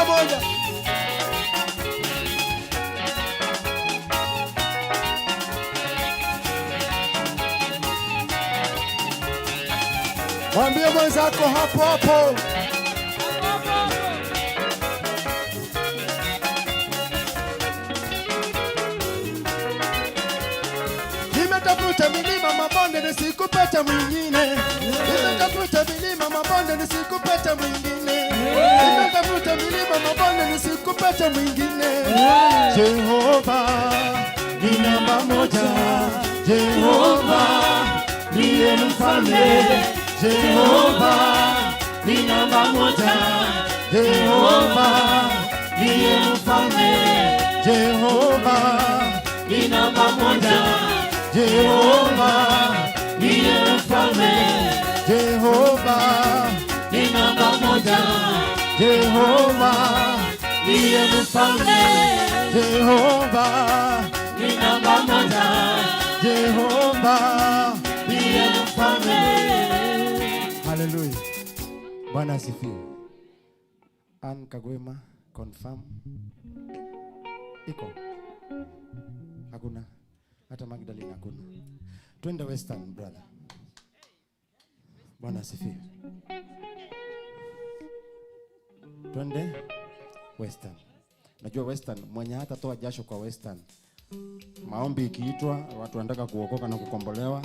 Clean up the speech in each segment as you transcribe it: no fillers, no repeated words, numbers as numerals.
Ongeza moja. Mwambie mwenzako hapo hapo. Nimetafuta milima mabonde nisikupata mwingine. Nimetafuta milima mabonde nisikupata mwingine. Nimetafuta milima mabonde nisikupata mwingine. Jehova ni namba moja. Jehova ndiye mfalme. Jehova ni namba moja. Jehova ndiye mfalme. Jehova Ni namba moja. Jehova Ndiye mfalme. Jehova Ni namba moja. Jehova Ndiye mfalme. Jehova Ni namba moja. Jehova. Ndiye mfalme. Haleluya. Bwana asifiwe. Ann Kagwema confirm. Iko? Hakuna. Hata Magdalene hakuna. Twende Western, brother. Bwana asifiwe. Twende Western. Najua Western mwenye hata toa jasho kwa Western. Maombi ikiitwa, watu wanataka kuokoka na kukombolewa,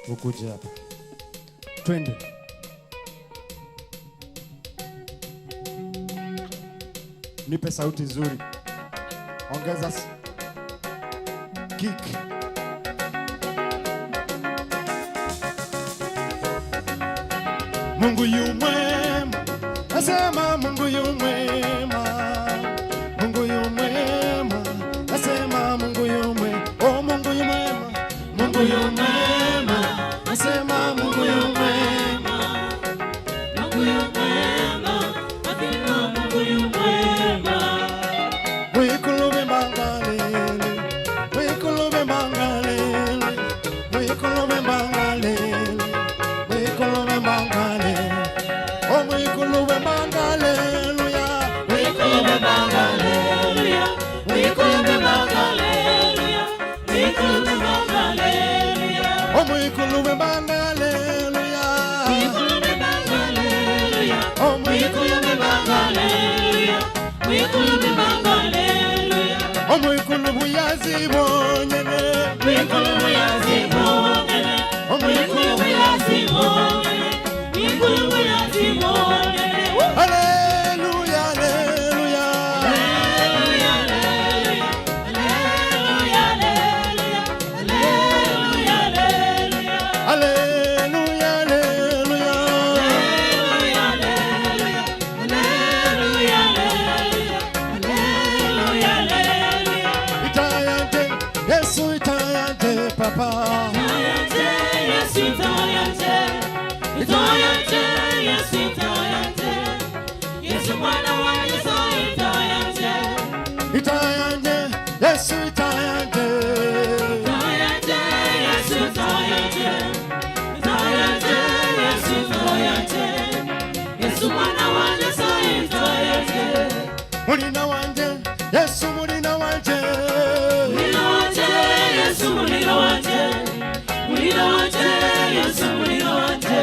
ukuje hapa. Twende. Nipe sauti nzuri. Ongeza kick. Mungu yu mwema, nasema Mungu yu mwema. Mungu yu mwema, nasema Mungu yu mwema. Oh, Mungu yu mwema, Mungu yu mwema, nasema Mungu yu mwema. Mungu yu mwema. Nasema Mungu yu mwema. Mwikulume mangalele, mwikulume mangalele, mwikulume mangalele, mwikulume mangalele. Oh, mwikulume mangaleleluya. Mwikulume mangaleleluya. Mwikulume mangaleleluya. Mwikulume mangaleleluya. Oh, mwikulume mangaleleluya. Mwikulume mangaleleluya. Oh, Mwikulume mangaleleluya. Mwikulume mangaleleluya. Oh, mwikulume yazibonyene. Mwikulume yazibongele. Oh, Mwikulume yazibongele. Mwikulume yazibongele. Haleluya, haleluya. Haleluya, haleluya, haleluya, haleluya, haleluya. Haleluya, haleluya. Haleluya, haleluya, haleluya, haleluya. Itayante, Yesu itayante, Papa. Itayante, Yesu itayante. Itayante, Yesu itayante. Yesu mwana wa Yesu itayante. Itayante, Yesu itayante. Itayante, Yesu itayante. Itayante, Yesu itayante. Yesu mwana wa Yesu itayante. Mulina wanje, Yesu mulina wanje. Mulina wanje, Yesu mulina wanje. Mulina wanje, Yesu mulina wanje.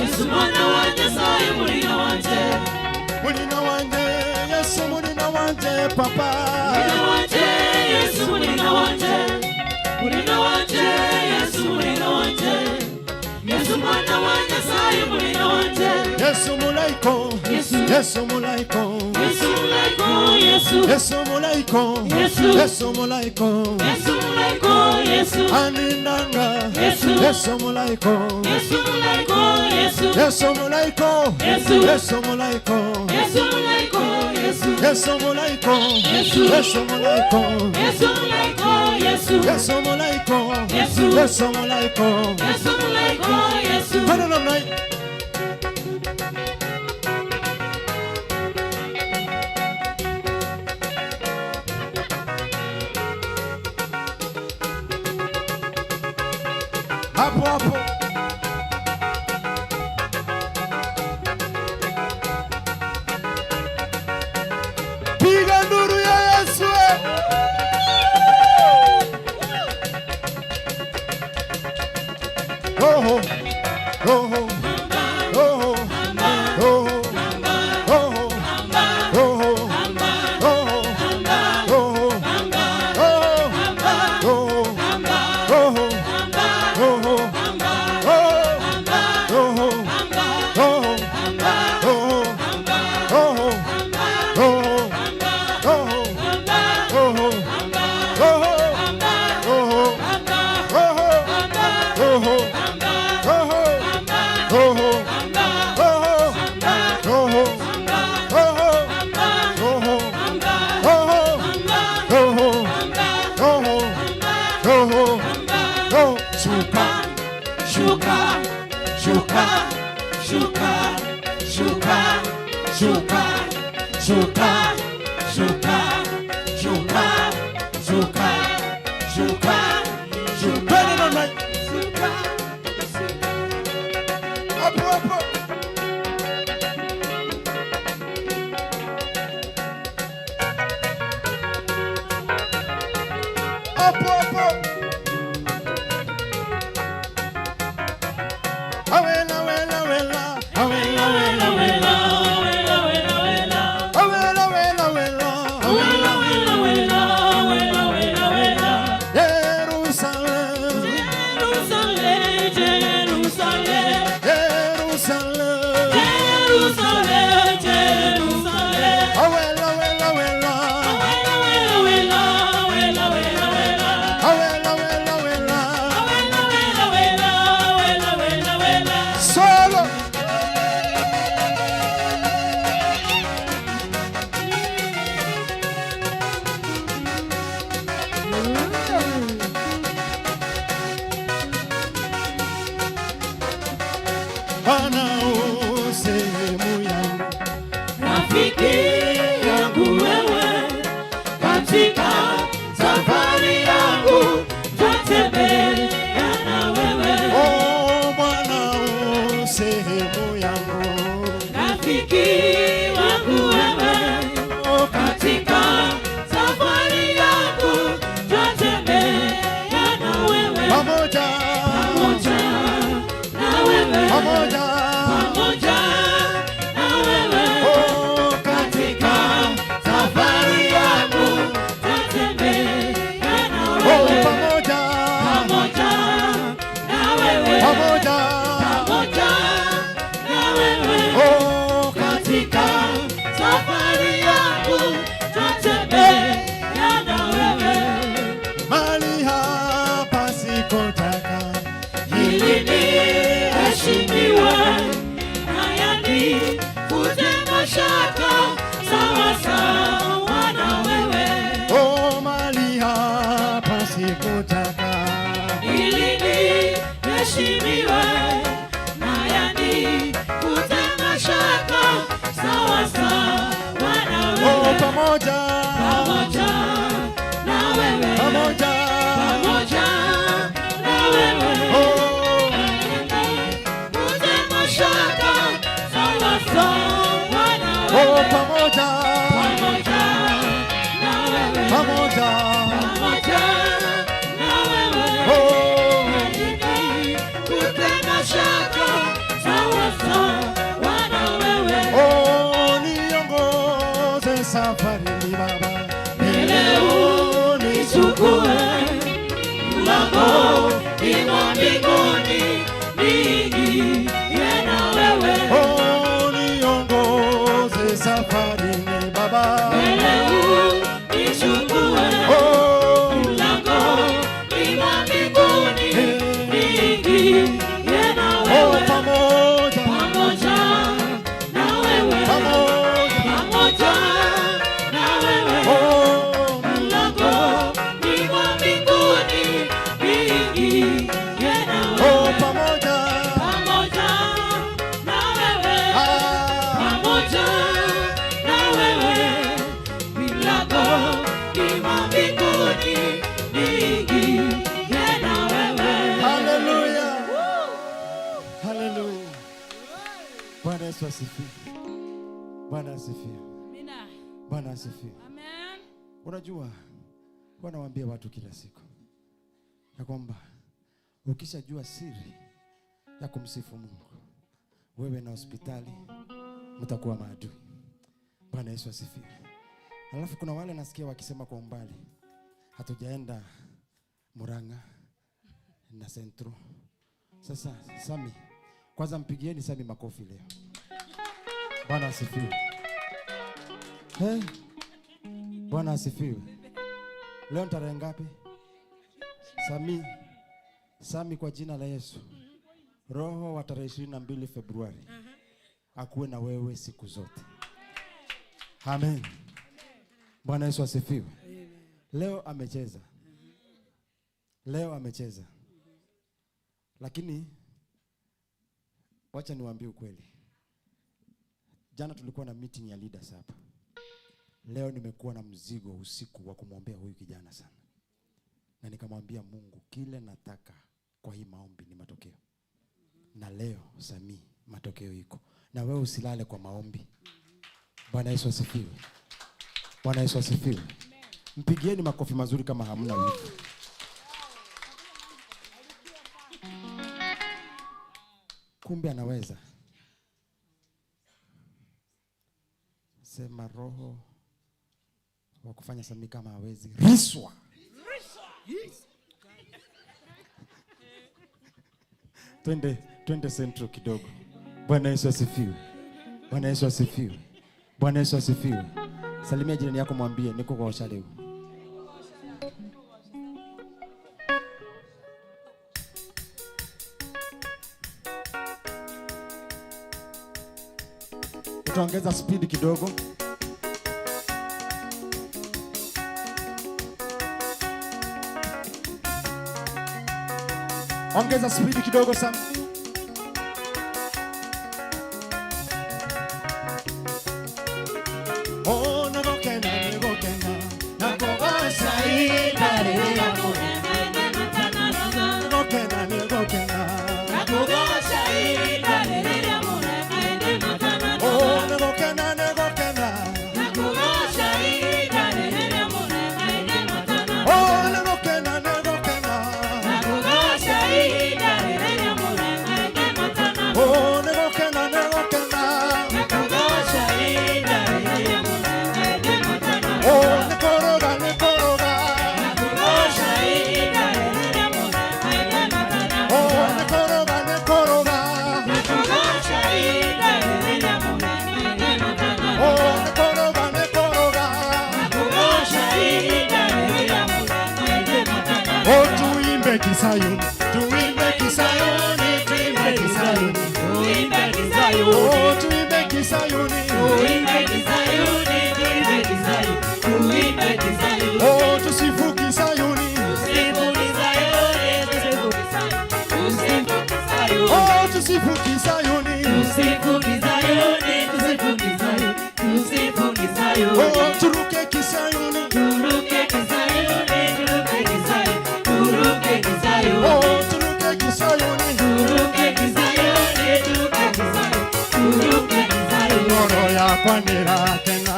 Yesu mwana wa Yesu mulina wanje. Mulina wanje, Yesu mulina wanje, Papa. Mulina wanje, Yesu mulina wanje. Mulina wanje, Yesu mulina wanje. Yesu mwana wa Yesu mulina wanje. Yesu mulaiko, Yesu. Yesu mulaiko. Yesu mulaiko, Yesu. Yesu mulaiko, Yesu. Yesu mulaiko. Yesu mulaiko, Yesu. Aninanga, Yesu. Yesu mulaiko. Yesu mulaiko, Yesu. Yesu mulaiko, Yesu. Yesu mulaiko. Yesu mulaiko, Yesu. Yesu mulaiko, Yesu. Yesu mulaiko. Yesu mulaiko, Yesu. Yesu mulaiko, Yesu. Yesu mulaiko. Yesu mulaiko, Yesu. Twende namna hii. Hapo hapo. Shuka, shuka, shuka, shuka, shuka, shuka, shuka, shuka, shuka, shuka. Twende namna. Shuka, shuka. Hapo hapo. Hapo hapo. Awela wela wela. Awela wela wela. Wela, wela, wela. Awela wela wela. Wela, wela, wela, wela, wela, wela. Jerusalem. Jerusalem, Jerusalem. Jerusalem. Jerusalem, Jerusalem. Awela wela wela. Wela, wela, wela, wela, wela, wela. Awela wela wela. Wela, wela, wela, wela, wela, wela. Solo. Bwana u sehemu yangu. Rafiki yangu wewe, katika safari yangu tatembea na wewe. Oh, Bwana u sehemu yangu. Rafiki wangu wewe, Oh, katika safari yangu tatembea na wewe. pamoja. Pamoja na wewe. Pamoja. Pamoja na wewe. Oh, Katika safari yangu tatembea na oh, wewe. pamoja. Pamoja na wewe. Pamoja. Pamoja na wewe. Oh, Katika safari yangu tatembea na wewe. mali hapa sikotaka. Ili niheshimiwe na yanifute mashaka sawa sawa na wewe. Oh, mali hapa sikotaka. Ili niheshimiwe na yanifute mashaka sawa sawa na Oh, wewe. pamoja. Pamoja na wewe. Pamoja. Pamoja na wewe. Oh, Yanifute mashaka sawa sawa na oh, wewe. pamoja. Pamoja na wewe. Pamoja. Pamoja na wewe. Oh, Yanifute mashaka sawa sawa na wewe. oh, niongoze safarini Baba. Mbele unichukue mlangoni mwa mbinguni niingie na wewe. Oh, niongoze safarini Baba. Mbele unichukue Oh, mlangoni mwa mbinguni niingie na oh, wewe. pamoja. Pamoja na wewe. Pamoja. Pamoja na wewe. Oh, Mlangoni mwa mbinguni niingie na oh, wewe. pamoja. Pamoja na wewe. Ah, Pamoja na wewe. Mlangoni mwa mbinguni niingie na wewe. haleluya. Haleluya. Bwana Yesu asifiwe. Bwana asifiwe. Amina. Bwana asifiwe. Amen. Unajua, huwa nawaambia watu kila siku ya kwamba ukishajua siri ya kumsifu Mungu, wewe na hospitali mtakuwa maadui. Bwana Yesu asifiwe. Alafu kuna wale nasikia wakisema kwa umbali, hatujaenda Murang'a na Centro. Sasa Sami, kwanza mpigieni Sami makofi leo. Bwana asifiwe. Hey. Bwana asifiwe. Leo ni tarehe ngapi? Sami, Sami, kwa jina la Yesu, Roho wa tarehe 22 Februari akuwe na wewe siku zote. Amen. Bwana Yesu asifiwe. Leo amecheza, leo amecheza, lakini Wacha niwaambie ukweli. Jana tulikuwa na meeting ya leaders hapa. Leo nimekuwa na mzigo usiku wa kumwombea huyu kijana sana. Na nikamwambia Mungu, kile nataka kwa hii maombi ni matokeo. Na leo Sami, matokeo iko. Na wewe usilale kwa maombi. Bwana Yesu asifiwe. Bwana Yesu asifiwe. Mpigieni makofi mazuri kama hamna wivu. Kumbe anaweza. Sema roho wa kufanya Sami kama hawezi. Riswa. Twende central kidogo. Bwana Yesu asifiwe. Bwana Yesu asifiwe. Bwana Yesu asifiwe. Salimia jirani yako, mwambie niko kwa osha leo. Tutaongeza speed kidogo. Ongeza speed kidogo sana. Oh, nagokena, nagokena, nakogosa idare. Nagokena, nagokena. Oh, nagokena, nagokena. Oh, nagokena, nagokena. Oh, nagokena, nagokena. Oh, nikoroga, nikoroga. Oh, nikoroga, nikoroga. Oh, nikoroga, nikoroga. Oh, tuimbe Kisayuni, tuimbe Kisayuni, tuimbe Kisayuni. Oh, tuimbe Kisayuni. Oh, tusifu Kisayuni. Oh, tusifu Kisayuni. Oh, turuke Kisayuni. Oh, turuke Kisayuni. Ngoro yakwa nĩĩrakena.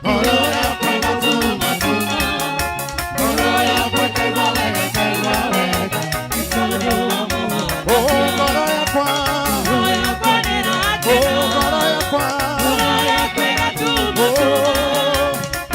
Ngoro yakwa ĩgatuma-tuma. Ngoro yakwa ĩkaigua wega, ĩkaigua wega. Oh, ngoro yakwa. Oh, ngoro yakwa. Oh,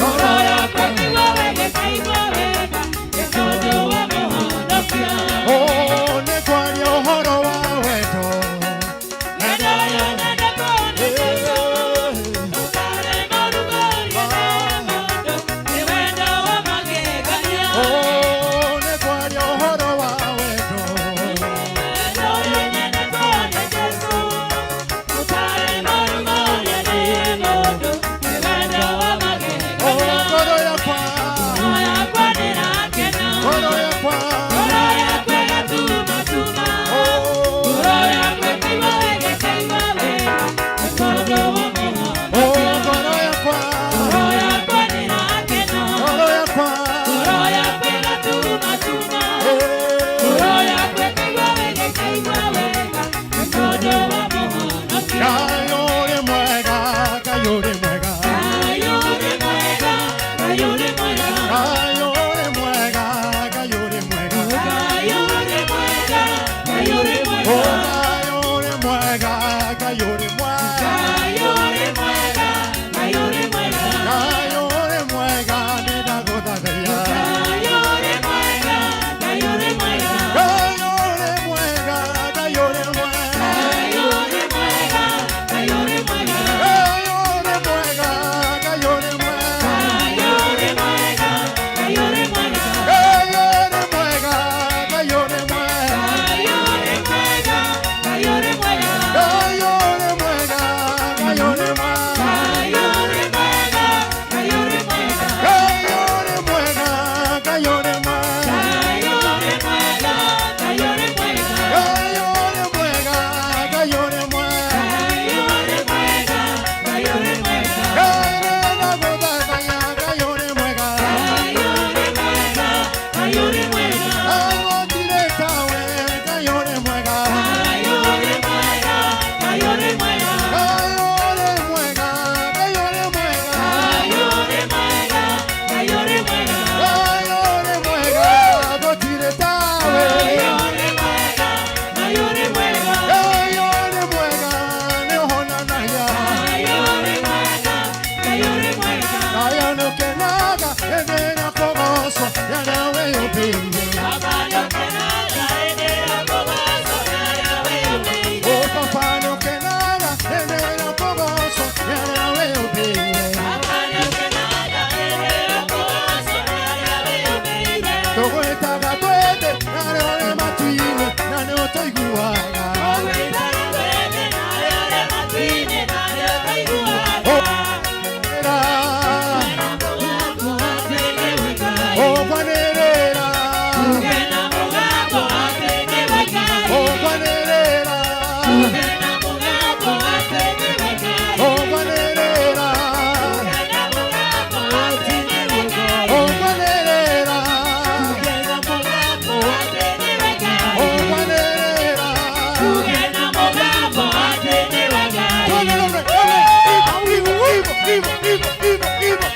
Hivyo.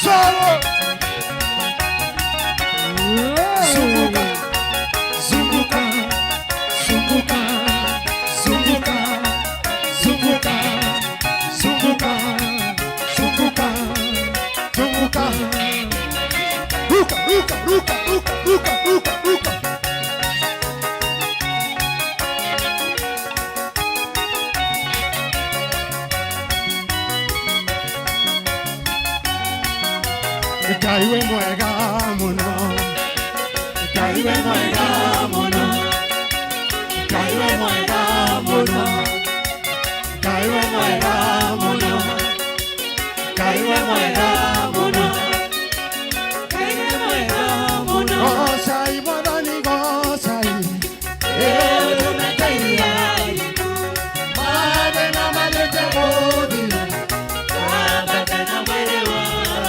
Sawa. Zunguka. Zunguka. Zunguka. Zunguka. Zunguka. Zunguka. Zunguka. Zunguka. Ruka, ruka, ruka, ruka, ruka, ruka, ruka. Ngai wĩ mwega mũno. Ngai wĩ mwega mũno. Ngai wĩ mwega mũno. Ngai wĩ mwega mũno. Ngai wĩ mwega mũno. Gocai Mwathani, gocai. Mathĩna mathiĩte gũthira.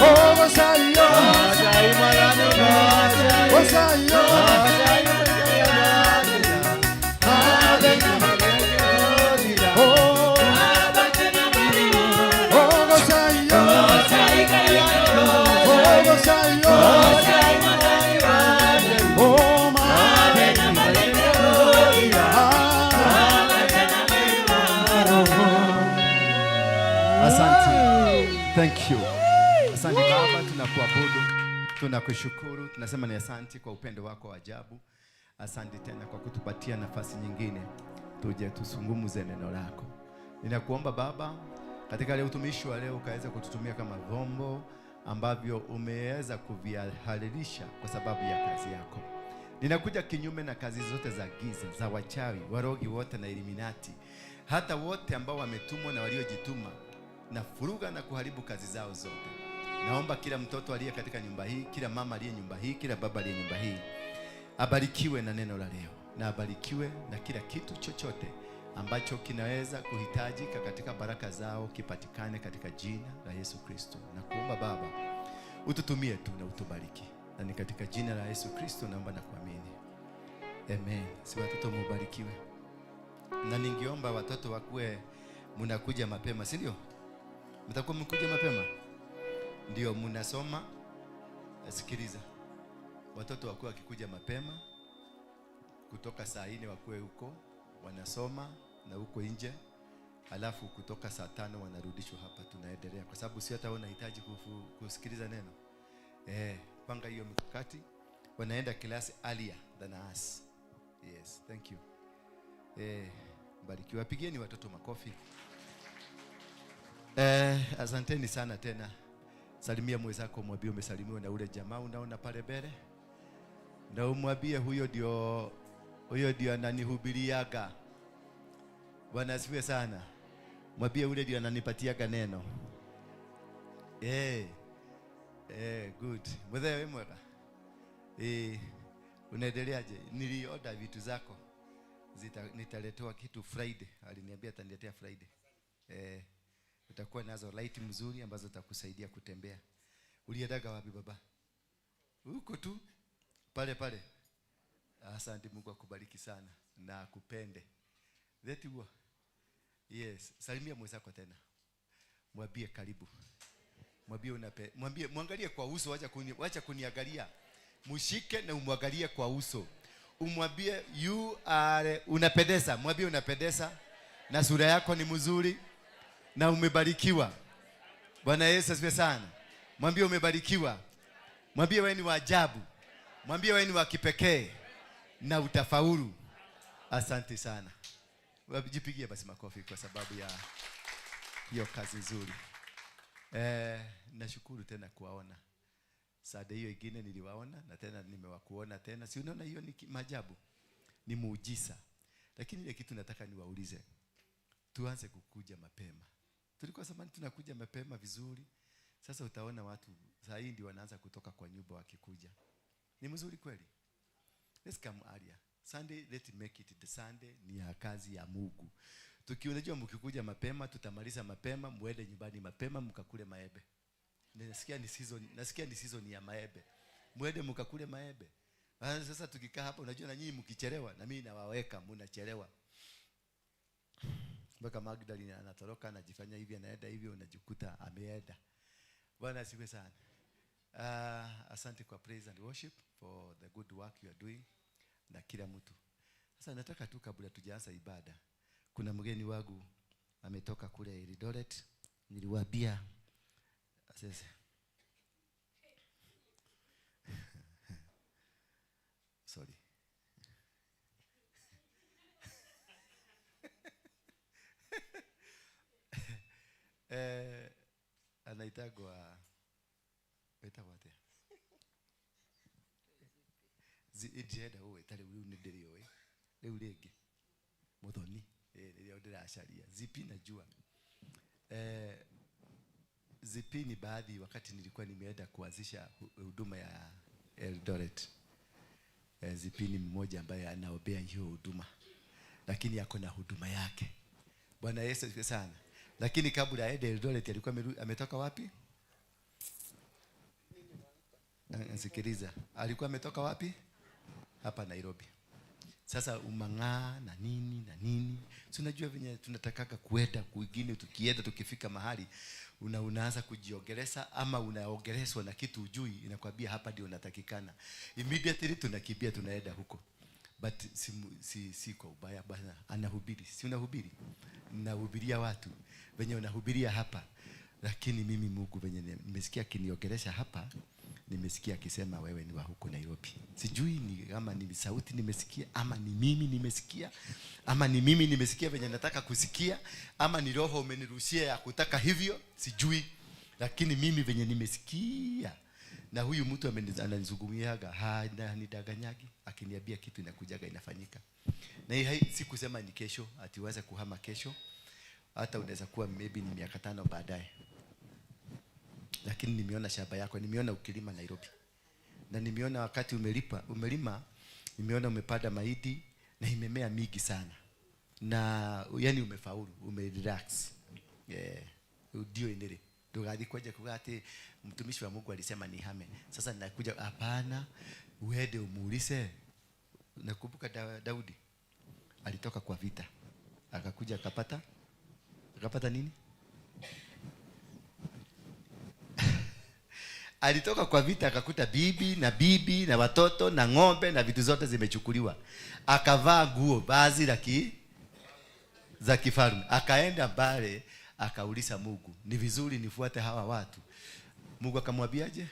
Oh, gocai yo. Gocai yo. Mathĩna. Oh, oh, gocai yo. Oh, gocai yo. Oh, mathĩna. Ah. Asante. Thank you. Asante Baba, tunakuabudu, tunakushukuru, tunasema ni asante kwa upendo wako wa ajabu. Asante tena kwa kutupatia nafasi nyingine tuje tusungumuze neno lako. Ninakuomba Baba, katika leo utumishi wa leo ukaweza kututumia kama vyombo ambavyo umeweza kuvihalalisha kwa sababu ya kazi yako. Ninakuja kinyume na kazi zote za giza, za wachawi, warogi wote na Illuminati, hata wote ambao wametumwa na waliojituma na furuga na kuharibu kazi zao zote. Naomba kila mtoto aliye katika nyumba hii, kila mama aliye nyumba hii, kila baba aliye nyumba hii abarikiwe na neno la leo, na abarikiwe na kila kitu chochote ambacho kinaweza kuhitajika katika baraka zao kipatikane katika jina la Yesu Kristo. Na kuomba Baba ututumie tu na utubariki, na ni katika jina la Yesu Kristo naomba na kuamini, amen. Si watoto mubarikiwe, na ningeomba watoto wakuwe mnakuja mapema, si ndio? Mtakuwa mkuja mapema, ndio mnasoma. Sikiliza, watoto wakuwe wakikuja mapema kutoka saa 4 wakuwe huko wanasoma na huko nje, alafu kutoka saa 5 wanarudishwa hapa, tunaendelea kwa sababu si hata unahitaji kusikiliza neno. Panga hiyo mikakati, wanaenda klasi earlier than us. Yes, thank you. Barikiwa, pigieni watoto makofi. Asanteni sana tena. Salimia mwenzako, mwambie umesalimiwa na ule jamaa unaona pale mbele, na umwambie huyo ndio ananihubiriaga. Bwana asifiwe sana. Mwambie ule ndio ananipatiaga neno. Good. Mzee wewe mwega. Unaendeleaje? Nilioda vitu zako. Nitaletewa kitu Friday. Aliniambia ataniletea Friday. Utakuwa nazo light mzuri ambazo zitakusaidia kutembea. Uliendaga wapi baba? Huko tu pale pale. Asante, Mungu akubariki sana na akupende. Leti huo. Yes, salimia mwenzako tena. Mwambie karibu. Mwambie unape, mwambie muangalie kwa uso, wacha kuniangalia. Mshike na umwangalie kwa uso. Umwambie you are unapendeza. Mwambie unapendeza na sura yako ni mzuri na umebarikiwa. Bwana Yesu asifiwe sana. Mwambie umebarikiwa. Mwambie wewe ni wa ajabu. Mwambie wewe ni wa kipekee na utafaulu. Asante sana. Jipigie basi makofi kwa sababu ya hiyo kazi nzuri. Nashukuru tena kuwaona. Sada hiyo ingine niliwaona na tena nimewakuona tena. Si unaona hiyo ni maajabu? Ni muujiza. Lakini ile kitu nataka niwaulize. Tuanze kukuja mapema. Tulikuwa zamani tunakuja mapema vizuri. Sasa utaona watu saa hii ndio wanaanza kutoka kwa nyumba wakikuja. Ni mzuri kweli? Let's come earlier. Sunday, let's make it the Sunday ni ya kazi ya Mungu. Tukiunajua mkikuja mapema, tutamaliza mapema, muende nyumbani mapema mkakule maembe. Nasikia ni season ya maembe. Muende mkakule maembe. Sasa tukikaa hapa unajua na nyinyi mkichelewa na mimi nawaweka mnachelewa. Mpaka Magdalene anatoroka, anajifanya hivi, anaenda hivi, unajikuta ameenda. Bwana asifiwe sana. Asante kwa praise and worship for the good work you are doing na kila mtu. Sasa nataka tu kabla tujaanza ibada, kuna mgeni wangu ametoka kule Eldoret, niliwaambia sasa. Sorry. Anaitagwa wetagwa atia? Ndĩrenda gũgwĩta rĩu, rĩu nĩndĩrĩũĩ rĩu rĩngĩ Muthoni, rĩrĩa ndĩracaria Zipi najua. Zipi ni baadhi, wakati nilikuwa nimeenda kuanzisha huduma ya Eldoret. Zipi ni mmoja ambaye anaombea hiyo huduma, lakini ako na huduma yake. Bwana Yesu asifiwe sana. Lakini kabla aende Eldoret alikuwa ametoka wapi? Sikiliza, alikuwa ametoka wapi? Hapa Nairobi. Sasa umang'aa na nini na nini, si unajua venye tunatakaga kuenda kwingine, tukienda tukifika mahali unaanza kujiongelesha ama unaongeleshwa na kitu ujui, inakwambia hapa ndio unatakikana. Immediately tunakimbia tunaenda huko. But si kwa ubaya bwana, anahubiri. Si unahubiri? Nahubiria watu venye unahubiria hapa. Lakini mimi Mungu venye nimesikia akiniongelesha hapa, nimesikia akisema wewe ni wa huko Nairobi. Sijui ni kama ni sauti nimesikia ama ni mimi nimesikia, ama ni mimi nimesikia venye nataka kusikia, ama ni roho umenirushia ya kutaka hivyo, sijui. Lakini mimi venye nimesikia, na huyu mtu ananizungumiaga, hanidanganyagi, akiniambia kitu inakujaga inafanyika. Na hii si kusema ni kesho ati uanze kuhama kesho, hata unaweza kuwa maybe ni miaka 5 baadaye. Lakini nimeona shamba yako, nimeona ukilima Nairobi. Na nimeona wakati umelima, nimeona umepanda mahindi na imemea mingi sana. Na yani umefaulu, umerelax. Ndio inere. Ndugathi kwaje kuga ati mtumishi wa Mungu alisema nihame. Sasa ninakuja, hapana, uende umuulize. Nakumbuka Daudi alitoka kwa vita. Akakuja akapata nini? Alitoka kwa vita akakuta bibi na bibi na watoto na ng'ombe na vitu zote zimechukuliwa. Akavaa nguo vazi za kifalme. Akaenda mbale akauliza Mungu, ni vizuri nifuate hawa watu? Mungu akamwambiaje?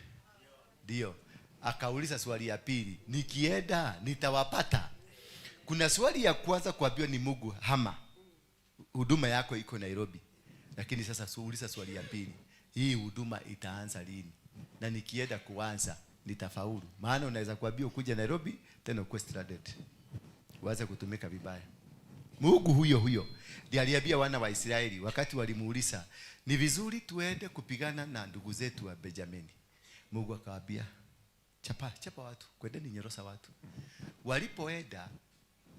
Ndio. Akauliza swali ya pili, nikienda nitawapata? Kuna swali ya kwanza kuambiwa ni Mungu, hama, huduma yako iko Nairobi. Lakini sasa uliza swali ya pili, hii huduma itaanza lini? Na nikienda kuanza nitafaulu? Maana unaweza kuambia ukuje Nairobi tena ukuwe stranded, uanze kutumika vibaya. Mungu huyo huyo ndiye aliambia wana wa Israeli wakati walimuuliza ni vizuri tuende kupigana na ndugu zetu wa Benjamini. Mungu akawaambia chapa watu, kwendeni nyorosa watu. Walipoenda,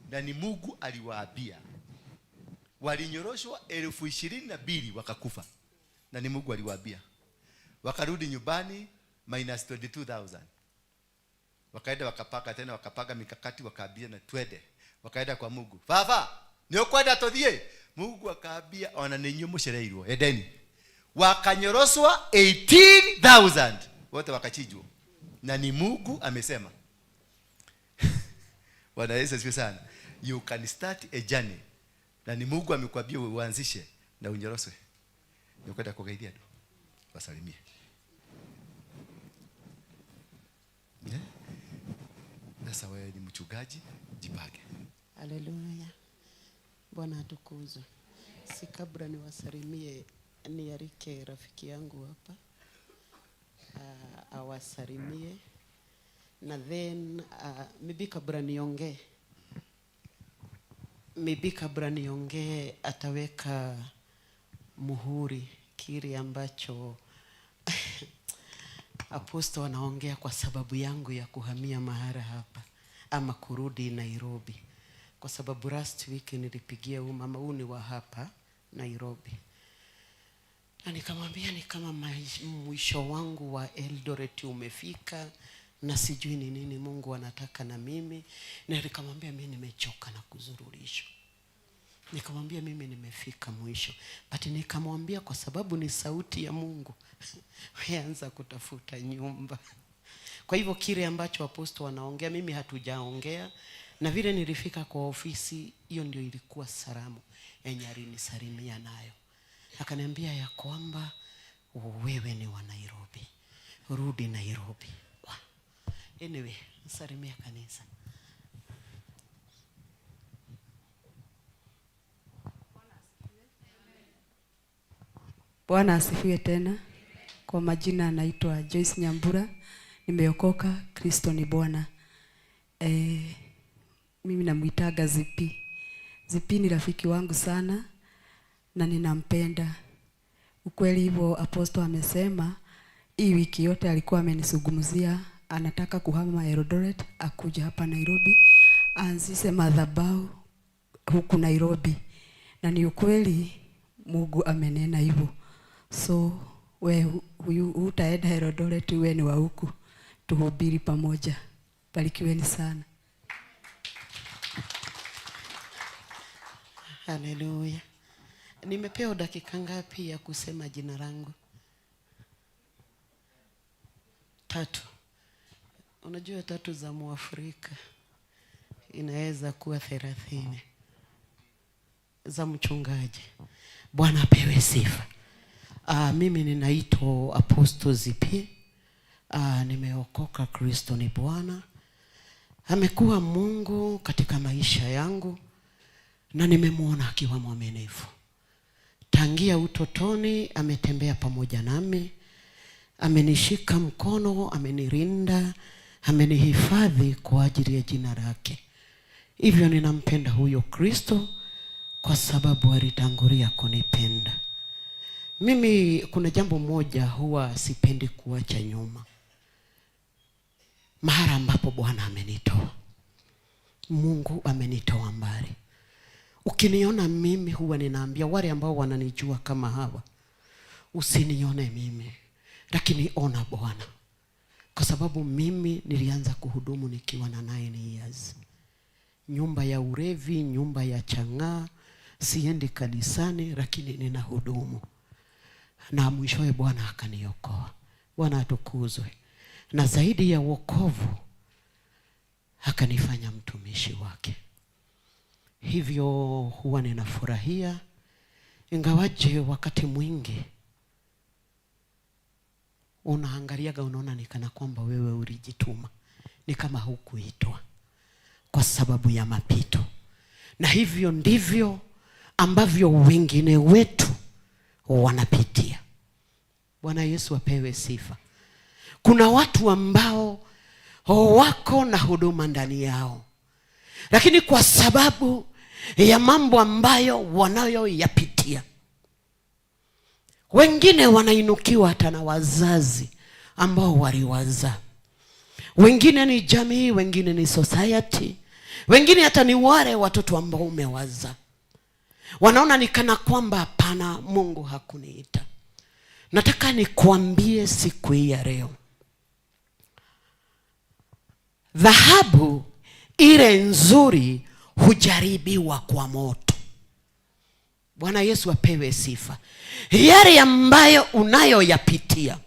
na ni Mungu aliwaambia, walinyoroshwa 22,000 wakakufa. Na ni Mungu aliwaambia. Wakarudi nyumbani minus 22,000. Wakaenda wakapaka tena, wakapaka mikakati, wakaambia na twende. Wakaenda kwa Mungu. Baba, ni ukwenda tuthie? Mungu akaambia ona ni inyuĩ mũcereirwo, endeni. Wakanyoroswa 18,000. Wote wakachinjwa. Na ni Mungu amesema. Bwana Yesu asifiwe sana. You can start a journey. Na ni Mungu amekwambia uanzishe na unyoroswe. Ni kwenda kugeithia andũ. Wasalimie. Sasa wewe ni mchungaji, jipange. Haleluya. Bwana atukuzwe. Si kabla niwasalimie, nialike rafiki yangu hapa. Awasalimie. Na then maybe kabla niongee. Maybe kabla niongee ataweka muhuri kile ambacho apostle anaongea kwa sababu yangu ya kuhamia mahali hapa ama kurudi Nairobi. Kwa sababu last week nilipigia huyu mama, huyu ni wa hapa Nairobi. Na nikamwambia ni kama mwisho wangu wa Eldoret umefika na sijui ni nini Mungu anataka na mimi. Na nikamwambia mimi nimechoka na kuzururishwa. Nikamwambia mimi nimefika mwisho, but nikamwambia kwa sababu ni sauti ya Mungu, wewe anza kutafuta nyumba. Kwa hivyo kile ambacho aposto wanaongea, mimi hatujaongea, na vile nilifika kwa ofisi, hiyo ndio ilikuwa salamu yenye alinisalimia nayo. Akaniambia ya kwamba wewe ni wa Nairobi, rudi Nairobi. Wah. Anyway, salimia kanisa. Bwana asifiwe tena. Kwa majina anaitwa Joyce Nyambura, nimeokoka, Kristo ni Bwana. Mimi namuitaga Zipi. Zipi ni rafiki wangu sana na ninampenda. Ukweli hivyo apostle amesema, hii wiki yote alikuwa amenizungumzia, anataka kuhama Eldoret akuja hapa Nairobi, aanzishe madhabahu huku Nairobi. Na ni ukweli Mungu amenena hivyo. So we huyu utaenda Eldoret, we ni wa huku, tuhubiri pamoja. Barikiweni sana. Haleluya. Nimepewa dakika ngapi ya kusema jina langu? 3. Unajua 3 za Mwafrika inaweza kuwa 30 za mchungaji. Bwana apewe sifa. Mimi ninaitwa Apostle Zipi. Nimeokoka, Kristo ni Bwana. Amekuwa Mungu katika maisha yangu na nimemuona akiwa mwaminifu. Tangia utotoni ametembea pamoja nami, amenishika mkono, amenirinda, amenihifadhi kwa ajili ya jina lake. Hivyo ninampenda huyo Kristo kwa sababu alitangulia kunipenda. Mimi kuna jambo moja huwa sipendi kuacha nyuma. Mahali ambapo Bwana amenitoa. Mungu amenitoa mbali. Ukiniona mimi huwa ninaambia wale ambao wananijua kama hawa, usinione mimi, lakini ona Bwana. Kwa sababu mimi nilianza kuhudumu nikiwa na 9 years. Nyumba ya urevi, nyumba ya chang'aa, siendi kanisani lakini ninahudumu. Na mwishowe Bwana akaniokoa. Bwana atukuzwe. Na zaidi ya wokovu akanifanya mtumishi wake. Hivyo huwa ninafurahia, ingawaje wakati mwingi unaangaliaga unaona ni kana kwamba wewe ulijituma, ni kama hukuitwa kwa sababu ya mapito. Na hivyo ndivyo ambavyo wengine wetu wanapitia. Bwana Yesu apewe sifa. Kuna watu ambao wako na huduma ndani yao, lakini kwa sababu ya mambo ambayo wanayoyapitia, wengine wanainukiwa hata na wazazi ambao waliwazaa. Wengine ni jamii, wengine ni society, wengine hata ni wale watoto ambao umewazaa. Wanaona ni kana kwamba hapana, Mungu hakuniita. Nataka nikuambie siku hii ya leo, dhahabu ile nzuri hujaribiwa kwa moto. Bwana Yesu apewe sifa. Yale ambayo unayoyapitia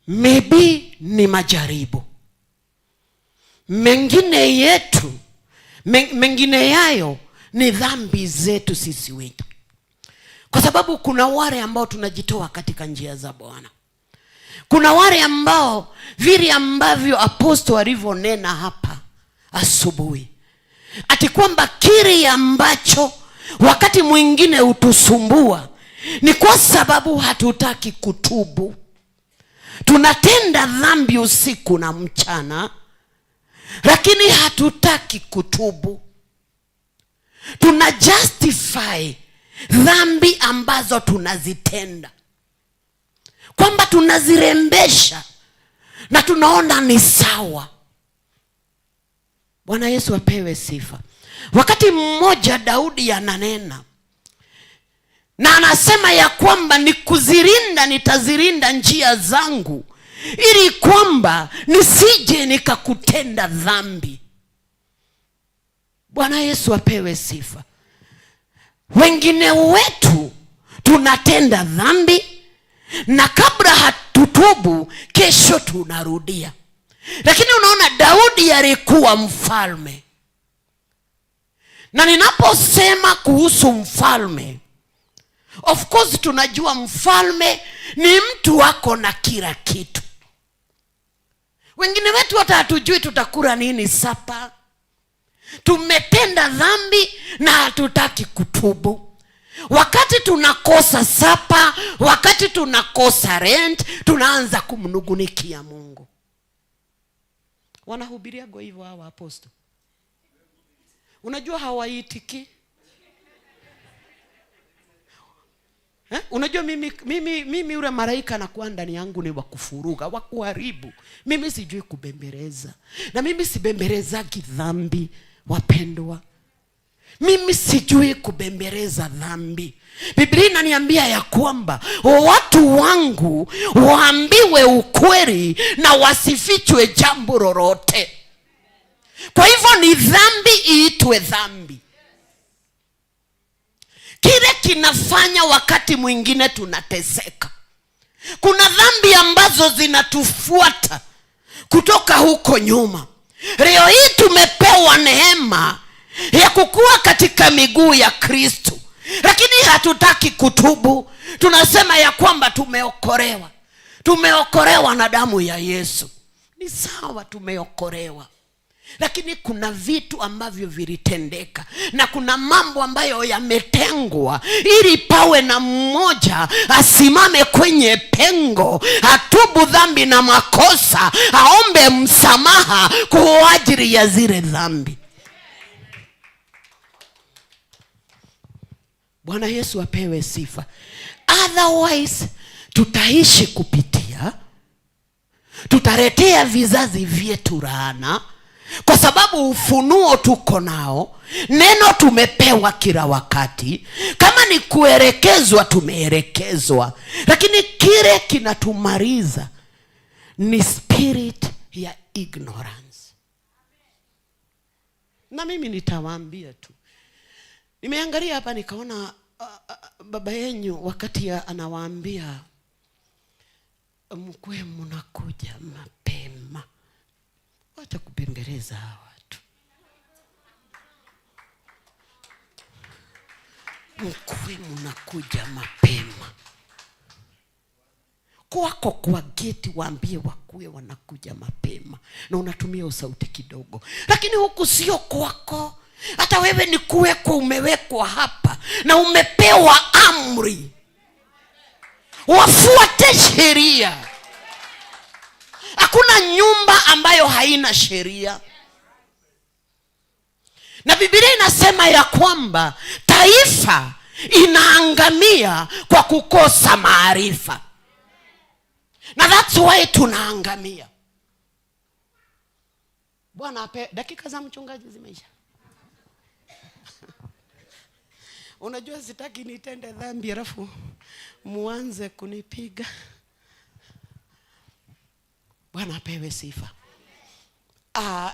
maybe ni majaribu. Mengine yetu, mengine yayo ni dhambi zetu sisi wenyewe. Kwa sababu kuna wale ambao tunajitoa katika njia za Bwana. Kuna wale ambao vile ambavyo apostle alivyonena hapa asubuhi, ati kwamba kile ambacho wakati mwingine hutusumbua ni kwa sababu hatutaki kutubu. Tunatenda dhambi usiku na mchana, lakini hatutaki kutubu. Tuna justify dhambi ambazo tunazitenda, kwamba tunazirembesha na tunaona ni sawa. Bwana Yesu apewe sifa. Wakati mmoja Daudi ananena na anasema ya kwamba ni kuzirinda, nitazirinda njia zangu ili kwamba nisije nikakutenda dhambi. Bwana Yesu apewe sifa. Wengine wetu tunatenda dhambi na kabla hatutubu kesho tunarudia. Lakini unaona Daudi alikuwa mfalme. Na ninaposema kuhusu mfalme, of course tunajua mfalme ni mtu wako na kila kitu. Wengine wetu hata hatujui tutakula nini sapa. Tumetenda dhambi na hatutaki kutubu. Wakati tunakosa sapa, wakati tunakosa rent, tunaanza kumnungunikia Mungu. Wanahubiriago hivyo hawa apostle. Unajua hawaitiki. Unajua mimi yule malaika anakuwa ndani yangu ni wa kufuruga, wa kuharibu. Mimi sijui kubembeleza. Na mimi sibembelezagi dhambi, wapendwa. Mimi sijui kubembeleza dhambi. Biblia inaniambia ya kwamba watu wangu waambiwe ukweli na wasifichwe jambo lolote. Kwa hivyo ni dhambi iitwe dhambi. Kile kinafanya wakati mwingine tunateseka. Kuna dhambi ambazo zinatufuata kutoka huko nyuma. Leo hii tumepewa neema ya kukua katika miguu ya Kristo, lakini hatutaki kutubu. Tunasema ya kwamba tumeokolewa. Tumeokolewa na damu ya Yesu. Ni sawa, tumeokolewa, lakini kuna vitu ambavyo vilitendeka na kuna mambo ambayo yametengwa ili pawe na mmoja asimame kwenye pengo, atubu dhambi na makosa, aombe msamaha kwa ajili ya zile dhambi. Bwana Yesu apewe sifa. Otherwise tutaishi kupitia, tutaletea vizazi vyetu laana, kwa sababu ufunuo tuko nao, neno tumepewa kila wakati, kama ni kuelekezwa tumeelekezwa, lakini kile kinatumaliza ni spirit ya ignorance. Na mimi nitawaambia tu, nimeangalia hapa nikaona baba yenyu wakati anawaambia mkwe mnakuja mapema. Wacha kupembeleza hawa watu. Mkwe mnakuja mapema. Kwako kwa geti waambie wakuwe wanakuja mapema, na unatumia sauti kidogo. Lakini huku sio kwako. Hata wewe ni kuwekwa, umewekwa hapa na umepewa amri. Wafuate sheria. Hakuna nyumba ambayo haina sheria. Na Biblia inasema ya kwamba taifa inaangamia kwa kukosa maarifa. Na that's why tunaangamia. Bwana ape, dakika za mchungaji zimeisha. Unajua sitaki nitende dhambi alafu muanze kunipiga. Bwana apewe sifa.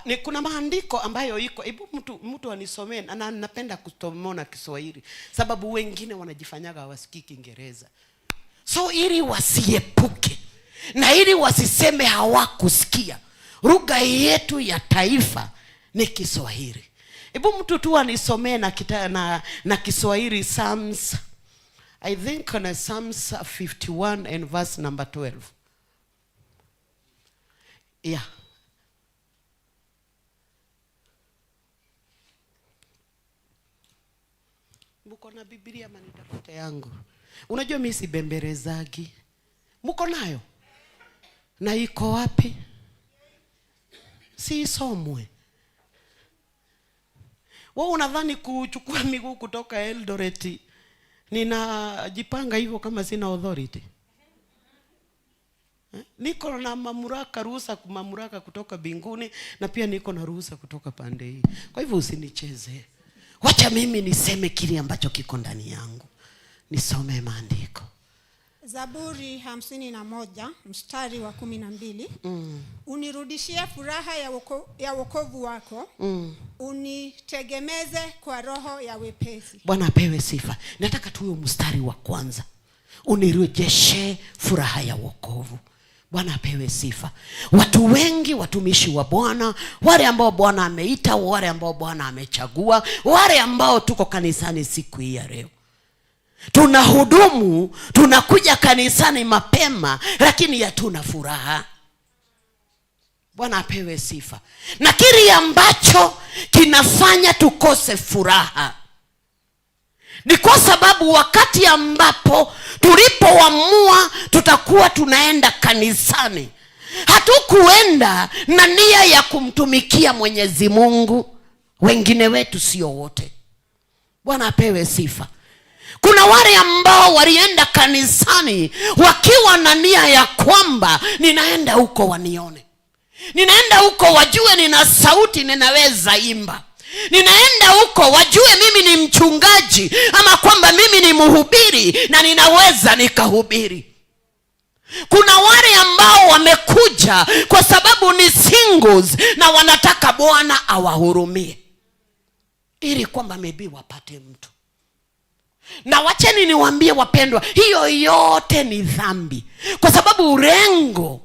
Ni kuna maandiko ambayo iko, hebu mtu anisomee, na napenda kusoma na Kiswahili sababu wengine wanajifanyaga hawasikii Kiingereza. So ili wasiepuke na ili wasiseme hawakusikia, lugha yetu ya taifa ni Kiswahili. Hebu mtu tu anisomee na Kiswahili Psalms, I think on Psalms 51 and verse number 12. Yeah. Mko na Biblia ama nitafute yangu? Unajua mimi sibembelezagi. Mko nayo? Na iko wapi? Si isomwe. Wewe unadhani kuchukua miguu kutoka Eldoret ninajipanga hivyo kama sina authority? Niko na mamlaka, ruhusa, mamlaka kutoka mbinguni, na pia niko na ruhusa kutoka pande hii. Kwa hivyo usinicheze. Wacha mimi niseme kile ambacho kiko ndani yangu. Nisome maandiko. Zaburi 51 mstari wa 12. Unirudishie furaha ya wokovu wako. Unitegemeze kwa roho ya wepesi. Bwana apewe sifa. Nataka tuwe mstari wa kwanza, unirejeshe furaha ya wokovu. Bwana apewe sifa. Watu wengi, watumishi wa Bwana, wale ambao Bwana ameita, wale ambao Bwana amechagua, wale ambao tuko kanisani siku hii ya leo, tunahudumu, tunakuja kanisani mapema, lakini hatuna furaha. Bwana apewe sifa. Na kile ambacho kinafanya tukose furaha ni kwa sababu wakati ambapo tulipoamua tutakuwa tunaenda kanisani, hatukuenda na nia ya kumtumikia Mwenyezi Mungu. Wengine wetu, sio wote. Bwana apewe sifa. Kuna wale ambao walienda kanisani wakiwa na nia ya kwamba ninaenda huko wanione, ninaenda huko wajue nina sauti, ninaweza imba, ninaenda huko wajue mimi ni mchungaji, ama kwamba mimi ni mhubiri na ninaweza nikahubiri. Kuna wale ambao wamekuja kwa sababu ni singles na wanataka Bwana awahurumie ili kwamba maybe wapate mtu. Na wacheni niwaambie wapendwa, hiyo yote ni dhambi, kwa sababu lengo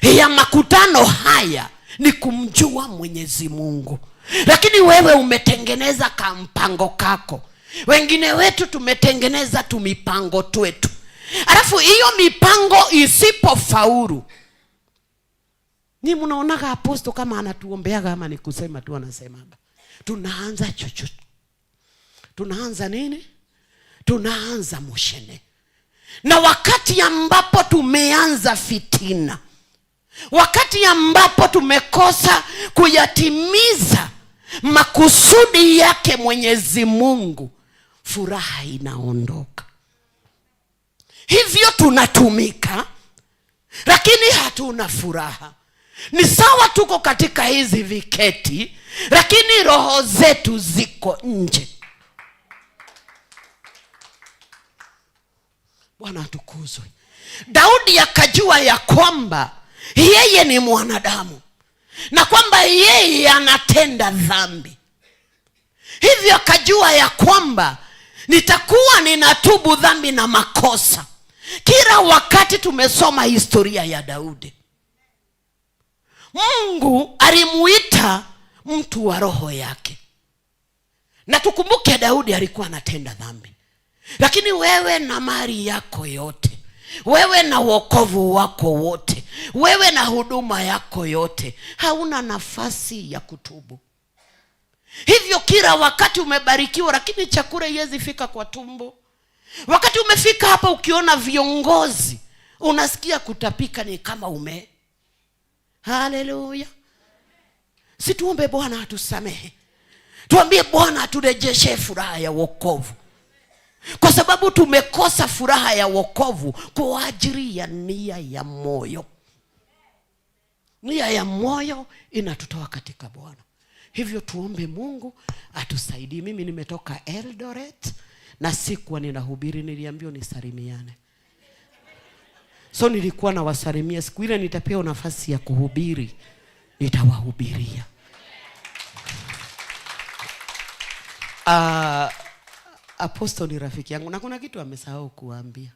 ya makutano haya ni kumjua Mwenyezi Mungu, lakini wewe umetengeneza kampango kako. Wengine wetu tumetengeneza tumipango twetu, alafu hiyo mipango isipofaulu, ni mnaonaga aposto kama anatuombeaga ama ni kusema tu anasemaga, tunaanza chochote, tunaanza nini? Tunaanza mushene. Na wakati ambapo tumeanza fitina, wakati ambapo tumekosa kuyatimiza makusudi yake Mwenyezi Mungu, furaha inaondoka. Hivyo tunatumika, lakini hatuna furaha. Ni sawa tuko katika hizi viketi, lakini roho zetu ziko nje. Bwana atukuzwe. Daudi akajua ya kwamba yeye ni mwanadamu na kwamba yeye anatenda dhambi, hivyo akajua ya kwamba nitakuwa ninatubu dhambi na makosa kila wakati. Tumesoma historia ya Daudi. Mungu alimuita mtu wa roho yake, na tukumbuke Daudi alikuwa anatenda dhambi, lakini wewe na mali yako yote, wewe na wokovu wako wote, wewe na huduma yako yote, hauna nafasi ya kutubu. Hivyo kila wakati umebarikiwa, lakini chakula haiwezi fika kwa tumbo. Wakati umefika hapa, ukiona viongozi unasikia kutapika, ni kama ume. Haleluya! Si tuombe Bwana atusamehe, tuambie Bwana aturejeshe furaha ya wokovu, kwa sababu tumekosa furaha ya wokovu kwa ajili ya nia ya moyo. Nia ya moyo inatutoa katika Bwana. Hivyo tuombe Mungu atusaidie. Mimi nimetoka Eldoret na sikuwa ninahubiri, niliambiwa nisalimiane, so nilikuwa nawasalimia. Siku ile nitapewa nafasi ya kuhubiri, nitawahubiria. Apostle ni rafiki yangu na kuna kitu amesahau kuambia.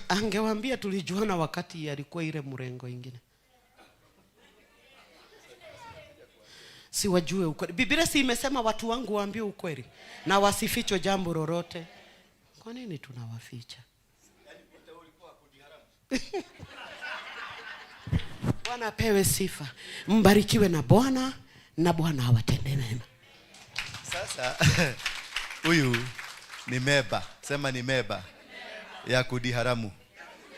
Angewaambia tulijuana wakati alikuwa ile mrengo ingine. Si wajue ukweli. Biblia si imesema watu wangu waambie ukweli na wasifichwe jambo lolote. Kwa nini tunawaficha? Bwana apewe sifa. Mbarikiwe na Bwana na Bwana awatende mema. Sasa huyu ni meba, sema ni meba ya kudi haramu.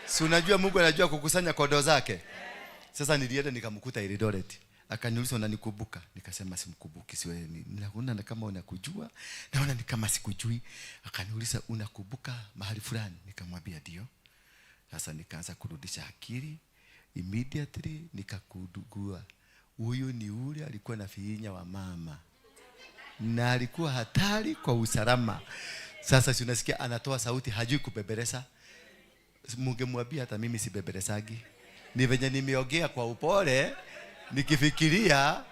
Si unajua Mungu anajua kukusanya kondoo zake. Sasa nilienda nikamkuta Eldoret. Akaniuliza unanikumbuka? Nikasema simkumbuki, si wewe. Ninaona kama unakujua, naona ni kama sikujui. Akaniuliza unakumbuka mahali fulani? Nikamwambia ndio. Sasa nikaanza kurudisha akili. Immediately nikakudugua, huyu ni ule alikuwa na fiinya wa mama na alikuwa hatari kwa usalama. Sasa si unasikia anatoa sauti, hajui kubebeleza. Mungemwambia hata mimi sibeberesagi. Ni venye nimeongea kwa upole nikifikiria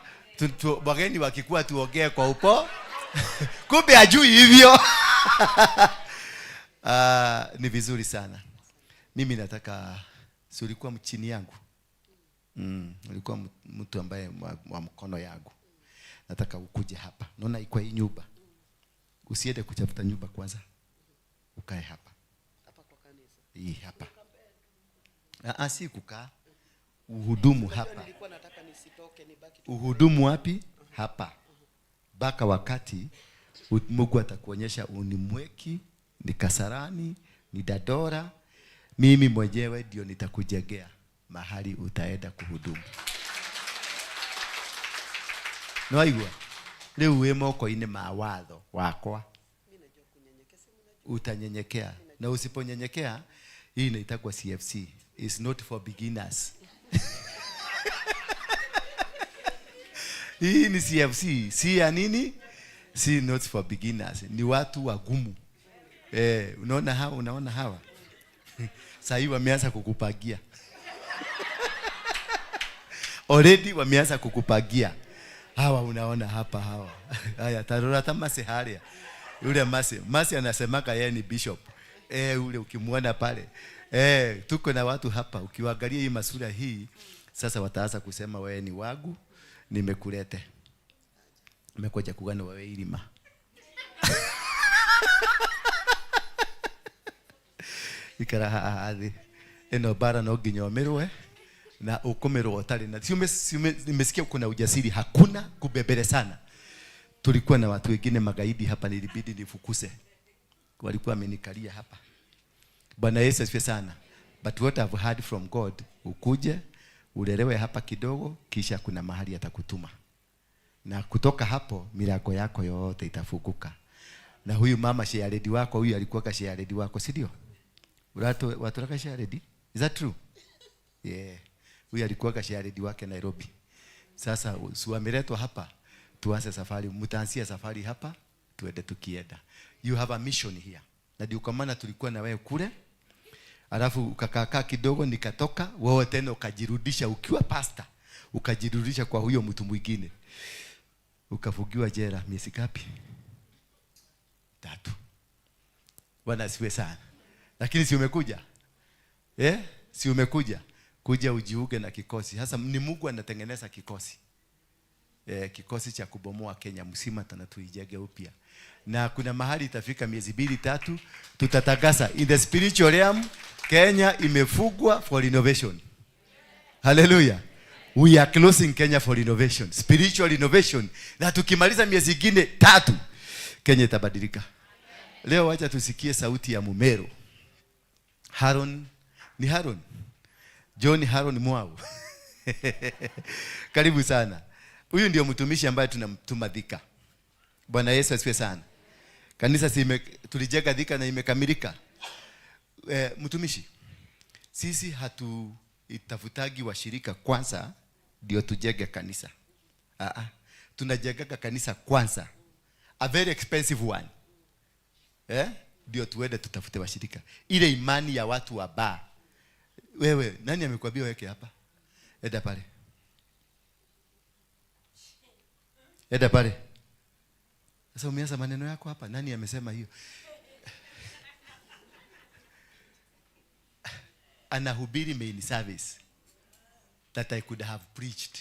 wageni wakikuwa tuongee kwa upo kumbe hajui hivyo. Ni vizuri sana. Mimi nataka, si ulikuwa chini yangu? Ulikuwa mtu ambaye wa mkono yangu. Nataka ukuje hapa. Naona iko hii nyumba. Usiende kutafuta nyumba kwanza. Ukae hapa. Hapa kwa kanisa. Hii hapa. Si kukaa. Uhudumu hapa. Nilikuwa nataka nisitoke, nibaki tu. Uhudumu wapi? Hapa. Baka wakati Mungu atakuonyesha unimweki, ni Kasarani, ni Dadora, mimi mwenyewe ndio nitakujengea mahali utaenda kuhudumu. Nwaigua? Rĩu wĩ moko-inĩ ma watho wakwa. Utanyenyekea. Na usiponyenyekea, hii inaitagwa CFC. It's not for beginners. Hii ni CFC. Si ya nini? Si not for beginners. Ni watu wagumu. Unaona hawa, unaona hawa? Sasa hivi wameanza kukupagia. Already wameanza kukupagia. Hawa unaona hapa hawa. Haya, tarora hata Masi haria. Yule Masi, Masi anasemaka yeye ni bishop. Ule ukimuona pale. Tuko na watu hapa ukiwaangalia hii masura hii sasa wataanza kusema wewe ni wagu, nimekulete. Nimekuja kugana wewe ilima. Ikara haha thi. Eno bara no nginya umirwe na ukumirwo utari na nimesikia kuna ujasiri, hakuna kubebere sana. Tulikuwa na watu wengine magaidi hapa, nilibidi nifukuse. Walikuwa wamenikalia hapa. Bwana Yesu asifiwe sana. But what I've heard from God, ukuje ulelewe hapa kidogo, kisha kuna mahali atakutuma. Na kutoka hapo milango yako yote itafunguka. Na huyu mama share wako, huyu alikuwa ka share wako, si ndio? Watu share. Is that true? Yeah. Huyu alikuwa ka share wake Nairobi. Sasa si wameletwa hapa, tuanze safari, mtaanzia safari hapa, tuende tukienda. You have a mission here. Na ndio kwa maana tulikuwa na wewe kule. Alafu ukakaa kidogo nikatoka, wewe tena ukajirudisha ukiwa pastor, ukajirudisha kwa huyo mtu mwingine. Ukafungiwa jela miezi ngapi? 3. Bwana asifiwe sana. Lakini si umekuja? Si umekuja? Kuja ujiunge na kikosi. Sasa ni Mungu anatengeneza kikosi. Kikosi cha kubomoa Kenya mzima tena tuijenge upya. Na kuna mahali itafika miezi 2 3 tutatangaza in the spiritual realm Kenya imefungwa for renovation. Hallelujah. We are closing Kenya for renovation, spiritual renovation. Na tukimaliza miezi ingine 3 Kenya itabadilika. Leo wacha tusikie sauti ya Mumero. Haron, ni Haron. John Haron Mwau. Karibu sana. Huyu ndio mtumishi ambaye tunamtuma Thika. Bwana Yesu asifiwe sana. Kanisa tulijenga Thika na imekamilika. Mtumishi, sisi hatuitafutagi washirika kwanza ndio tujenge kanisa. Tunajengaga kanisa kwanza. A very expensive one. Ndio tuende tutafute washirika. Ile imani ya watu wa baa. Wewe, nani amekwambia weke hapa? Enda pale. Enda pale. Sasa umeanza maneno yako hapa. Nani amesema hiyo? Anahubiri main service that I could have preached.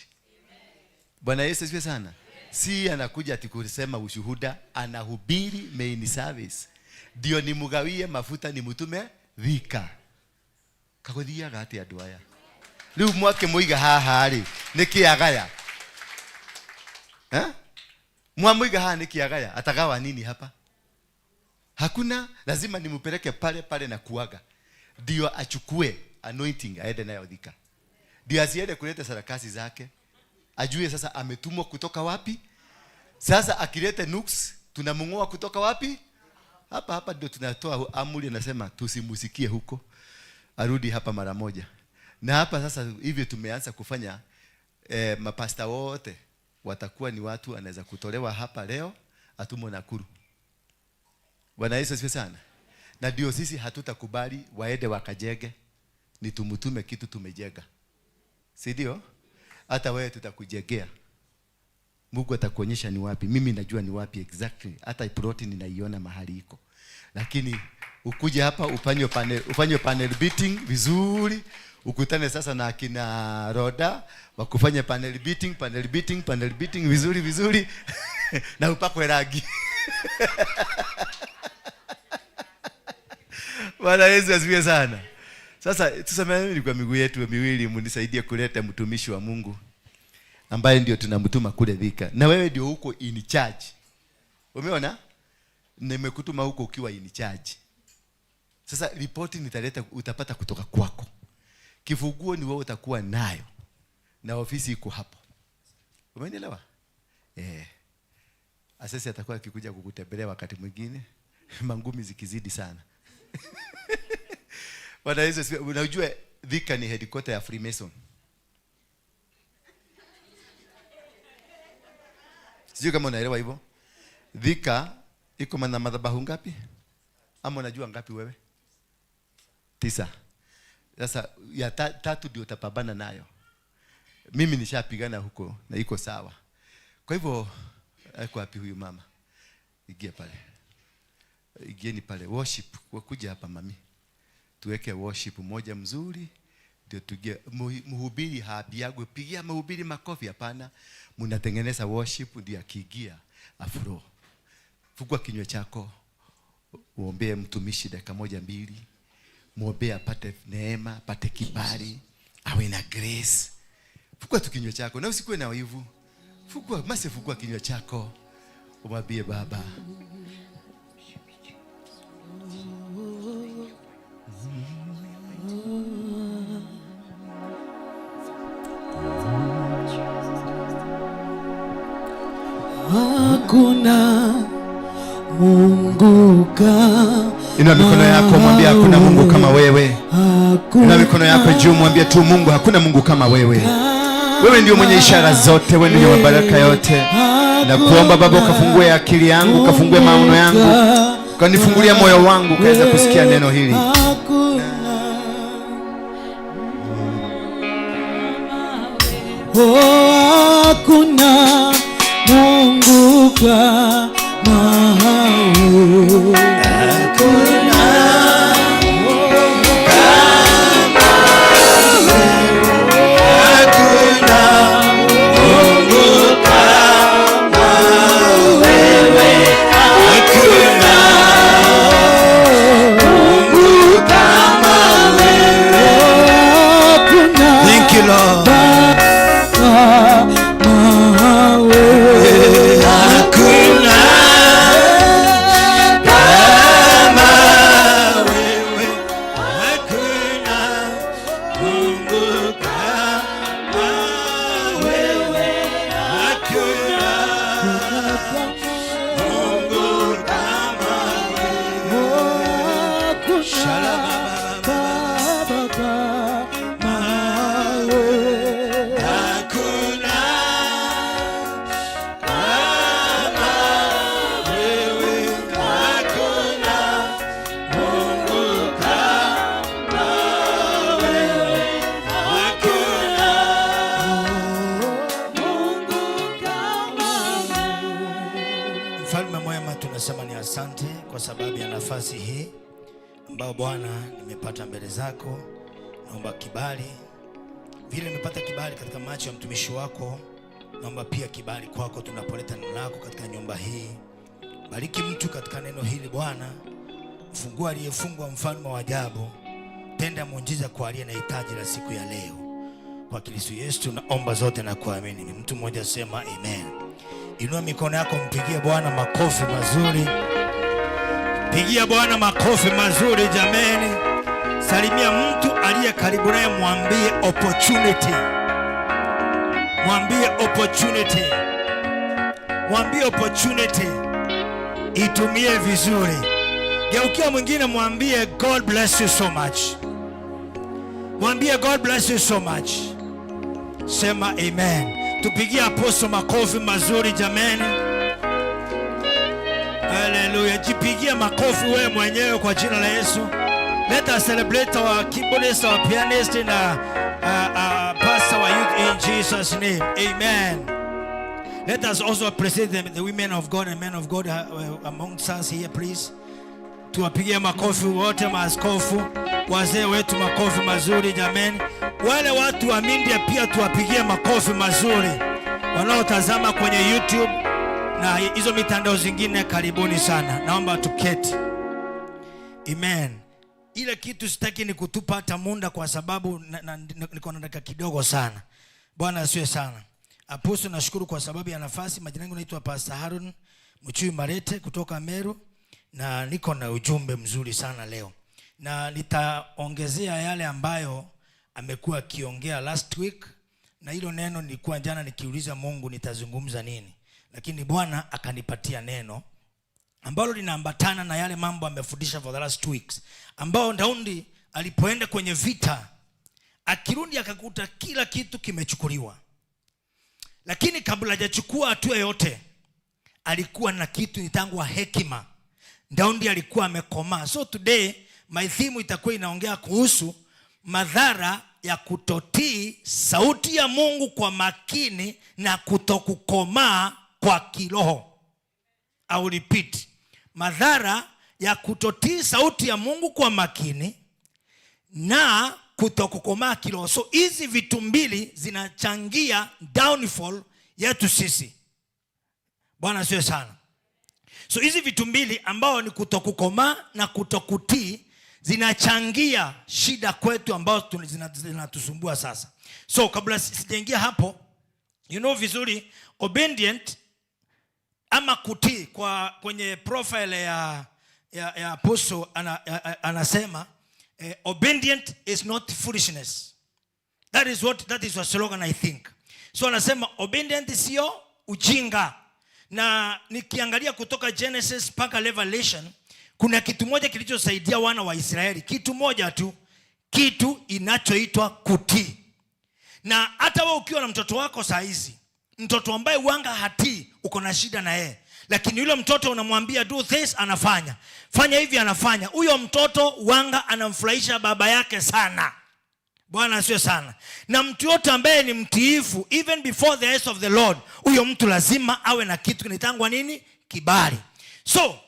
Bwana Yesu asifiwe sana. Si anakuja ati kusema ushuhuda, anahubiri main service. Ndio nimugawie mafuta nimutume Thika. Kagothiaga atia andu aya? Riu mwake muiga haha ri, niki agaya? Mwamuiga haha niki agaya? Atagawa nini hapa? Hakuna, lazima nimupeleke pale pale na kuaga. Ndio achukue anointing aende nayo Thika. Ndio asiende kuleta sarakasi zake. Ajue sasa ametumwa kutoka wapi? Sasa akilete nuks tunamungoa kutoka wapi? Hapa hapa ndio tunatoa amri, anasema tusimusikie huko. Arudi hapa mara moja. Na hapa sasa hivyo tumeanza kufanya mapasta wote watakuwa ni watu anaweza kutolewa hapa leo atumwe Nakuru. Bwana Yesu asifiwe sana. Na ndio sisi hatutakubali waende wakajenge, ni tumutume kitu tumejenga. Si ndio? Hata wewe tutakujengea. Mungu atakuonyesha ni wapi. Mimi najua ni wapi exactly. Hata plot ninaiona mahali iko. Lakini ukuje hapa ufanywe panel beating vizuri, ukutane sasa na akina Roda wakufanye panel beating, panel beating, panel beating vizuri vizuri na upakwe rangi. Bwana Yesu asifiwe sana. Sasa tusemeni kwa miguu yetu miwili, mnisaidie kuleta mtumishi wa Mungu ambaye ndio tunamtuma kule Thika. Na wewe ndio huko in charge. Umeona? Nimekutuma huko ukiwa in charge. Sasa ripoti nitaleta, utapata kutoka kwako. Kifunguo ni wewe utakuwa nayo. Na ofisi iko hapo. Umenielewa? Eh. Asesi atakuwa akikuja kukutembelea wakati mwingine, mangumi zikizidi sana. Bwana Yesu asifiwe. Unajua Thika ni headquarter ya Freemason. Sijui kama unaelewa hivyo. Thika iko na madhabahu ngapi? Ama unajua ngapi wewe? 9. Sasa ya tatu ndio utapambana nayo. Mimi nishapigana huko na iko sawa. Kwa hivyo yuko wapi huyu mama? Ingia pale. Ingieni pale worship, kwa kuja hapa mami. Tuweke worship moja mzuri ndio tugie mhubiri haambiagwe pigia mhubiri makofi, hapana. Mnatengeneza worship ndio akiingia afro. Fungua kinywa chako uombee mtumishi dakika moja mbili. Muombee apate neema, apate kibali, awe na grace. Fungua tu kinywa chako na usikuwe na wivu. Fungua, mase fungua kinywa chako. Umwambie Baba. Hakuna Mungu kama Inua mikono yako mwambie hakuna Mungu kama wewe. Inua mikono yako juu mwambie tu Mungu, hakuna Mungu kama wewe. Wewe ndio mwenye ishara zote, wewe ndio mwenye baraka yote. Na kuomba Baba ukafungue akili yangu, ukafungue maono yangu, ukanifungulia moyo wangu ukaweza kusikia neno hili. Hakuna, oh, hakuna Mungu kama wewe. Hakuna kama wewe. Hakuna Mungu kama wewe. Hakuna Mungu kama wewe. Hakuna Thank you, Lord. kama wewe. Hakuna kama wewe. Hakuna Mungu kama wewe. Hakuna Mungu kama wewe. Hakuna Baba kama wewe. Hakuna kama wewe. Hakuna Mungu kama wewe. Hakuna Mungu kama wewe. Mfalme mwema, tunasema ni asante kwa sababu ya nafasi hii ambayo Bwana nimepata mbele zako. Naomba kibali, vile nimepata kibali katika macho ya mtumishi wako, naomba pia kibali kwako tunapoleta neno lako katika nyumba hii. Bariki mtu katika neno hili Bwana, mfungua aliyefungwa, mfalme wa ajabu, tenda muujiza kwa aliye na hitaji la siku ya leo. Kwa Kristo Yesu tunaomba zote na kuamini. Mtu mmoja sema amen. Inua mikono yako, mpigie Bwana makofi mazuri. Pigia Bwana makofi mazuri jameni. Salimia mtu aliye karibu naye, mwambie opportunity, mwambie opportunity, mwambie opportunity, itumie vizuri. Geukia mwingine, mwambie God bless you so much, mwambie God bless you so much. Sema amen. Tupigie apostle makofi mazuri jameni. Haleluya. Jipigie makofi wewe mwenyewe kwa jina la Yesu. Let us celebrate our keyboardist, our pianist na pastor wa In Jesus' name, amen. Let us also appreciate the women of God and men of God amongst us here, please. Tuwapigie makofi wote, maaskofu, wazee wetu, makofi mazuri jameni. Wale watu wa media pia tuwapigie makofi mazuri, wanaotazama kwenye YouTube na hizo mitandao zingine, karibuni sana. Naomba tuketi. Amen. Ile kitu sitaki ni kutupa hata muda kwa sababu niko na dakika kidogo sana. Bwana asifiwe sana. Apostle, nashukuru kwa sababu ya nafasi. Majina yangu naitwa Pastor Harun Mchui Marete kutoka Meru na niko na ujumbe mzuri sana leo, na nitaongezea yale ambayo amekuwa akiongea last week, na hilo neno nilikuwa jana nikiuliza Mungu nitazungumza nini, lakini Bwana akanipatia neno ambalo linaambatana na yale mambo amefundisha for the last 2 weeks, ambao Daudi alipoenda kwenye vita, akirudi akakuta kila kitu kimechukuliwa, lakini kabla hajachukua hatua yote alikuwa na kitu inaitangwa hekima. Daudi alikuwa amekomaa. So today my theme itakuwa inaongea kuhusu madhara ya kutotii sauti ya Mungu kwa makini na kutokukomaa kwa kiroho. I will repeat. Madhara ya kutotii sauti ya Mungu kwa makini na kutokukomaa kiroho. So hizi vitu mbili zinachangia downfall yetu sisi. Bwana asifiwe sana. So hizi vitu mbili ambao ni kutokukomaa na kutokutii zinachangia shida kwetu ambao zinatusumbua sasa. So kabla sijaingia hapo, you know vizuri obedient ama kutii kwa kwenye profile ya apostle anasema obedient is not foolishness. That is your slogan, I think. So anasema obedient sio ujinga. Na nikiangalia kutoka Genesis mpaka Revelation, kuna kitu moja kilichosaidia wana wa Israeli, kitu moja tu, kitu inachoitwa kutii. Na hata wewe ukiwa na mtoto wako saa hizi, mtoto ambaye wanga hatii, uko na shida na yeye, lakini yule mtoto unamwambia do this, anafanya, fanya hivi, anafanya. Huyo mtoto wanga anamfurahisha baba yake sana. Bwana asifiwe sana. Na mtu yote ambaye ni mtiifu even before the eyes of the Lord, huyo mtu lazima awe na kitu kinaitangwa nini? Kibali. So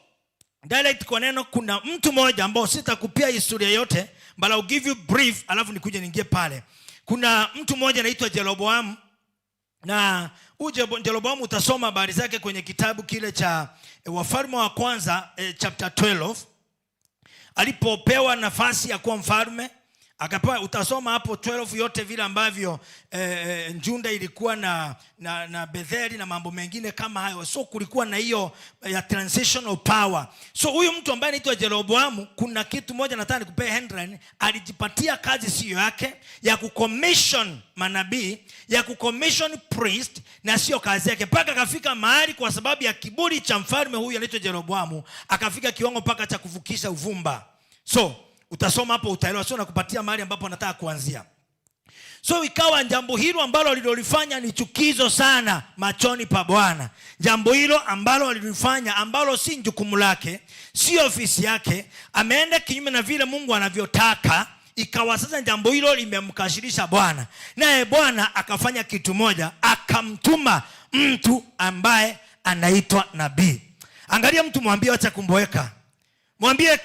direct kwa neno, kuna mtu mmoja ambao sitakupia historia yote, but I'll give you brief, alafu nikuje niingie pale. Kuna mtu mmoja anaitwa Jeroboam, na huyu Jeroboam utasoma habari zake kwenye kitabu kile cha Wafalme wa Kwanza, chapter 12, alipopewa nafasi ya kuwa mfalme akapewa. Utasoma hapo 12 yote vile ambavyo Juda ilikuwa na Betheli na mambo mengine kama hayo. So kulikuwa na hiyo ya transition of power. So huyu mtu ambaye anaitwa Jeroboamu, kuna kitu moja nataka nikupee headline. Alijipatia kazi siyo yake ya kucommission manabii, ya kucommission priest, na sio kazi yake, mpaka akafika mahali kwa sababu ya kiburi cha mfalme huyu anaitwa Jeroboamu, akafika kiwango mpaka cha kufukisha uvumba. So utasoma hapo utaelewa, sio nakupatia mahali ambapo nataka kuanzia. So ikawa jambo hilo ambalo alilolifanya ni chukizo sana machoni pa Bwana. Jambo hilo ambalo alilifanya, ambalo si jukumu lake, si ofisi yake, ameenda kinyume na vile Mungu anavyotaka. Ikawa sasa jambo hilo limemkasirisha Bwana, naye Bwana akafanya kitu moja, akamtuma mtu ambaye anaitwa nabii. Angalia mtu, mwambie acha kumboeka. Mwambie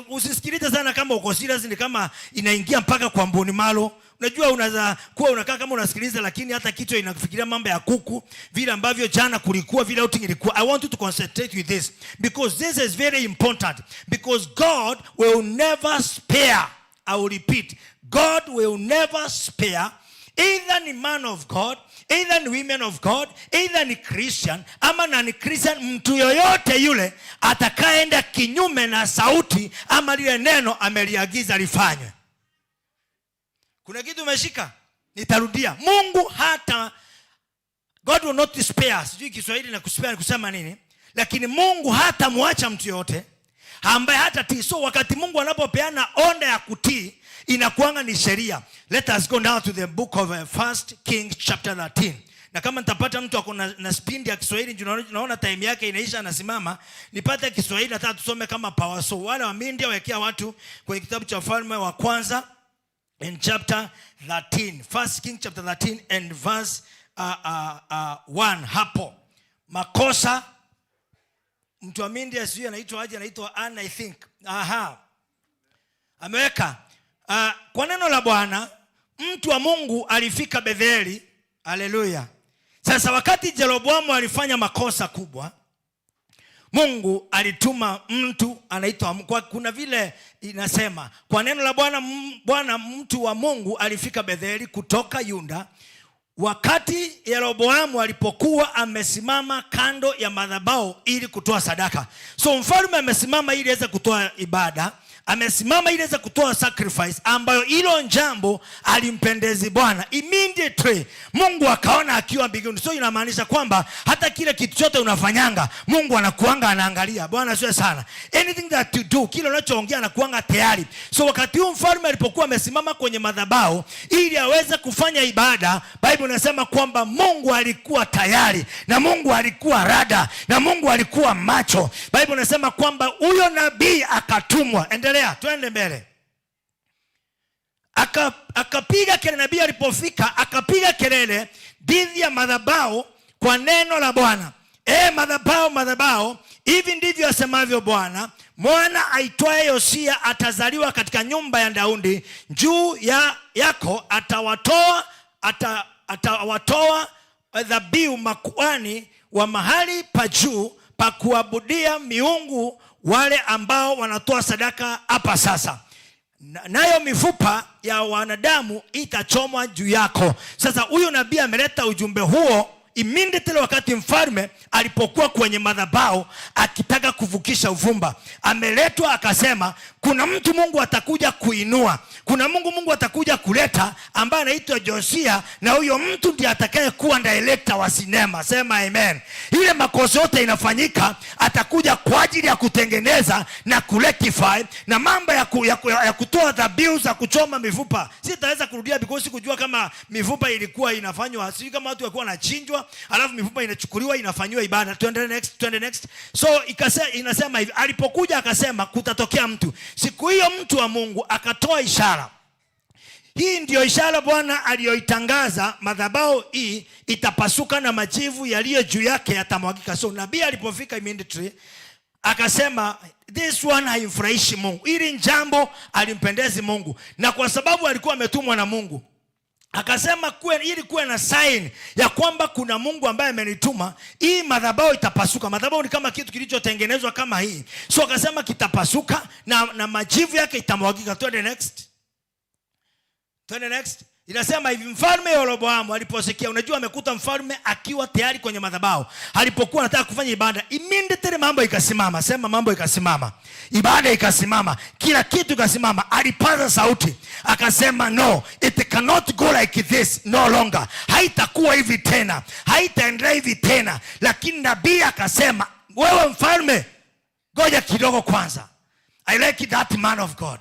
usisikilize sana kama uko serious, ni kama inaingia mpaka kwa mboni malo. Unajua unaweza kuwa unakaa kama unasikiliza, lakini hata kichwa inafikiria mambo ya kuku, vile ambavyo jana kulikuwa, vile outing ilikuwa. I want you to concentrate with this because this is very important, because God will never spare. I will repeat, God will never spare either ni man of God, either ni women of God, either ni Christian ama na ni Christian, mtu yoyote yule atakayeenda kinyume na sauti ama lile neno ameliagiza lifanywe. Kuna kitu umeshika? Nitarudia. Mungu hata, God will not spare. Sijui Kiswahili na kuspare ni kusema nini, lakini Mungu hatamwacha mtu yoyote ambaye hatatii. So wakati Mungu anapopeana order ya kutii, inakuanga ni sheria. Let us go now to the book of First Kings chapter 13. Na kama nitapata mtu ako na spindi ya Kiswahili, juu naona time yake inaisha, anasimama, nipate Kiswahili, nataka tusome kama power. So wale wa media, wekea watu kwenye kitabu cha Wafalme wa Kwanza In chapter 13, First King chapter 13 and verse 1 hapo. Makosa mtu wa India, sijui anaitwa aje, anaitwa Ann, I think. Aha. Ameweka kwa neno la Bwana mtu wa Mungu alifika Betheli. Haleluya. Sasa wakati Jeroboamu alifanya makosa kubwa, Mungu alituma mtu anaitwa kwa, kuna vile inasema kwa neno la Bwana, Bwana mtu wa Mungu alifika Betheli kutoka Yuda wakati Yeroboamu alipokuwa amesimama kando ya madhabahu ili kutoa sadaka. So mfalme amesimama ili aweze kutoa ibada, amesimama ili aweze kutoa sacrifice ambayo hilo jambo alimpendezi Bwana. Immediately Mungu akaona akiwa mbinguni. So inamaanisha kwamba hata kile kitu chote unafanyanga, Mungu anakuanga anaangalia. Bwana sio sana. Anything that you do, kile unachoongea anakuanga tayari. So wakati huu mfalme alipokuwa amesimama kwenye madhabahu ili aweze kufanya ibada, Bible inasema kwamba Mungu alikuwa tayari na Mungu alikuwa rada na Mungu alikuwa macho. Bible inasema kwamba huyo nabii akatumwa. Endelea, twende mbele. Akapiga kelele, nabii alipofika akapiga kelele dhidi ya madhabahu kwa neno la Bwana. E madhabahu, madhabahu, hivi ndivyo asemavyo Bwana, mwana aitwaye Yosia atazaliwa katika nyumba ya Daudi, juu yako atawatoa dhabihu makuhani wa mahali pa juu pa kuabudia miungu, wale ambao wanatoa sadaka hapa sasa, nayo mifupa ya wanadamu itachomwa juu yako. Sasa huyu nabii ameleta ujumbe huo immediately wakati mfalme alipokuwa kwenye madhabahu akitaka kuvukisha uvumba. Ameletwa akasema kuna mtu Mungu atakuja kuinua, kuna Mungu atakuja kuleta ambaye anaitwa Josia, na huyo mtu ndiye atakayekuwa director wa sinema. Sema amen. Ile makosa yote inafanyika, atakuja kwa ajili ya kutengeneza na kurectify na mambo ya kutoa dhabihu za kuchoma mifupa. Sitaweza kurudia because sikujua kama mifupa ilikuwa inafanywa, sijui kama watu walikuwa wanachinjwa alafu mifupa inachukuliwa inafanywa ibada. Twende next, twende next. So inasema hivi, alipokuja akasema kutatokea mtu siku hiyo, mtu wa Mungu akatoa ishara. Hii ndiyo ishara Bwana aliyoitangaza, madhabahu hii itapasuka na majivu yaliyo juu yake yatamwagika. So nabii alipofika immediately akasema this one haimfurahishi Mungu, ili jambo alimpendezi Mungu, na kwa sababu alikuwa ametumwa na Mungu akasema ili kuwe na sign ya kwamba kuna Mungu ambaye amenituma, hii madhabahu itapasuka. Madhabahu ni kama kitu kilichotengenezwa kama hii, so akasema kitapasuka na majivu yake itamwagika. Twende next, twende next. Inasema hivi, mfalme Yeroboamu aliposikia, unajua amekuta mfalme akiwa tayari kwenye madhabahu, alipokuwa anataka kufanya ibada, immediately mambo ikasimama. Sema mambo ikasimama, ibada ikasimama, kila kitu ikasimama. Alipaza sauti akasema, no, it cannot go like this no longer, haitakuwa hivi tena, haitaendelea hivi tena. Lakini nabii akasema, wewe mfalme, ngoja kidogo kwanza. I like that man of God,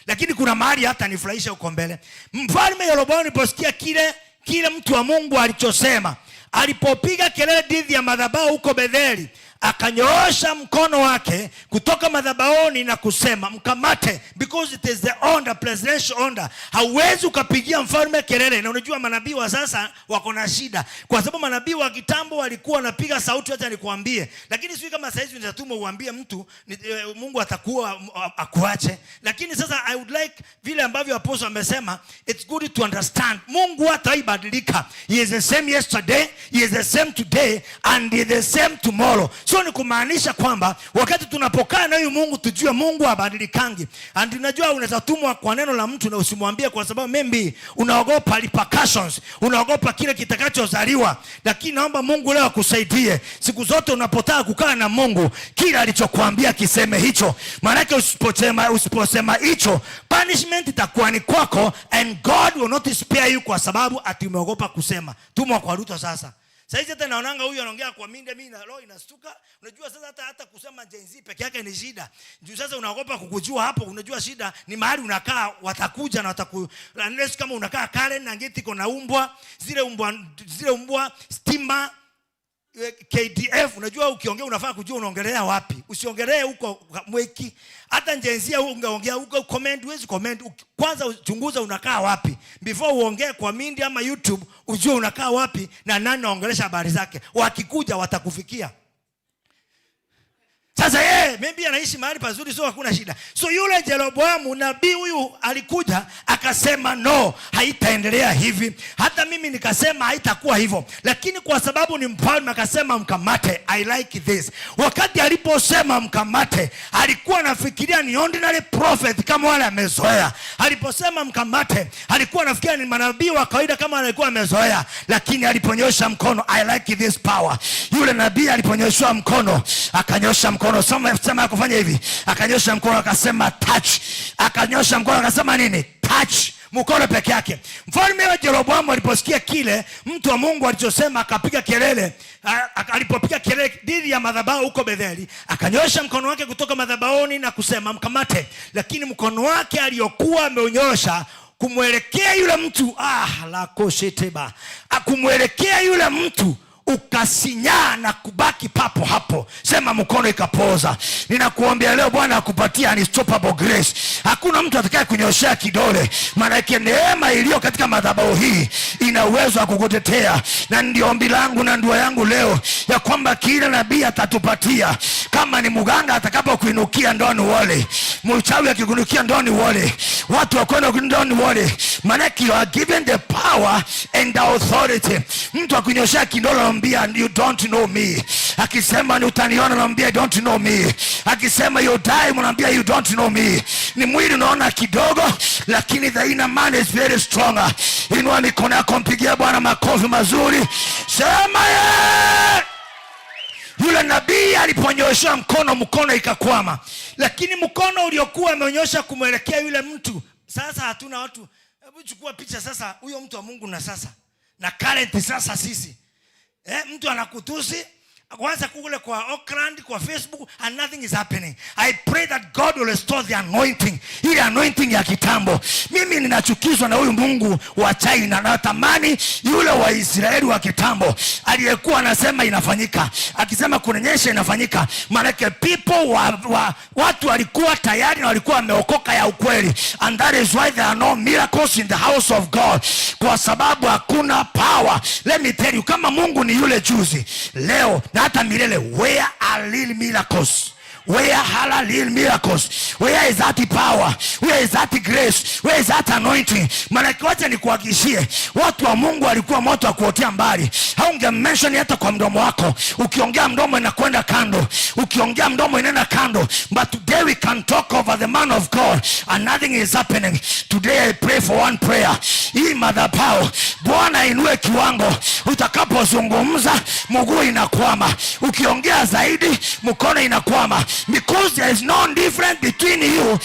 lakini kuna mahali hata nifurahisha huko mbele. Mfalme Yeroboamu aliposikia kile mtu wa Mungu alichosema, alipopiga kelele dhidi ya madhabahu huko Betheli, akanyoosha mkono wake kutoka madhabahuni na kusema, mkamate, because it is the order, presidential order. Hauwezi ukapigia mfalme kelele. Na unajua manabii wa sasa wako na shida, kwa sababu manabii wa kitambo walikuwa wanapiga sauti, acha nikwambie. Lakini sijui kama saizi nitatuma uambie mtu Mungu atakuwa akuache. Lakini sasa I would like vile ambavyo apostle amesema, it's good to understand Mungu hataibadilika. He is the same yesterday, he is the same today and he is the same tomorrow. So ni kumaanisha kwamba wakati tunapokaa na huyu Mungu tujue Mungu habadilikangi. And unajua unaweza tumwa kwa neno la mtu na usimwambie, kwa sababu maybe unaogopa repercussions, unaogopa kile kitakachozaliwa. Lakini naomba Mungu leo akusaidie. Siku zote unapotaka kukaa na Mungu, kila alichokuambia kiseme hicho. Maanake usiposema hicho, punishment itakuwa ni kwako and God will not spare you, kwa sababu ati umeogopa kusema. Tumwa kwa Ruto sasa. Saizi hata naonanga huyu anaongea kwa minde, mimi na roho inastuka. Unajua sasa hata kusema Gen Z peke yake ni shida. Juu sasa unaogopa kukujua hapo, unajua shida ni mahali unakaa watakuja na unless kama unakaa Karen na ngeti iko na umbwa, zile umbwa stima. KDF. Unajua ukiongea unafaa kujua unaongelea wapi. Usiongelee huko Mwiki. Hata Gen Z ungeongea huko, comment, huwezi comment. Kwanza uchunguza unakaa wapi. Before uongee kwa media ama YouTube, ujue unakaa wapi na nani naongelesha habari zake. Wakikuja watakufikia. Sasa yeye maybe anaishi mahali pazuri, so hakuna shida. So yule Jeroboamu, nabii huyu, alikuja akasema, "No, haitaendelea hivi." Hata mimi nikasema haitakuwa hivyo, lakini kwa sababu ni mfalme akasema, "Mkamate." I like this. Wakati aliposema mkamate, alikuwa anafikiria ni ordinary prophet kama wale amezoea. Aliposema mkamate, alikuwa anafikiria ni manabii wa kawaida kama alikuwa amezoea, lakini aliponyosha mkono, I like this power. Yule nabii aliponyosha mkono, akanyosha mkono, sema sema kufanya hivi, akanyosha mkono akasema, "Touch." Akanyosha mkono akasema nini? "Touch." Mkono peke yake. Mfalme wa Jeroboamu aliposikia kile mtu wa Mungu alichosema, akapiga kelele. Alipopiga kelele dhidi ya madhabahu huko Betheli, akanyosha mkono wake kutoka madhabahuni na kusema, "Mkamate." Lakini mkono wake aliyokuwa ameunyosha kumwelekea yule mtu, ah, lakosheteba, kumwelekea yule mtu ukasinyaa na kubaki papo hapo. Sema, mkono ikapoza. Ninakuombea leo Bwana akupatia unstoppable grace. Hakuna mtu atakaye kunyoshea kidole, maanake neema iliyo katika madhabahu hii ina uwezo wa kukutetea. Na ndio ombi langu na dua yangu leo ya kwamba kila nabii atatupatia, kama ni mganga atakapokuinukia, don't worry, mchawi akikuinukia, don't worry, watu wakwenda, don't worry, maanake you are given the power and the authority. Mtu akunyoshea kidole, naambia, "You don't know me." Akisema ni utaniona, naambia, "You don't know me." Akisema you die, mnaambia, "You don't know me." Ni mwili unaona kidogo, lakini the inner man is very strong. Inua mikono yako, mpigie Bwana makofi mazuri, sema yeah! Yule nabii aliponyosha mkono, mkono ikakwama, lakini mkono uliokuwa ameonyosha kumwelekea yule mtu. Sasa hatuna watu. Hebu chukua picha sasa huyo mtu wa Mungu na sasa na current sasa sisi, mtu anakutusi kwanza kule kwa Auckland, kwa Facebook, and nothing is happening. I pray that God will restore the anointing, ile anointing ya kitambo. Mimi ninachukizwa na huyu Mungu wa China, natamani yule wa Israeli wa kitambo aliyekuwa anasema inafanyika, akisema kunanyesha inafanyika. Maanake people watu walikuwa tayari na walikuwa wameokoka ya ukweli, and that is why there are no miracles in the house of God, kwa sababu hakuna power. Let me tell you, kama Mungu ni yule juzi, leo na hata milele, where are real miracles? Where are real miracles? Where is that power? Where is that grace? Where is that anointing? Maanake wacha nikuhakikishie, watu wa Mungu walikuwa moto wa kuotea mbali. Haunge mention hata kwa mdomo wako. Ukiongea mdomo inakwenda kando, ukiongea mdomo inaenda kando. But today we can talk over the man of God and nothing is happening. Today I pray for one prayer. Hii madhabahu, Bwana inue kiwango. Utakapozungumza mguu inakwama, ukiongea zaidi mkono inakwama, because there is no difference between you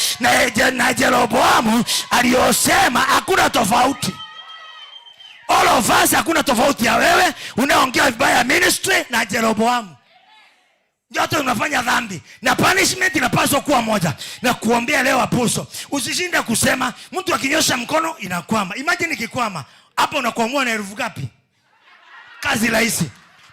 na Jeroboamu aliyosema. Hakuna tofauti. All of us, hakuna tofauti ya wewe unaongea vibaya ministry na Jeroboamu. Yote unafanya dhambi na punishment inapaswa kuwa moja. Na kuombea leo, apostle, usishinde kusema mtu akinyosha mkono inakwama. Imagine ikikwama hapo, unakwamua na elfu ngapi? Kazi rahisi.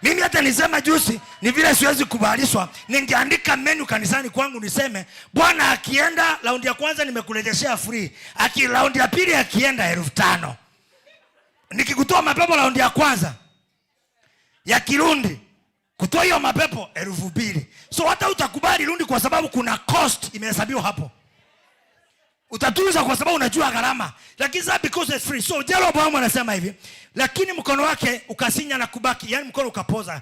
Mimi hata nisema juzi, ni vile siwezi kubalishwa, ningeandika menu kanisani kwangu niseme, bwana akienda raundi ya kwanza nimekurejeshea free, aki raundi ya pili akienda 5,000. Nikikutoa mapepo raundi ya kwanza ya Kirundi, kutoa hiyo mapepo 2,000. So hata utakubali Rundi kwa sababu kuna cost imehesabiwa hapo. Utatunza kwa sababu unajua gharama, lakini sasa because it's free. So Jeroboam anasema hivi, lakini mkono wake ukasinya na kubaki, yani mkono ukapoza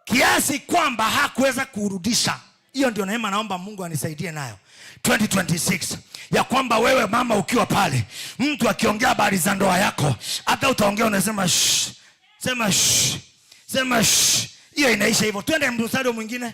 kiasi kwamba hakuweza kurudisha. Hiyo ndio neema naomba Mungu anisaidie nayo 2026, ya kwamba wewe mama ukiwa pale, mtu akiongea habari za ndoa yako, hata utaongea unasema shh, sema shh, sema shh, hiyo inaisha hivyo. Twende mstari mwingine,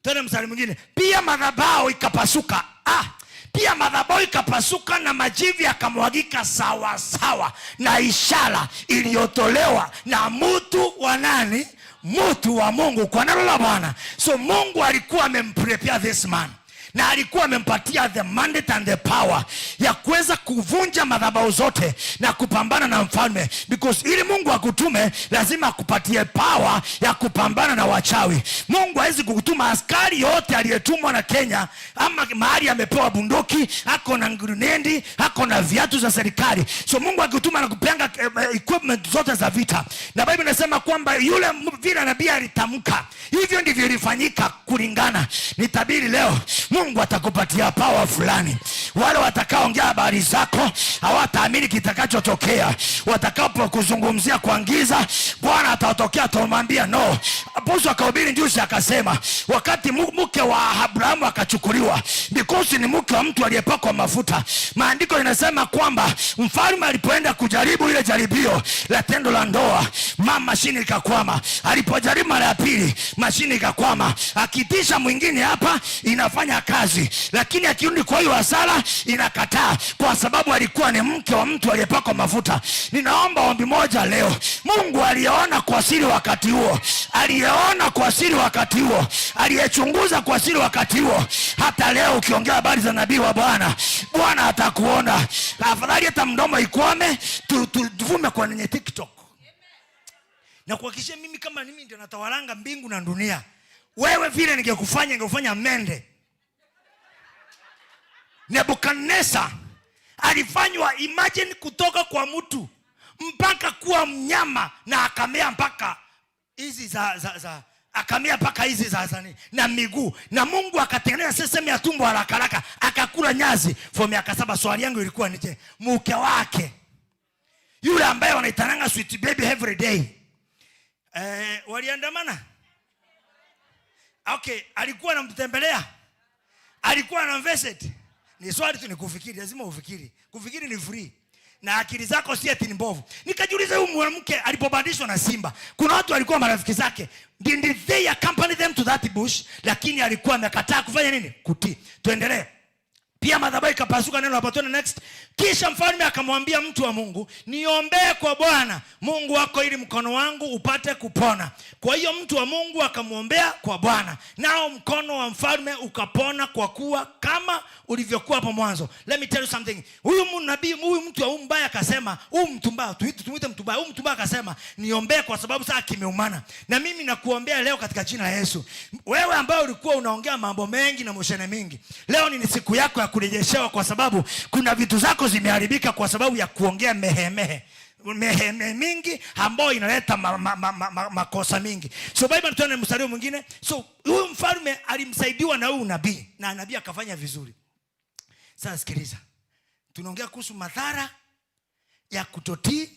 twende mstari mwingine. Pia madhabahu ikapasuka. Ah, pia madhabahu ikapasuka na majivu yakamwagika sawa sawa na ishara iliyotolewa na mtu wa nani? Mtu wa Mungu kwa neno la Bwana. So Mungu alikuwa amemprepare this man na alikuwa amempatia the mandate and the power. ya kuweza kuvunja madhabahu zote na kupambana na mfalme, because ili Mungu akutume lazima akupatie power ya kupambana na wachawi. Mungu hawezi kukutuma askari yote aliyetumwa na Kenya ama mahali amepewa bunduki, ako na grenade, ako na viatu za serikali. So Mungu akituma anakupeanga equipment zote za vita, na Bible inasema kwamba yule vile nabii alitamka, hivyo ndivyo ilifanyika kulingana. Nitabiri leo Mungu atakupatia power fulani. Wale watakaoongea habari zako hawataamini kitakachotokea. Watakapokuzungumzia kwa giza, Bwana atatokea, atamwambia no. Apostle akahubiri juzi akasema, wakati mke wa Abrahamu akachukuliwa, because ni mke wa mtu aliyepakwa mafuta. Maandiko inasema kwamba mfalme alipoenda kujaribu ile jaribio la tendo la ndoa, mama mashini ikakwama. Alipojaribu mara ya pili, mashini ikakwama. Akitisha mwingine hapa inafanya kazi, lakini akirudi kwa hiyo hasara inakataa, kwa sababu alikuwa ni mke wa mtu aliyepakwa mafuta. Ninaomba ombi moja leo, Mungu aliyeona kwa siri wakati huo, aliyeona kwa siri wakati huo, aliyechunguza kwa siri wakati huo, hata leo ukiongea habari za nabii wa Bwana, Bwana atakuona. Afadhali hata mdomo ikwame, tuvume kwenye TikTok na kuhakikishia mimi kama mimi ndio natawalanga mbingu na dunia, wewe vile ningekufanya ningekufanya mende. Nebukadneza alifanywa, imagine, kutoka kwa mtu mpaka kuwa mnyama, na akamea mpaka hizi za akamea mpaka hizi za nini, na miguu, na Mungu akatengeneza sehemu ya tumbo haraka haraka, akakula nyazi for miaka 7. Swali yangu ilikuwa ni je, mke wake yule ambaye wanaitananga sweet baby every day, waliandamana? Okay, alikuwa anamtembelea, alikuwa anamvisit? Ni swali tu, ni kufikiri, lazima ufikiri. Kufikiri ni free na akili zako si eti ni mbovu. Nikajiuliza, huyu mwanamke alipobadilishwa na simba, kuna watu walikuwa marafiki zake, did they accompany them to that bush? Lakini alikuwa amekataa kufanya nini? Kutii. Tuendelee. Pia madhabahu ikapasuka, neno hapa, tuende next. Kisha mfalme akamwambia mtu wa Mungu, niombee kwa Bwana Mungu wako ili mkono wangu upate kupona. Kwa hiyo mtu wa Mungu akamwombea kwa Bwana, nao mkono wa mfalme ukapona kwa kuwa kama ulivyokuwa hapo mwanzo. Let me tell you something. Huyu nabii, huyu mtu wa mbaya akasema, huyu mtu mbaya, tumuite mtu mbaya, huyu mtu mbaya akasema, niombee kwa sababu sasa kimeumana. Na mimi nakuombea leo katika jina la Yesu. Wewe ambaye ulikuwa unaongea mambo mengi na moshene mingi, leo ni siku yako ya kurejeshewa, kwa sababu kuna vitu zako zimeharibika kwa sababu ya kuongea mehemehe meheme mingi ambayo inaleta makosa mingi. So Bible, tuone mstari mwingine. So huyu mfalme alimsaidiwa na huyu nabii na nabii akafanya vizuri. Sasa sikiliza, tunaongea kuhusu madhara ya kutotii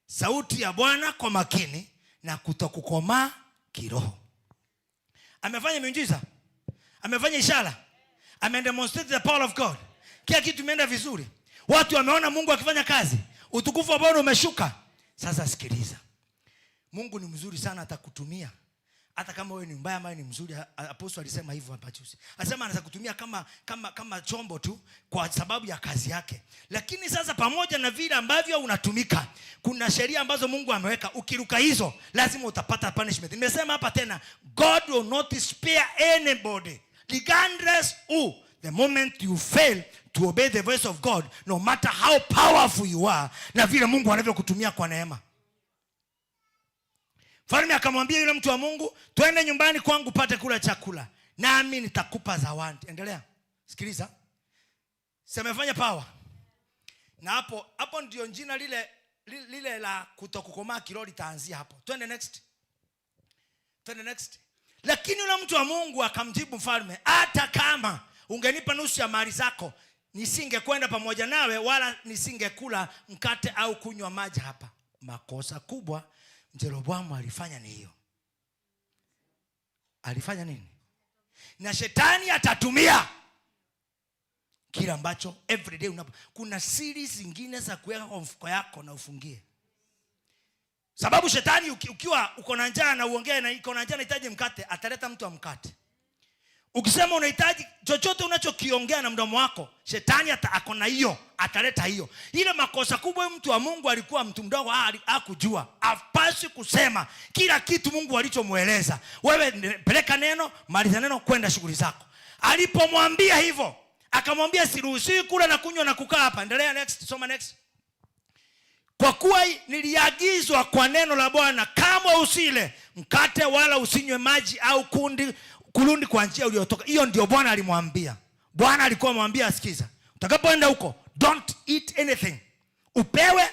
sauti ya Bwana kwa makini na kutokukomaa kiroho. Amefanya miujiza, amefanya ishara, amedemonstrate the power of God, kila kitu imeenda vizuri, watu wameona Mungu akifanya kazi, utukufu wa Bwana umeshuka. Sasa sikiliza, Mungu ni mzuri sana, atakutumia hata kama wewe ni mbaya ama ni mzuri. Apostle alisema hivyo hapa juzi, alisema anaweza kutumia kama chombo tu kwa sababu ya kazi yake. Lakini sasa pamoja na vile ambavyo unatumika, kuna sheria ambazo Mungu ameweka. Ukiruka hizo lazima utapata punishment. Nimesema hapa tena, God will not spare anybody regardless who. The moment you fail to obey the voice of God, no matter how powerful you are, na vile Mungu anavyokutumia kwa neema. Mfalme akamwambia yule mtu wa Mungu, twende nyumbani kwangu pate kula chakula, nami nitakupa zawadi. Endelea sikiliza, semefanya power na hapo hapo ndio jina lile la kutokukomaa kiroho litaanzia hapo. Twende next, twende next. Lakini yule mtu wa Mungu akamjibu mfalme, hata kama ungenipa nusu ya mali zako, nisingekwenda pamoja nawe, wala nisingekula mkate au kunywa maji hapa. Makosa kubwa Jeroboamu alifanya ni hiyo. Alifanya nini? Na shetani atatumia kila ambacho everyday unapo. Kuna siri zingine za kuweka kwa mfuko yako na ufungie. Sababu shetani ukiwa uko na njaa na uongee na uko na njaa unahitaji mkate, ataleta mtu wa mkate. Ukisema unahitaji chochote unachokiongea na mdomo wako, shetani ako na hiyo, ataleta hiyo. Ile makosa kubwa, mtu wa Mungu alikuwa mtu mdogo, hakujua. Hapaswi kusema kila kitu Mungu alichomueleza. Wewe peleka neno, maliza neno, kwenda shughuli zako. Alipomwambia hivyo, Akamwambia, siruhusiwi kula na kunywa na kukaa hapa. Endelea, next, soma next. Kwa kuwa niliagizwa kwa neno la Bwana, kamwe usile mkate wala usinywe maji au kundi kurudi kwa njia uliyotoka. Hiyo ndio Bwana alimwambia. Bwana alikuwa amwambia, sikiza, utakapoenda huko, don't eat anything, upewe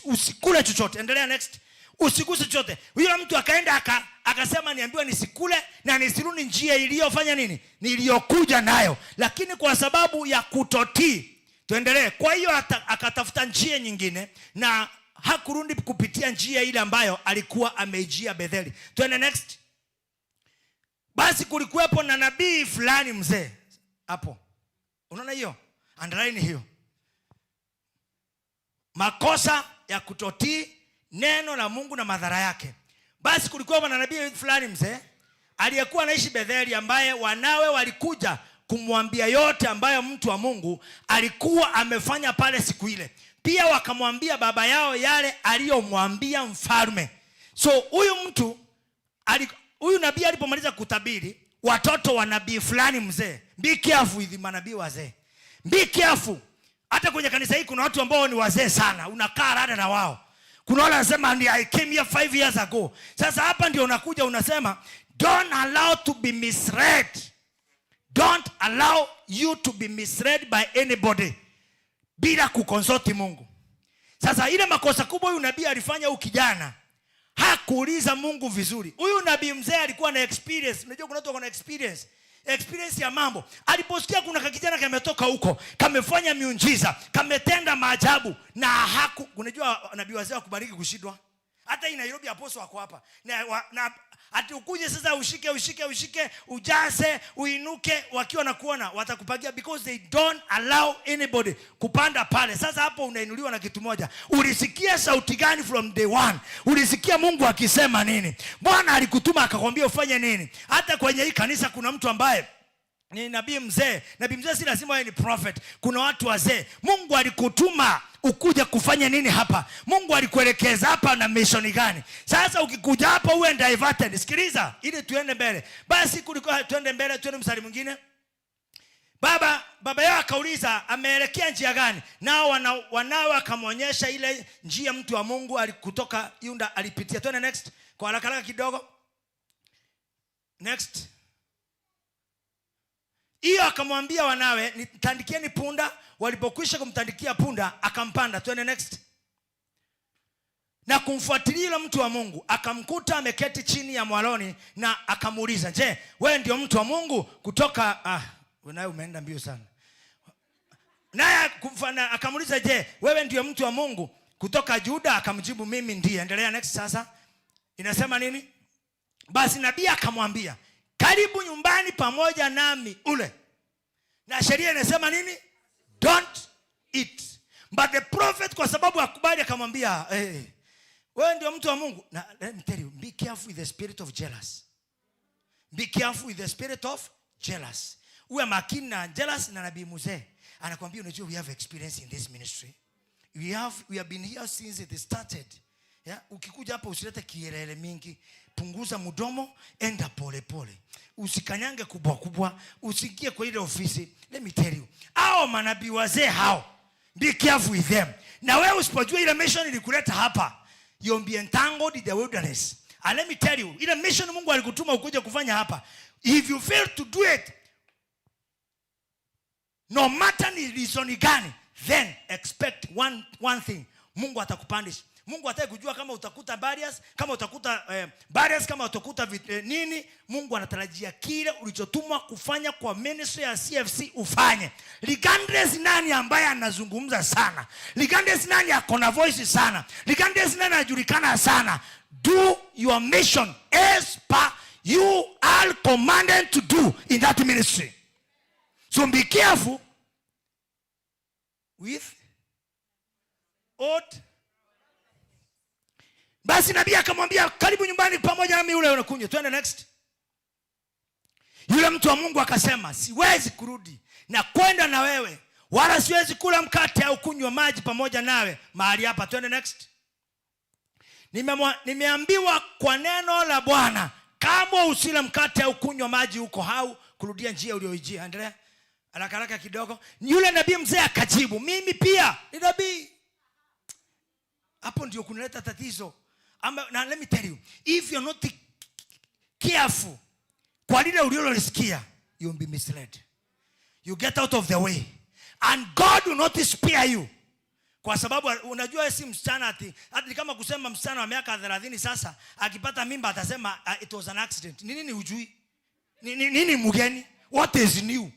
usikule chochote. Endelea, next. Usiguse chochote. Yule mtu akaenda akasema, niambiwa nisikule na nisirudi njia iliyofanya nini, niliyokuja nayo, lakini kwa sababu ya kutotii. Tuendelee. Kwa hiyo akatafuta njia nyingine na hakurudi kupitia njia ile ambayo alikuwa ameijia Betheli. Tuende next. Basi kulikuwepo na nabii fulani mzee hapo. Unaona hiyo? Underline hiyo. Makosa ya kutotii neno la Mungu na madhara yake. Basi kulikuwa na nabii fulani mzee aliyekuwa anaishi Betheli, ambaye wanawe walikuja kumwambia yote ambayo mtu wa Mungu alikuwa amefanya pale siku ile. Pia wakamwambia baba yao yale aliyomwambia mfalme. So huyu mtu huyu nabii alipomaliza kutabiri, watoto wa nabii fulani mzee, be careful with manabii wazee. Be careful. Hata kwenye kanisa hii kuna watu ambao ni wazee sana, unakaa rada na wao. Kuna wale wanasema ni I came here 5 years ago. Sasa hapa ndio unakuja unasema, don't allow to be misled. Don't allow you to be misled by anybody bila kuconsult Mungu. Sasa ile makosa kubwa huyu nabii alifanya, huyu kijana hakuuliza Mungu vizuri. Huyu nabii mzee alikuwa na experience. Unajua kuna watu wako na experience. Experience ya mambo. Aliposikia kuna kakijana kametoka huko, kamefanya miujiza, kametenda maajabu na haku, unajua nabii wazee wakubariki kushindwa. Hata hii Nairobi apostle wako hapa. Na ati ukuje sasa ushike, ushike, ushike, ujaze, uinuke, wakiwa na kuona watakupagia, because they don't allow anybody kupanda pale. Sasa hapo unainuliwa na kitu moja. Ulisikia sauti gani from day one? Ulisikia Mungu akisema nini? Bwana alikutuma akakwambia ufanye nini? Hata kwenye hii kanisa kuna mtu ambaye ni nabii mzee. Nabii mzee si lazima awe ni prophet. Kuna watu wazee. Mungu alikutuma ukuja kufanya nini hapa? Mungu alikuelekeza hapa na mission gani? Sasa ukikuja hapa uwe diverted. Sikiliza ili tuende mbele. Basi kuliko tuende mbele, tuende mstari mwingine. Baba yao akauliza, ameelekea njia gani? Nao wanawe akamwonyesha ile njia mtu wa Mungu alikutoka Yuda alipitia. Tuende next kwa haraka haraka kidogo. Next. Hiyo akamwambia wanawe, nitandikieni punda. Walipokwisha kumtandikia punda, akampanda. Twende next. Na kumfuatilia yule mtu wa Mungu, akamkuta ameketi chini ya mwaloni, na akamuuliza, je, wewe ndio mtu wa Mungu kutoka? Ah, wewe umeenda mbio sana. Naye akamuuliza, je, wewe ndio mtu wa Mungu kutoka Juda? Akamjibu, mimi ndiye. Endelea next sasa. Inasema nini? Basi nabii akamwambia, karibu nyumbani pamoja nami ule. Na sheria inasema nini? Don't eat. But the prophet, kwa sababu akubali, akamwambia, hey, wewe ndio mtu wa Mungu. Na let me tell you, be careful with the spirit of jealous. Be careful with the spirit of jealous. Uwe makini na jealous na nabii mzee. Anakuambia, unajua, we have experience in this ministry. We have been here since it started. Yeah? Ukikuja hapa usilete kielele mingi. Punguza mdomo, enda pole pole. Usikanyange kubwa kubwa, usiingie kwa ile ofisi. Let me tell you. Hao manabii wazee hao. Be careful with them. Na wewe usipojua ile mission ilikuleta hapa, you'll be entangled in the wilderness. And let me tell you, ile mission Mungu alikutuma ukuje kufanya hapa, if you fail to do it, no matter ni reason gani, then expect one thing: Mungu atakupandisha. Mungu hataki kujua kama utakuta barriers, kama utakuta barriers, kama utakuta nini. Mungu anatarajia kile ulichotumwa kufanya kwa ministry ya CFC ufanye, regardless nani ambaye anazungumza sana, regardless nani ako na voice sana, regardless nani anajulikana sana. Do your mission as per you are commanded to do in that ministry. So be careful with old. Basi nabii akamwambia, karibu nyumbani pamoja nami ule unakunywa. Twende next. Yule mtu wa Mungu akasema, siwezi kurudi na kwenda na wewe, wala siwezi kula mkate au kunywa maji pamoja nawe mahali hapa. Twende next. Nimeambiwa kwa neno la Bwana, kamwe usile mkate au kunywa maji huko au kurudia njia uliyoijia. Endelea. Haraka haraka kidogo. Yule nabii mzee akajibu, mimi pia ni nabii. Hapo ndio kunaleta tatizo. Ama, na let me tell you, if you're not careful kwa lile ulilolisikia, you'll be misled. You get out of the way and God will not spare you, kwa sababu unajua si msichana ati ni kama kusema msichana wa miaka 30 sasa akipata mimba atasema, "It was an accident." Ni nini hujui? Nini mgeni? What is new?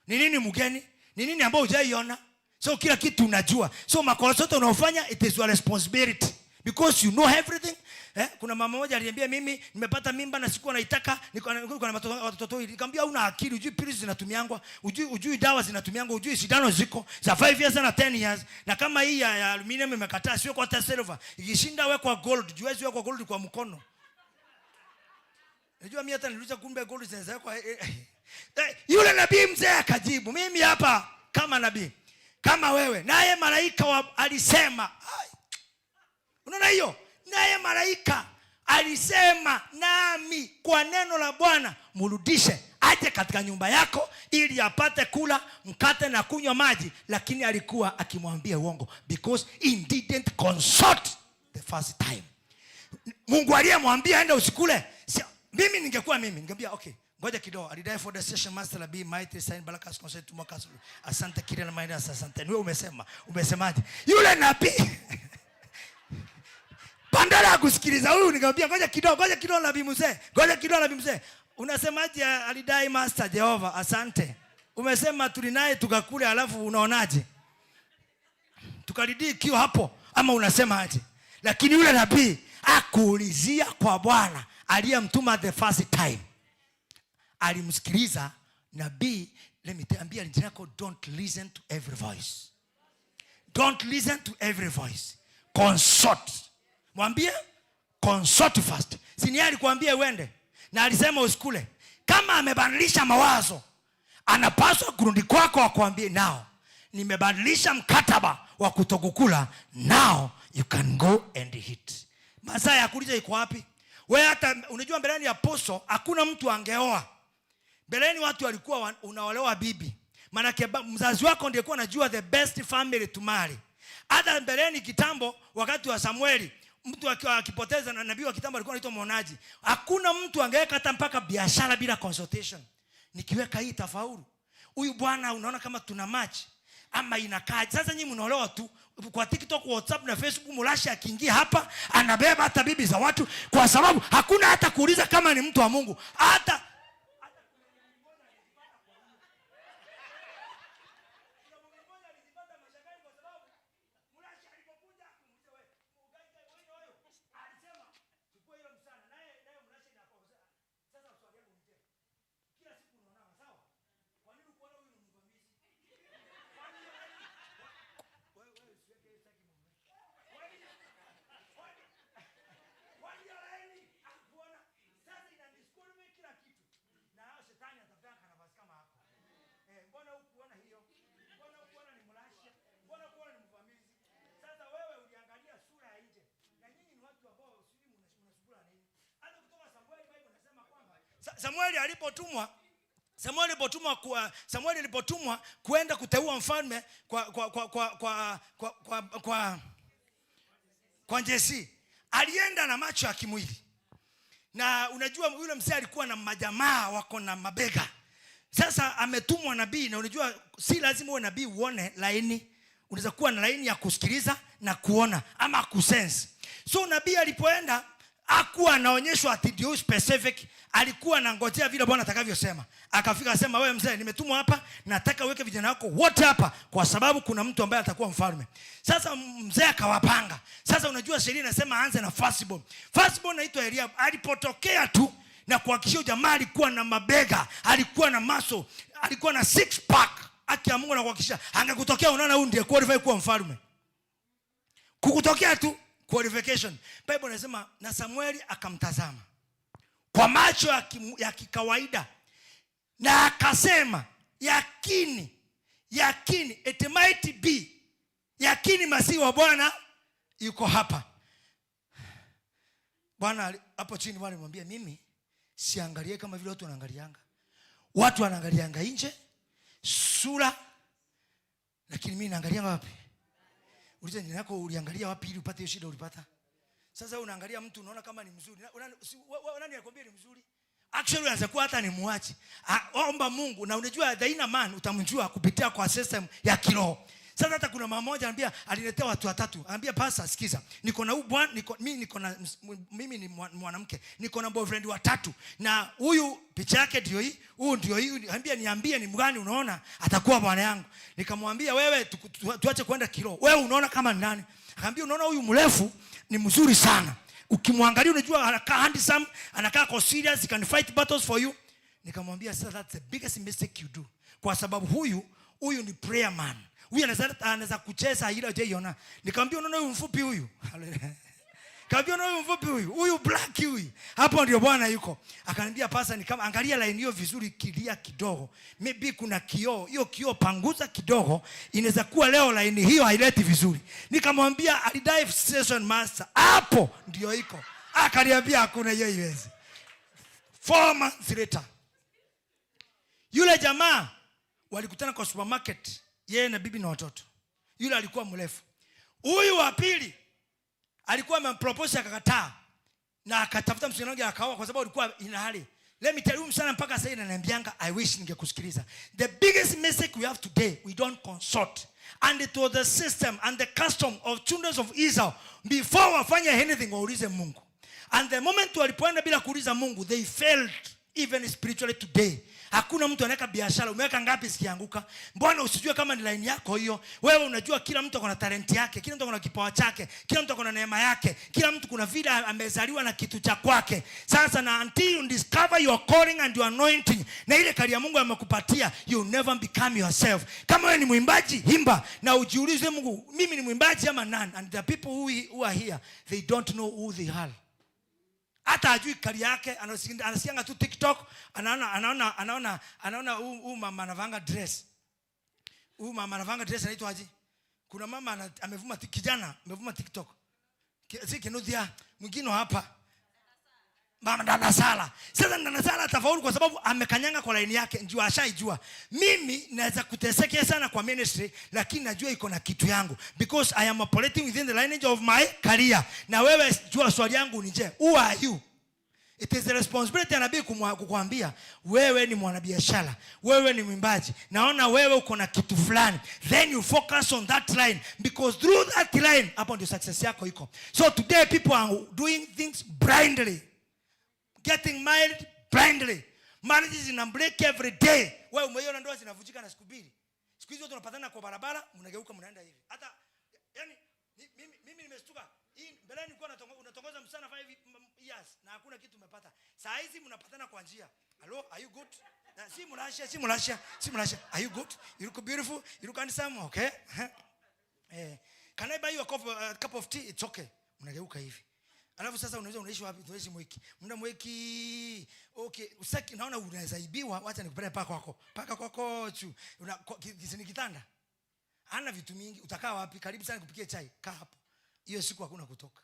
Ni nini mgeni? Ni nini ambayo hujaiona? So kila kitu unajua. So makosa yote unaofanya, it is your responsibility because you know everything. Kuna mama moja aliniambia, "Mimi nimepata mimba na sikuwa naitaka, niko na watoto wawili." Nikamwambia, "Una akili? Hujui pills zinatumiangwa, hujui dawa zinatumiangwa, hujui sindano ziko za 5 years na 10 years? Na kama hii ya aluminium imekataa, sio kwa hata silver. Ikishinda wekwa gold, juwezi wekwa gold kwa mkono." Najua mimi hata niliuliza, kumbe gold zinaweza wekwa. Yule nabii mzee akajibu, "Mimi hapa kama nabii kama wewe." Naye malaika alisema, ai, unaona hiyo? Naye malaika alisema nami kwa neno la Bwana, mrudishe aje katika nyumba yako ili apate kula mkate na kunywa maji. Lakini alikuwa akimwambia uongo because he didn't consult the first time. Mungu aliyemwambia enda usikule. Si, mimi ningekuwa mimi ningeambia, "Okay, ngoja kidogo." Alidai for the session master be mighty sign barakas consent to makas. Asante kile na maana, asante. Niwe umesema. Umesemaje? Yule nabii, badala ya kusikiliza huyu, nikamwambia, "Ngoja kidogo, ngoja kidogo, nabii mzee. Ngoja kidogo, nabii mzee. Unasemaje, alidai master Jehova? Asante. Umesema tulinaye tukakule, alafu unaonaje? Tukalidii ikiwa hapo ama unasemaje?" Lakini yule nabii akuulizia kwa Bwana aliyemtuma the first time. Alimsikiliza nabii. Let me tell, ambia jirani yako, don't listen to every voice. Don't listen to every voice. Consult. Mwambie consult first. Si ni yeye alikuambia uende na alisema usikule? Kama amebadilisha mawazo, anapaswa kurudi kwako akwambie, "Nao nimebadilisha mkataba wa kutokukula, now you can go and eat." Masaa ya kuuliza iko wapi? We hata unajua mbeleni ya poso hakuna mtu angeoa. Mbeleni watu walikuwa unaolewa bibi, maanake mzazi wako ndiye kuwa anajua the best family to marry. Hata mbeleni kitambo, wakati wa Samueli, mtu akiwa akipoteza na nabii wa kitambo alikuwa anaitwa mwonaji. Hakuna mtu angeweka hata mpaka biashara bila consultation. "Nikiweka hii tafaulu? Huyu bwana unaona kama tuna match ama inakaa?" Sasa nyinyi mnaolewa tu kwa TikTok, WhatsApp na Facebook. Mulashi akiingia hapa anabeba hata bibi za watu, kwa sababu hakuna hata kuuliza kama ni mtu wa Mungu. Hata mbona hukuona hiyo? Mbona hukuona ni Mrasha? Mbona hukuona ni mvamizi? Sasa wewe uliangalia sura ya nje. Na nyinyi ni watu ambao sijui mnasugula nini. Hata kutoka Samueli, Bible inasema kwamba Samueli alipotumwa kuenda kuteua mfalme kwa Jesse, alienda na macho ya kimwili. Na unajua yule mzee alikuwa na majamaa wako na mabega. Sasa ametumwa nabii, na unajua si lazima uwe nabii uone laini. Unaweza kuwa na laini ya kusikiliza na kuona ama kusense. So nabii alipoenda hakuwa anaonyeshwa ati ndio specific, alikuwa anangojea vile Bwana atakavyosema. Akafika akasema, "Wewe mzee, nimetumwa hapa, nataka uweke vijana wako wote hapa kwa sababu kuna mtu ambaye atakuwa mfalme." Sasa mzee akawapanga. Sasa unajua sheria inasema aanze na firstborn. Firstborn anaitwa Eliab. Alipotokea tu na kuhakikishia, jamaa alikuwa na mabega, alikuwa na maso, alikuwa na six pack. Haki ya Mungu na kuhakikisha angekutokea unaona huyu ndiye qualify kuwa mfalme. Kukutokea tu qualification. Bible inasema na Samueli akamtazama kwa macho ya kikawaida na akasema, "Yakini, yakini, it might be, yakini masihi wa Bwana yuko hapa." Bwana hapo chini Bwana alimwambia, "Mimi siangalie kama vile watu wanaangalianga. Watu wanaangalianga nje, Sura, lakini mimi naangalia wapi? Uliza jina yako, uliangalia wapi ili upate hiyo shida ulipata? Sasa unaangalia mtu unaona kama ni mzuri. Nani anakuambia ni mzuri? Actually unaweza kuwa hata ni muachi. Omba Mungu, na unajua the inner man utamjua kupitia kwa system ya kiroho. Sasa hata kuna mama mmoja anambia, aliletea watu watatu. Anambia, pastor, sikiza. Niko na huyu bwana, niko mimi niko na mimi ni mwanamke. Niko na boyfriend watatu. Na huyu picha yake ndio hii, huyu ndio hii. Anambia, niambie ni mgani unaona atakuwa bwana yangu. Nikamwambia, wewe tuache kwenda kiroho. Wewe unaona kama ni nani? Akamwambia, unaona huyu mrefu ni mzuri sana. Ukimwangalia unajua anakaa handsome, anakaa kwa serious, he can fight battles for you. Nikamwambia, sasa that's the biggest mistake you do. Kwa sababu huyu ni prayer man. Huyu anaweza kucheza ile hujaiona. Nikamwambia, unaona huyu mfupi huyu? Nikamwambia, unaona huyu mfupi huyu? Huyu black huyu. Hapo ndio Bwana yuko. Akaniambia, pastor, ni kama angalia line hiyo vizuri, kilia kidogo. Maybe kuna kioo. Hiyo kioo panguza kidogo, inaweza kuwa leo line hiyo haileti vizuri. Nikamwambia, alidai session master. Hapo ndio iko. Akaniambia hakuna hiyo iwezi. 4 months later, yule jamaa walikutana kwa supermarket, yeye na bibi na watoto. Yule alikuwa mrefu. Huyu wa pili alikuwa amempropose akakataa, na akatafuta msichana wake akaoa kwa sababu alikuwa ina hali. Let me tell you, msichana mpaka sasa ananiambianga, I wish ningekusikiliza. The biggest mistake we have today, we don't consult. And it was the system and the custom of children of Israel, before wafanye anything waulize Mungu. And the moment walipoenda bila kuuliza Mungu, they failed even spiritually today. Hakuna mtu anaweka biashara, umeweka ngapi zikianguka? Mbona usijue kama ni line yako hiyo? Wewe unajua kila mtu ana talent yake, kila mtu ana kipawa chake, kila mtu ana neema yake, kila mtu kuna vile amezaliwa na kitu cha kwake. Sasa na until you discover your calling and your anointing, na ile kali ya Mungu amekupatia, you never become yourself. Kama wewe ni mwimbaji, imba na ujiulize Mungu, mimi ni mwimbaji ama nani? And the people who are here, they don't know who they are. Hata hajui kali yake, anasikianga tu TikTok, anaona huu mama anavanga dress. Huu mama anavanga dress anaitwa aje? Kuna mama amevuma kijana, amevuma TikTok. Si Kinuthia, mwingine hapa. Mama Dada Sala. Sasa Dada Sala atafaulu kwa sababu amekanyanga kwa line yake, ndio ashaijua. Mimi naweza kuteseka sana kwa ministry, lakini najua iko na kitu yangu because I am operating within the lineage of my career. Na wewe jua swali yangu ni je, who are you? It is the responsibility ya nabii kukuambia wewe ni mwanabiashara, wewe ni mwimbaji, naona wewe uko na kitu fulani. Then you focus on that line because through that line hapo ndio success yako iko. So today people are doing things blindly. Getting married blindly. Marriages zina break every day. Wewe umeiona ndoa zinavunjika na siku mbili. Siku hizi watu wanapatana kwa barabara, mnageuka mnaenda hivi. Hata yani mimi nimestuka. Hii mbeleni nilikuwa unatongoza msichana 5 years na hakuna kitu umepata. Saa hizi mnapatana kwa njia. Hello, are you good? Na si mlasha, si mlasha, si mlasha. Are you good? You look beautiful. You look handsome. Okay. Can I buy you a cup of tea? It's okay. Mnageuka hivi. Alafu sasa unaweza unaishi wapi? Unaishi Mwiki. Mna Mwiki. Okay, usaki naona unaweza ibiwa, wacha nikupeleke paka kwako. Paka kwako chu. Una ni kitanda. Hana vitu mingi, utakaa wapi? Karibu sana nikupikie chai. Kaa hapo. Hiyo siku hakuna kutoka.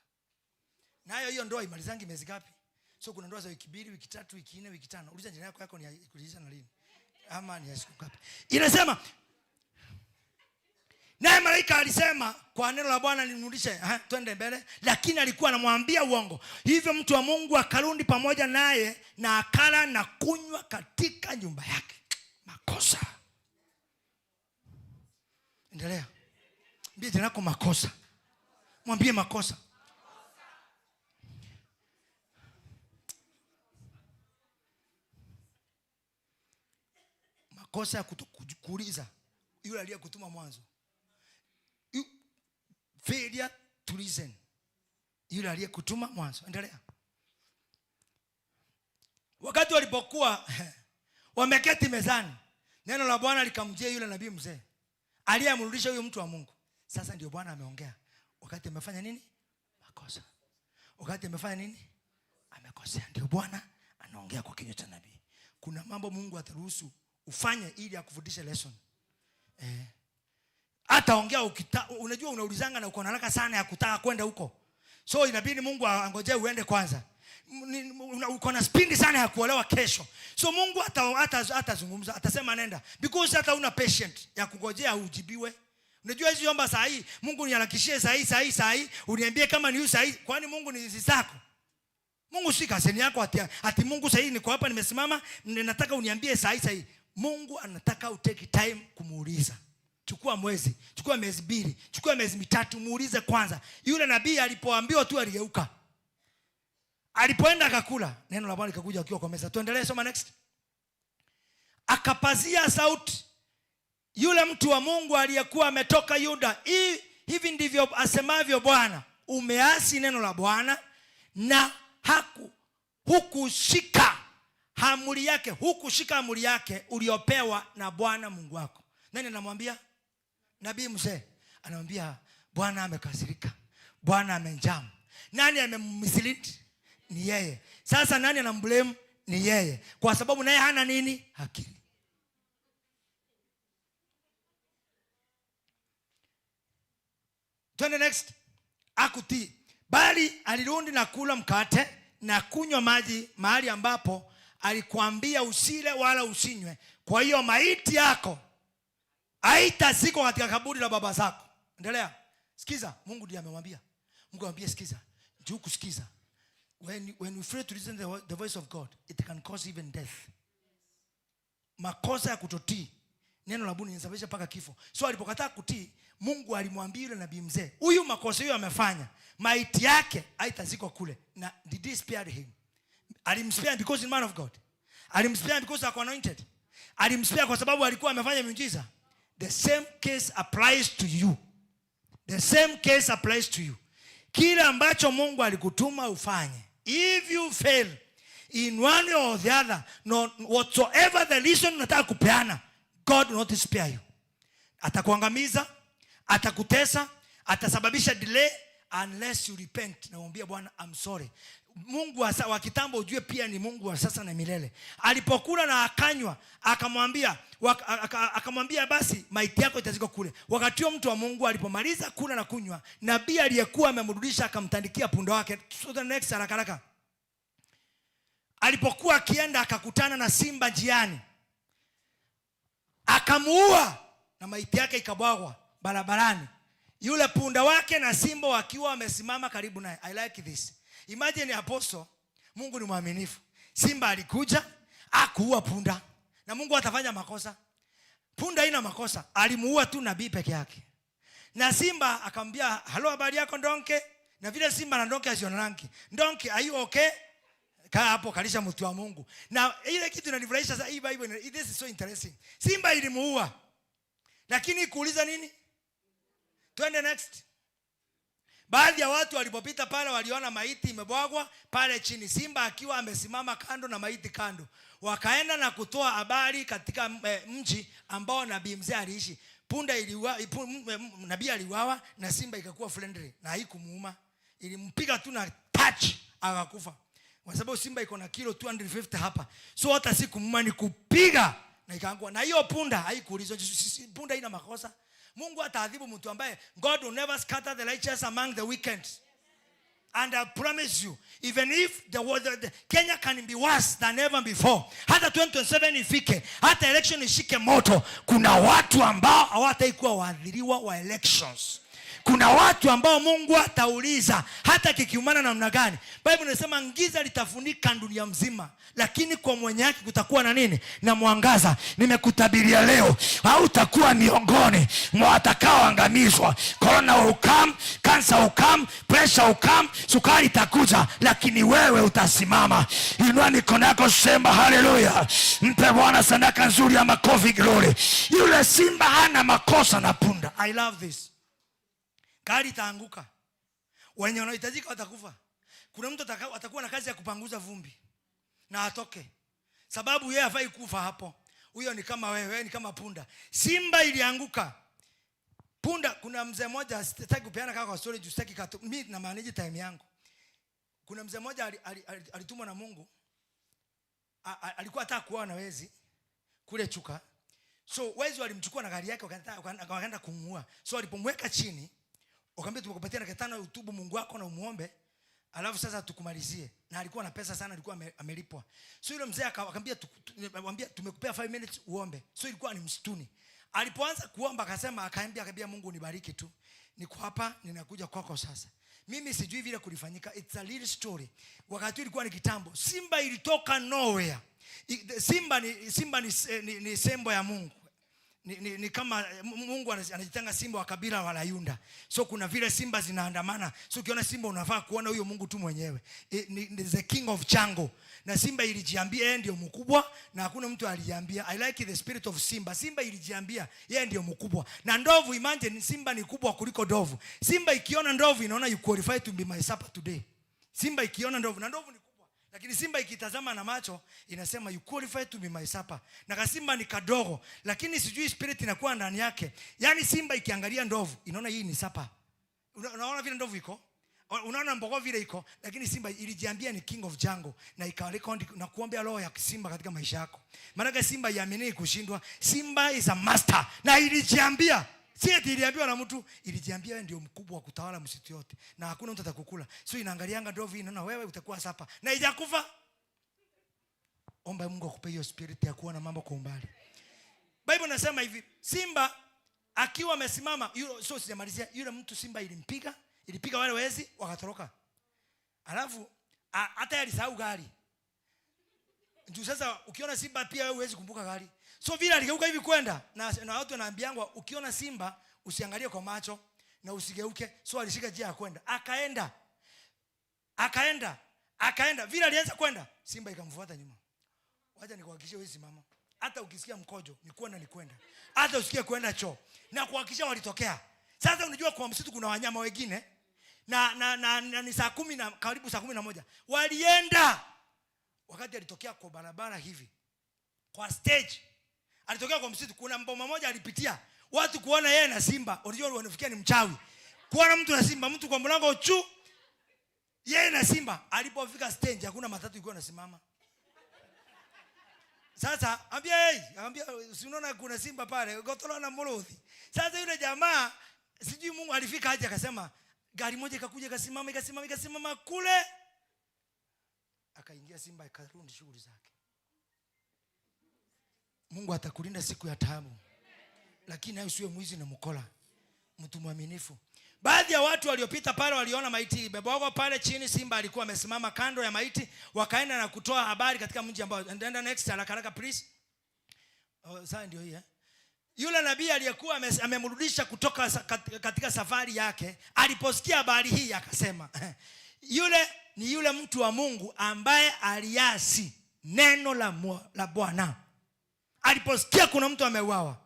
Nayo hiyo ndoa imalizangi miezi ngapi? So kuna ndoa za wiki 2, wiki 3, wiki 4, wiki 5. Uliza jirani yako ni kuuliza na lini? Ama ni ya siku ngapi? Inasema naye malaika alisema kwa neno la Bwana nimrudishe, twende mbele, lakini alikuwa anamwambia uongo. Hivyo mtu wa Mungu akarudi pamoja naye na akala na kunywa katika nyumba yake. Makosa. Endelea. Mwambie jirani yako makosa. Mwambie makosa. Makosa ya kuuliza yule aliyekutuma mwanzo. Failure to listen. Yule aliyekutuma mwanzo. Endelea. Wakati walipokuwa wameketi mezani, neno la Bwana likamjia yule nabii mzee aliyemrudisha huyo mtu wa Mungu. Sasa ndio Bwana ameongea. Wakati amefanya nini? Makosa. Wakati amefanya nini? Amekosea. Ndio Bwana anaongea kwa kinywa cha nabii. Kuna mambo Mungu ataruhusu ufanye ili akufundishe lesson. Hata ongea unajua unaulizanga na uko na haraka sana ya kutaka kwenda huko. So inabidi Mungu angojee uende kwanza. Uko na spindi sana ya kuolewa kesho. So Mungu atazungumza, atasema nenda, because hata una patient ya kungojea ujibiwe. Unajua hizi omba saa hii, Mungu niharakishie saa hii, saa hii, saa hii, uniambie kama ni saa hii. Kwani Mungu ni zako? Mungu si kazini yako ati Mungu saa hii niko hapa nimesimama, nataka uniambie saa hii, saa hii. Mungu anataka utake time kumuuliza. Chukua mwezi, chukua miezi 2, chukua miezi 3, muulize kwanza. Yule nabii alipoambiwa tu aligeuka. Alipoenda akakula, neno la Bwana likakuja akiwa kwa meza. Tuendelee, soma next. Akapazia sauti yule mtu wa Mungu aliyekuwa ametoka Yuda, hivi ndivyo asemavyo Bwana, umeasi neno la Bwana na hukushika amri yake, hukushika amri yake uliopewa na Bwana Mungu wako. Nani anamwambia? Nabii mzee anamwambia Bwana amekasirika, Bwana amenjam. Nani amemmislead? Ni yeye. Sasa nani anamblame? Ni yeye, kwa sababu naye hana nini? Akili. Twende next. Akutii, bali alirudi na kula mkate na kunywa maji mahali ambapo alikuambia usile wala usinywe. Kwa hiyo maiti yako haitazikwa katika kaburi la baba zako. Endelea. Sikiza, Mungu ndiye amemwambia. Mungu amwambia sikiza. Juu kusikiza. When you fail to listen the voice of God, it can cause even death. Makosa ya kutotii neno la Bwana linasababisha mpaka kifo. So alipokataa kutii, Mungu alimwambia yule nabii mzee, huyu makosa hiyo amefanya, maiti yake haitazikwa kule. Na did he spare him? Alimspare because he's man of God. Alimspare because ako anointed. Alimspare kwa sababu alikuwa amefanya miujiza. The same case applies to you. The same case applies to you. Kile ambacho Mungu alikutuma ufanye, if you fail in one way or the other, no, whatsoever the reason unataka kupeana, God will not spare you. Atakuangamiza, atakutesa, atasababisha delay unless you repent. Na umwambie Bwana, I'm sorry. Mungu wa kitambo ujue pia ni Mungu wa sasa na milele. Alipokula na akanywa, akamwambia basi maiti yako itazikwa kule. Wakati huo mtu wa Mungu alipomaliza kula na kunywa, nabii aliyekuwa amemrudisha akamtandikia punda wake. So the next, haraka haraka. Alipokuwa akienda akakutana na simba njiani, akamuua na maiti yake ikabwagwa barabarani, yule punda wake na simba wakiwa wamesimama karibu naye. I like this. Imagine apostle, Mungu ni mwaminifu. Simba alikuja akuua punda, na Mungu atafanya makosa? Punda haina makosa, alimuua tu nabii peke yake. Na simba akamwambia, halo, habari yako ndonke? Na vile simba na ndonke hazionangi. Ndonke, are you okay? Kaa hapo, kalisha mtu wa Mungu. Na ile kitu inanifurahisha sasa, hii Bible, this is so interesting. Simba ilimuua, lakini kuuliza nini? Twende next. Baadhi ya watu walipopita pale waliona maiti imebwagwa pale chini, simba akiwa amesimama kando na maiti kando. Wakaenda na kutoa habari katika mji ambao nabii mzee aliishi. Punda iliuawa, nabii aliuawa na simba ikakuwa friendly na haikumuuma. Ilimpiga tu na touch akakufa. Kwa sababu simba iko na kilo 250 hapa. So hata sikumuuma ni kupiga na ikaangua. Na hiyo punda haikuulizwa. Punda ina makosa. Mungu ataadhibu mtu ambaye, God will never scatter the righteous among the wicked. And I promise you, even if the Kenya can be worse than ever before, hata 2027 ifike, hata election ishike moto, kuna watu ambao hawataikuwa waathiriwa wa elections. Kuna watu ambao Mungu atauliza hata kikiumana namna gani. Bible inasema giza litafunika dunia mzima, lakini kwa mwenye haki kutakuwa na nini? Na mwangaza. Nimekutabiria leo, hautakuwa miongoni mwa watakaoangamizwa. Corona will come, cancer will come, pressure will come, sukari itakuja, lakini wewe utasimama. Inua mikono yako, sema haleluya. Mpe Bwana sadaka nzuri ya makofi, glory. Yule simba hana makosa na punda. I love this. Gari itaanguka, wenye wanahitajika watakufa. Kuna mtu atakuwa na kazi ya kupanguza vumbi na atoke, sababu yeye hafai kufa hapo. Huyo ni kama wewe, wewe ni kama punda. Simba ilianguka punda. Kuna mzee mmoja, sitaki kupeana kaka kwa story juu sitaki katu, mimi na manage time yangu. Kuna mzee mmoja alitumwa na Mungu. Alikuwa anataka kuoa na wezi kule Chuka. So wezi walimchukua na gari yake wakaenda kumuua. So walipomweka chini, wakamwambia tumekupatia dakika 5 utubu Mungu wako na umuombe. Alafu sasa tukumalizie. Na alikuwa na pesa sana, alikuwa amelipwa. So yule mzee akamwambia, tumekupea 5 minutes uombe. So ilikuwa ni msituni. Alipoanza kuomba akasema, akaambia Mungu nibariki tu. Niko hapa, ninakuja kwako sasa. Mimi sijui vile kulifanyika. It's a little story. Wakati ilikuwa ni kitambo. Simba ilitoka nowhere. Simba ni sembo ya Mungu. Ni kama Mungu anajitanga simba wa kabila la Yuda. So kuna vile simba zinaandamana. So ukiona simba unafaa kuona huyo Mungu tu mwenyewe. Ni the king of jungle. Na simba ilijiambia yeye ndio mkubwa na hakuna mtu alijiambia. I like the spirit of simba. Simba ilijiambia yeye ndio mkubwa. Na ndovu, imagine simba ni kubwa kuliko ndovu. Simba ikiona ndovu inaona you qualify to be my supper today. Simba ikiona ndovu, na ndovu ni kubwa. Lakini simba ikitazama na macho inasema you qualify to be my supper. Na kasimba ni kadogo, lakini sijui spirit inakuwa ndani yake. Yaani simba ikiangalia ndovu inaona hii ni supper. Unaona vile ndovu iko? Unaona mbogo vile iko, lakini simba ilijiambia ni king of jungle na ikarekodi na kuombea roho ya simba katika maisha yako. Maana simba iamini kushindwa. Simba is a master na ilijiambia, si eti iliambiwa na mtu, ilijiambia wewe ndio mkubwa wa kutawala msitu yote na hakuna mtu atakukula. So inaangalianga ndovu, inaona wewe utakuwa supper na ijakufa. Omba Mungu akupe hiyo spirit ya kuona mambo kwa umbali. Bible nasema hivi, simba akiwa amesimama, yule, so sijamalizia, yule mtu simba ilimpiga, ilipiga wale wezi wakatoroka. Alafu hata alisahau gari. Juu sasa ukiona simba pia wewe huwezi kumbuka gari. So vile aligeuka hivi kwenda na watu wanaambiangwa ukiona simba usiangalie kwa macho na usigeuke. So alishika njia ya kwenda. Akaenda. Akaenda. Akaenda. Vile alianza kwenda, simba ikamfuata nyuma. Wacha nikuhakikishie wewe simama. Hata ukisikia mkojo ni kwenda ni kwenda. Hata usikie kwenda choo. Na kuhakikisha walitokea. Sasa unajua kwa msitu kuna wanyama wengine na ni saa 10 na karibu saa 11. Walienda. Wakati alitokea kwa barabara hivi, kwa stage, alitokea kwa msitu, kuna mboma moja alipitia. Watu kuona yeye na simba, unajua wanafikia ni mchawi. Kuona mtu na simba, mtu kwa mlango chu, yeye na simba. Alipofika stage hakuna matatu ilikuwa inasimama. Sasa ambia hey, ambia si unaona kuna simba pale, gotolo na molothi. Sasa yule jamaa sijui Mungu alifika aje akasema gari moja ikakuja ikasimama ikasimama ikasimama kule. Akaingia simba akarudi shughuli zake. Mungu atakulinda siku ya taabu. Lakini hayo usiwe mwizi na mkola. Mtu mwaminifu. Baadhi ya watu waliopita pale waliona maiti imebwagwa pale chini, simba alikuwa amesimama kando ya maiti, wakaenda na kutoa habari katika mji ambao. Enda next haraka haraka please. Oh, sasa ndio hii. Yule nabii aliyekuwa amemrudisha kutoka katika safari yake, aliposikia habari hii akasema, yule ni yule mtu wa Mungu ambaye aliasi neno la Bwana. Aliposikia kuna mtu ameuawa,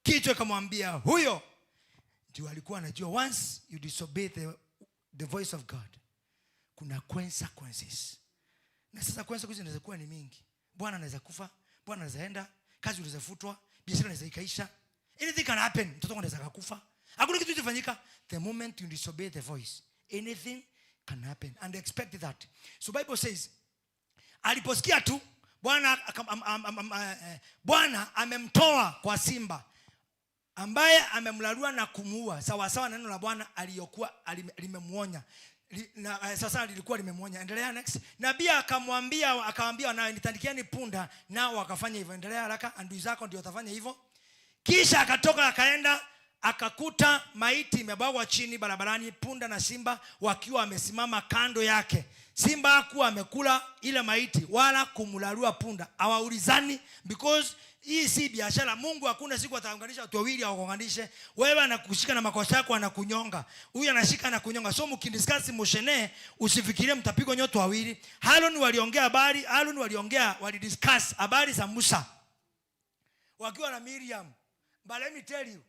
kichwa ikamwambia huyo ndio alikuwa anajua once you disobey the voice of God kuna consequences. Na sasa consequences zinaweza kuwa ni mingi. Bwana anaweza kufa, Bwana anaweza enda, kazi inaweza futwa, biashara inaweza ikaisha. Anything can happen. Mtoto anaweza kufa. Hakuna kitu kitafanyika. The moment you disobey the voice, anything can happen and expect that. So Bible says aliposikia tu Bwana Bwana amemtoa kwa simba ambaye amemlarua na kumuua sawa sawa neno la Bwana aliyokuwa limemuonya. Na sasa lilikuwa limemuonya. Endelea next. Nabii akamwambia wanawe, nitandikieni punda, nao wakafanya hivyo. Endelea haraka, adui zako ndio watafanya hivyo. Kisha akatoka akaenda akakuta maiti imebwagwa chini barabarani, punda na simba wakiwa wamesimama kando yake. Simba hakuwa amekula ile maiti wala kumlarua punda. Hawaulizani because hii si biashara. Mungu hakuna siku ataunganisha watu wawili awagonganishe. Wewe anakushika na makosa yako anakunyonga. Huyu anashika na kunyonga. So mkidiscuss mushene, usifikirie mtapigwa nyote wawili. Harun waliongea habari, Harun waliongea, walidiscuss habari za Musa wakiwa na Miriam. But let me tell you,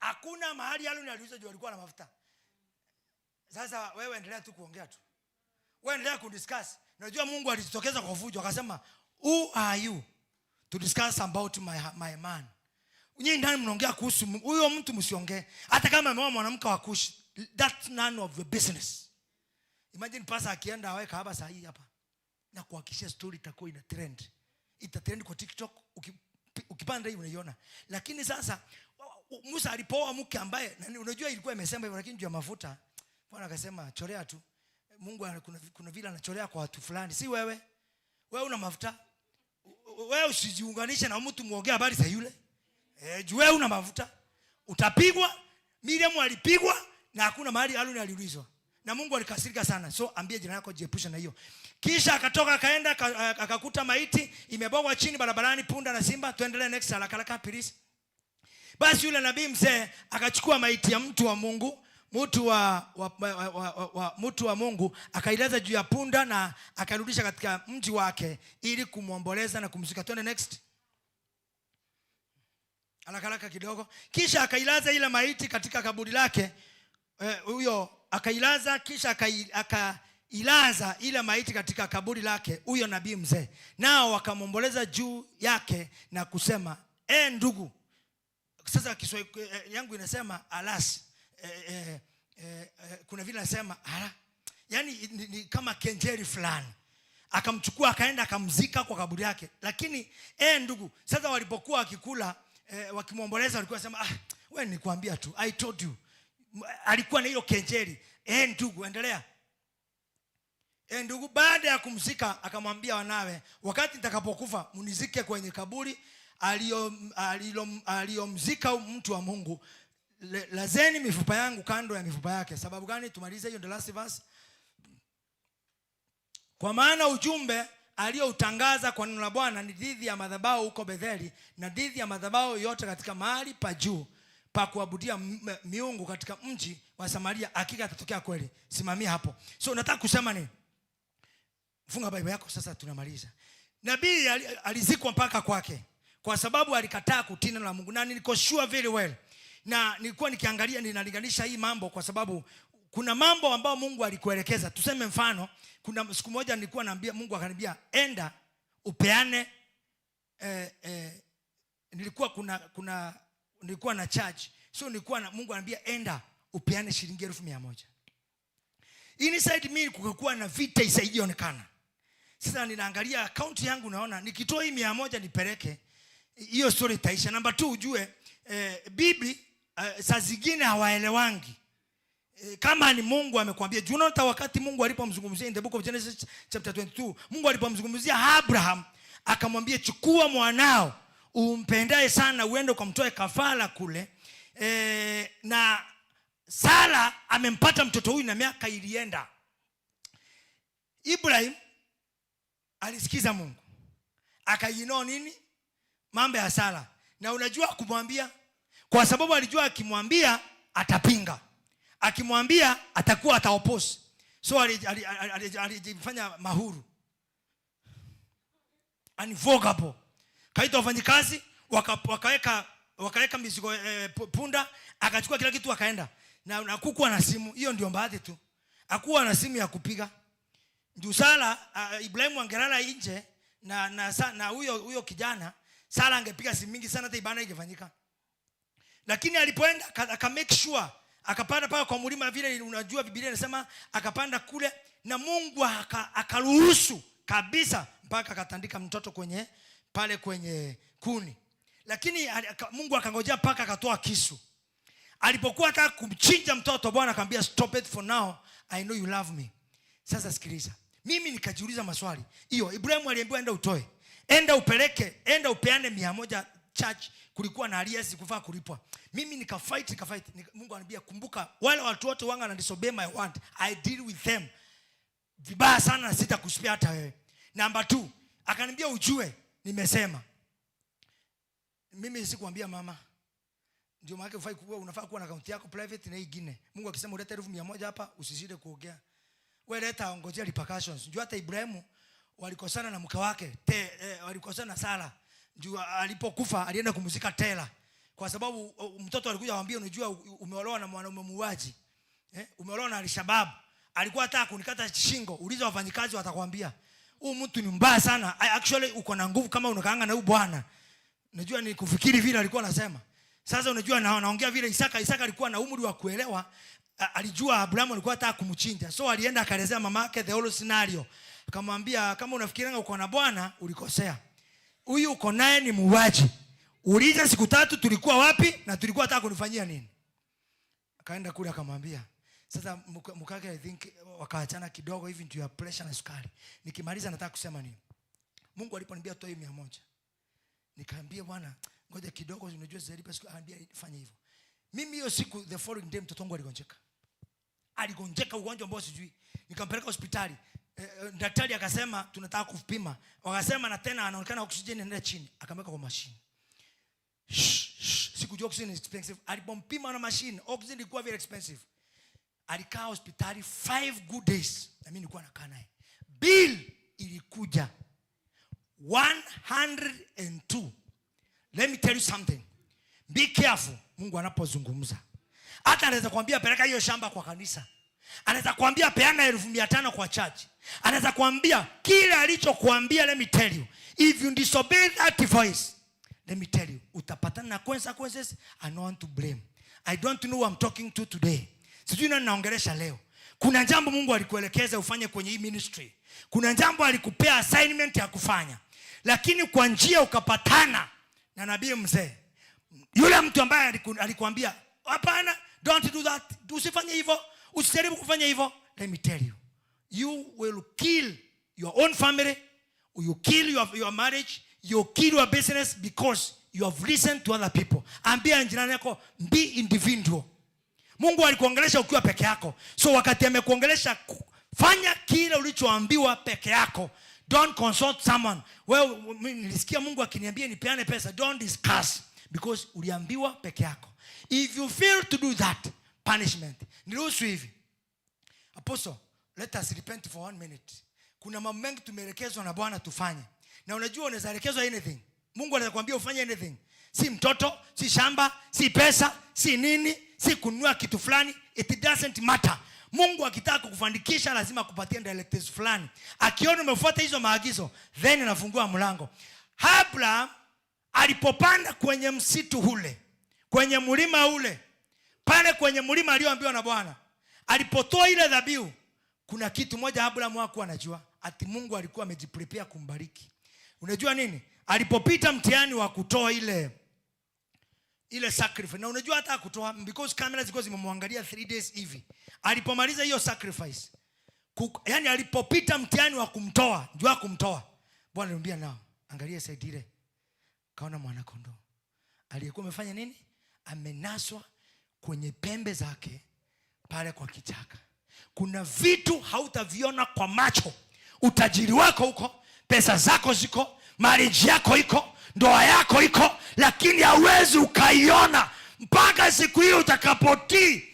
hakuna mahali Harun aliuliza juu alikuwa na mafuta. Sasa wewe endelea tu kuongea tu. Wewe endelea kudiscuss. Unajua Mungu alijitokeza kwa fujo akasema, who are you to discuss about my man? Nyinyi ndani mnaongea kuhusu huyo mtu, msiongee. Hata kama ameoa mwanamke wa Kush, that's none of your business. Imagine pastor akienda aweka hapa saa hii hapa. Na kuhakikishia story itakuwa ina trend. Ita trend kwa TikTok, ukipanda hii unaiona. Lakini sasa Musa alipooa mke ambaye, na unajua ilikuwa imesema hivyo, lakini juu ya mafuta Bwana akasema chorea tu. Mungu kuna vile anacholea kwa watu fulani. Si wewe. Wewe una mafuta. Wewe usijiunganishe na mtu muongee habari za yule. Juu wewe una mafuta. Utapigwa. Miriam alipigwa na hakuna mahali Aaron aliulizwa. Na Mungu alikasirika sana. So ambie jirani yako, jiepushe na hiyo. Kisha akatoka akaenda akakuta maiti imebwagwa chini barabarani, punda na simba. Tuendelee next, haraka haraka, please. Basi yule nabii mzee akachukua maiti ya mtu wa Mungu, mtu wa Mungu, akailaza juu ya punda na akarudisha katika mji wake ili kumwomboleza na kumzika. Twende next. Haraka haraka kidogo. Kisha akailaza ile maiti katika kaburi lake. Huyo akailaza, kisha akailaza ile maiti katika kaburi lake huyo nabii mzee. Nao wakamwomboleza juu yake na kusema, "E ndugu." Sasa Kiswahili yangu inasema alas. Kuna vile nasema ala. Yaani ni kama kenjeri fulani. Akamchukua akaenda akamzika kwa kaburi yake. Lakini ndugu, sasa walipokuwa wakikula, wakimwomboleza, walikuwa wanasema, "Ah, wewe nilikwambia tu, I told you." Alikuwa na hiyo kenjeri. Ndugu, endelea. Ndugu, baada ya kumzika akamwambia wanawe, "Wakati nitakapokufa mnizike kwenye kaburi aliyomzika mtu wa Mungu. Lazeni mifupa yangu kando ya mifupa yake." Sababu gani? Tumalize hiyo, the last verse. Kwa maana ujumbe aliyoutangaza kwa neno la Bwana ni dhidi ya madhabahu huko Betheli na dhidi ya madhabahu yote katika mahali pa juu pa kuabudia miungu katika mji wa Samaria, hakika atatokea kweli. Simamia hapo. So nataka kusema nini? Funga Bible yako sasa, tunamaliza. Nabii alizikwa mpaka kwake kwa sababu alikataa kutii neno la Mungu, na niko sure very well. Na nilikuwa nikiangalia, ninalinganisha hii mambo kwa sababu kuna mambo ambayo Mungu alikuelekeza. Tuseme mfano, kuna siku moja nilikuwa naambia Mungu, akaniambia enda upeane, nilikuwa kuna nilikuwa na charge. So nilikuwa na Mungu ananiambia enda upeane shilingi 100,000. Inside me kukakuwa na vita isaijionekana. Sasa ninaangalia account yangu, naona nikitoa hii 100 nipeleke, hiyo story itaisha. Namba 2, ujue bibi saa zingine hawaelewangi. Kama ni Mungu amekwambia. Do you know hata wakati Mungu alipomzungumzia in the book of Genesis chapter 22, Mungu alipomzungumzia Abraham akamwambia chukua mwanao umpendaye sana uende ukamtoe kafara kule. Na Sara amempata mtoto huyu na miaka ilienda. Ibrahim alisikiza Mungu. Akainua nini? Mambo ya Sara. Na unajua kumwambia, kwa sababu alijua akimwambia atapinga. Akimwambia atakuwa ataoppose. So alijifanya mahuru. Unvogable. Kaita wafanyikazi, wakaweka mizigo, punda, akachukua kila kitu akaenda. Na kukuwa na simu, hiyo ndio bahati tu. Hakuwa na simu ya kupiga. Ndio Sara, Ibrahimu angelala nje na huyo kijana, Sara angepiga simu mingi sana hata ibada ingefanyika. Lakini alipoenda aka make sure akapanda paka kwa mlima, vile unajua Biblia inasema akapanda kule na Mungu akaruhusu kabisa mpaka akatandika mtoto pale kwenye kuni. Lakini Mungu akangojea mpaka akatoa kisu. Alipokuwa anataka kumchinja mtoto, Bwana akamwambia stop it for now, I know you love me. Sasa sikiliza. Mimi nikajiuliza maswali. Hiyo Ibrahimu aliambiwa enda utoe. Enda upeleke, enda upeane 100 church, kulikuwa na arrears kufaa kulipwa. Mimi nikafight, nikafight. Mungu ananiambia kumbuka wale watu wote wanga na disobey my word, I deal with them vibaya sana na sitakuspare hata wewe. Number 2, akaniambia ujue nimesema. Mimi sikuambia mama. Ndio maana unafaa kuwa na account yako private na ingine. Mungu akisema ulete 100,000 hapa, usizidi kuongea. Wewe leta, ngojea repercussions. Ndio hata Ibrahimu walikosana na mke wake, walikosana na Sara. Ndio alipokufa alienda kumzika Tera. Kwa sababu mtoto alikuja kumwambia unajua umeolewa na mwanaume muuaji. Umeolewa na Al-Shabaab. Alikuwa anataka kunikata shingo. Uliza wafanyikazi watakwambia. Huyu mtu ni mbaya sana. Actually uko na nguvu kama unakaanga na huyu bwana. Unajua ni kufikiri vile alikuwa anasema. Sasa unajua naongea vile Isaka alikuwa na umri wa kuelewa. Alijua Abrahamu alikuwa anataka kumchinja. So alienda akaelezea mamake the whole scenario. Akamwambia kama unafikirianga uko na bwana ulikosea. Huyu uko naye ni muuaji. Uliza siku 3 tulikuwa wapi na tulikuwa anataka kunifanyia nini? Akaenda kule akamwambia. Sasa mkake, I think wakaachana kidogo hivi juu ya pressure na sukari. Nikimaliza nataka kusema nini? Mungu aliponiambia toa hiyo 100, nikaambia Bwana ngoja kidogo, unajua sijalipa siku. Anambia fanya hivyo. Mimi hiyo siku, the following day, mtoto wangu aligonjeka. Aligonjeka ugonjwa ambao sijui. Nikampeleka hospitali. Daktari akasema tunataka kupima. Wakasema na tena anaonekana oxygen inaenda chini. Akamweka kwa mashine. Shh, shh. Sikujua oxygen is expensive. Alipompima na mashine, oxygen ilikuwa very expensive. Alikaa hospitali 5 good days. Na mimi nilikuwa nakaa naye. Bill ilikuja 102. Let me tell you something. Be careful Mungu anapozungumza. Hata anaweza kuambia peleka hiyo shamba kwa kanisa. Anaweza kuambia peana 500,000 kwa church. Anaweza kuambia kile alichokuambia. Let me tell you, if you disobey that voice, let me tell you, utapatana na consequences and no one to blame. I don't know who I'm talking to today. Sijui nani naongelesha leo. Kuna jambo Mungu alikuelekeza ufanye kwenye hii ministry. Kuna jambo alikupea assignment ya kufanya. Lakini kwa njia ukapatana na nabii mzee. Yule mtu ambaye alikuambia hapana, don't do that, usifanye hivyo, usijaribu kufanya hivyo. Let me tell you, you will kill your own family, you kill your marriage, you kill your business because you have listened to other people. Ambia jirani yako, be individual. Mungu alikuongelesha ukiwa peke yako. So wakati amekuongelesha, fanya kile ulichoambiwa peke yako. Don't consult someone. Well, mimi nilisikia Mungu akiniambia nipeane pesa. Don't discuss because uliambiwa peke yako. If you fail to do that, punishment. Niruhusu hivi. Apostle, let us repent for 1 minute. Kuna mambo mengi tumeelekezwa na Bwana tufanye. Na unajua unaweza elekezwa anything. Mungu anaweza kuambia ufanye anything. Si mtoto, si shamba, si pesa, si nini, si kununua kitu fulani. It doesn't matter. Mungu akitaka kukufanikisha lazima akupatie directives fulani. Akiona umefuata hizo maagizo, then anafungua mlango. Abraham alipopanda kwenye msitu ule, kwenye mlima ule, pale kwenye mlima alioambiwa na Bwana, alipotoa ile dhabihu, kuna kitu moja Abraham hakuwa anajua, ati Mungu alikuwa amejiprepare kumbariki. Unajua nini? Alipopita mtihani wa kutoa ile sacrifice. Na unajua hata kutoa, because kamera zilikuwa zimemwangalia 3 days hivi. Alipomaliza hiyo sacrifice, yani alipopita mtihani wa kumtoa, jua kumtoa, Bwana alimwambia nao, angalia side ile. Kaona mwana kondoo. Aliyekuwa amefanya nini? Amenaswa kwenye pembe zake pale kwa kichaka. Kuna vitu hautaviona kwa macho. Utajiri wako uko, pesa zako ziko, marriage yako iko, ndoa yako iko, lakini hauwezi ukaiona mpaka siku hiyo utakapotii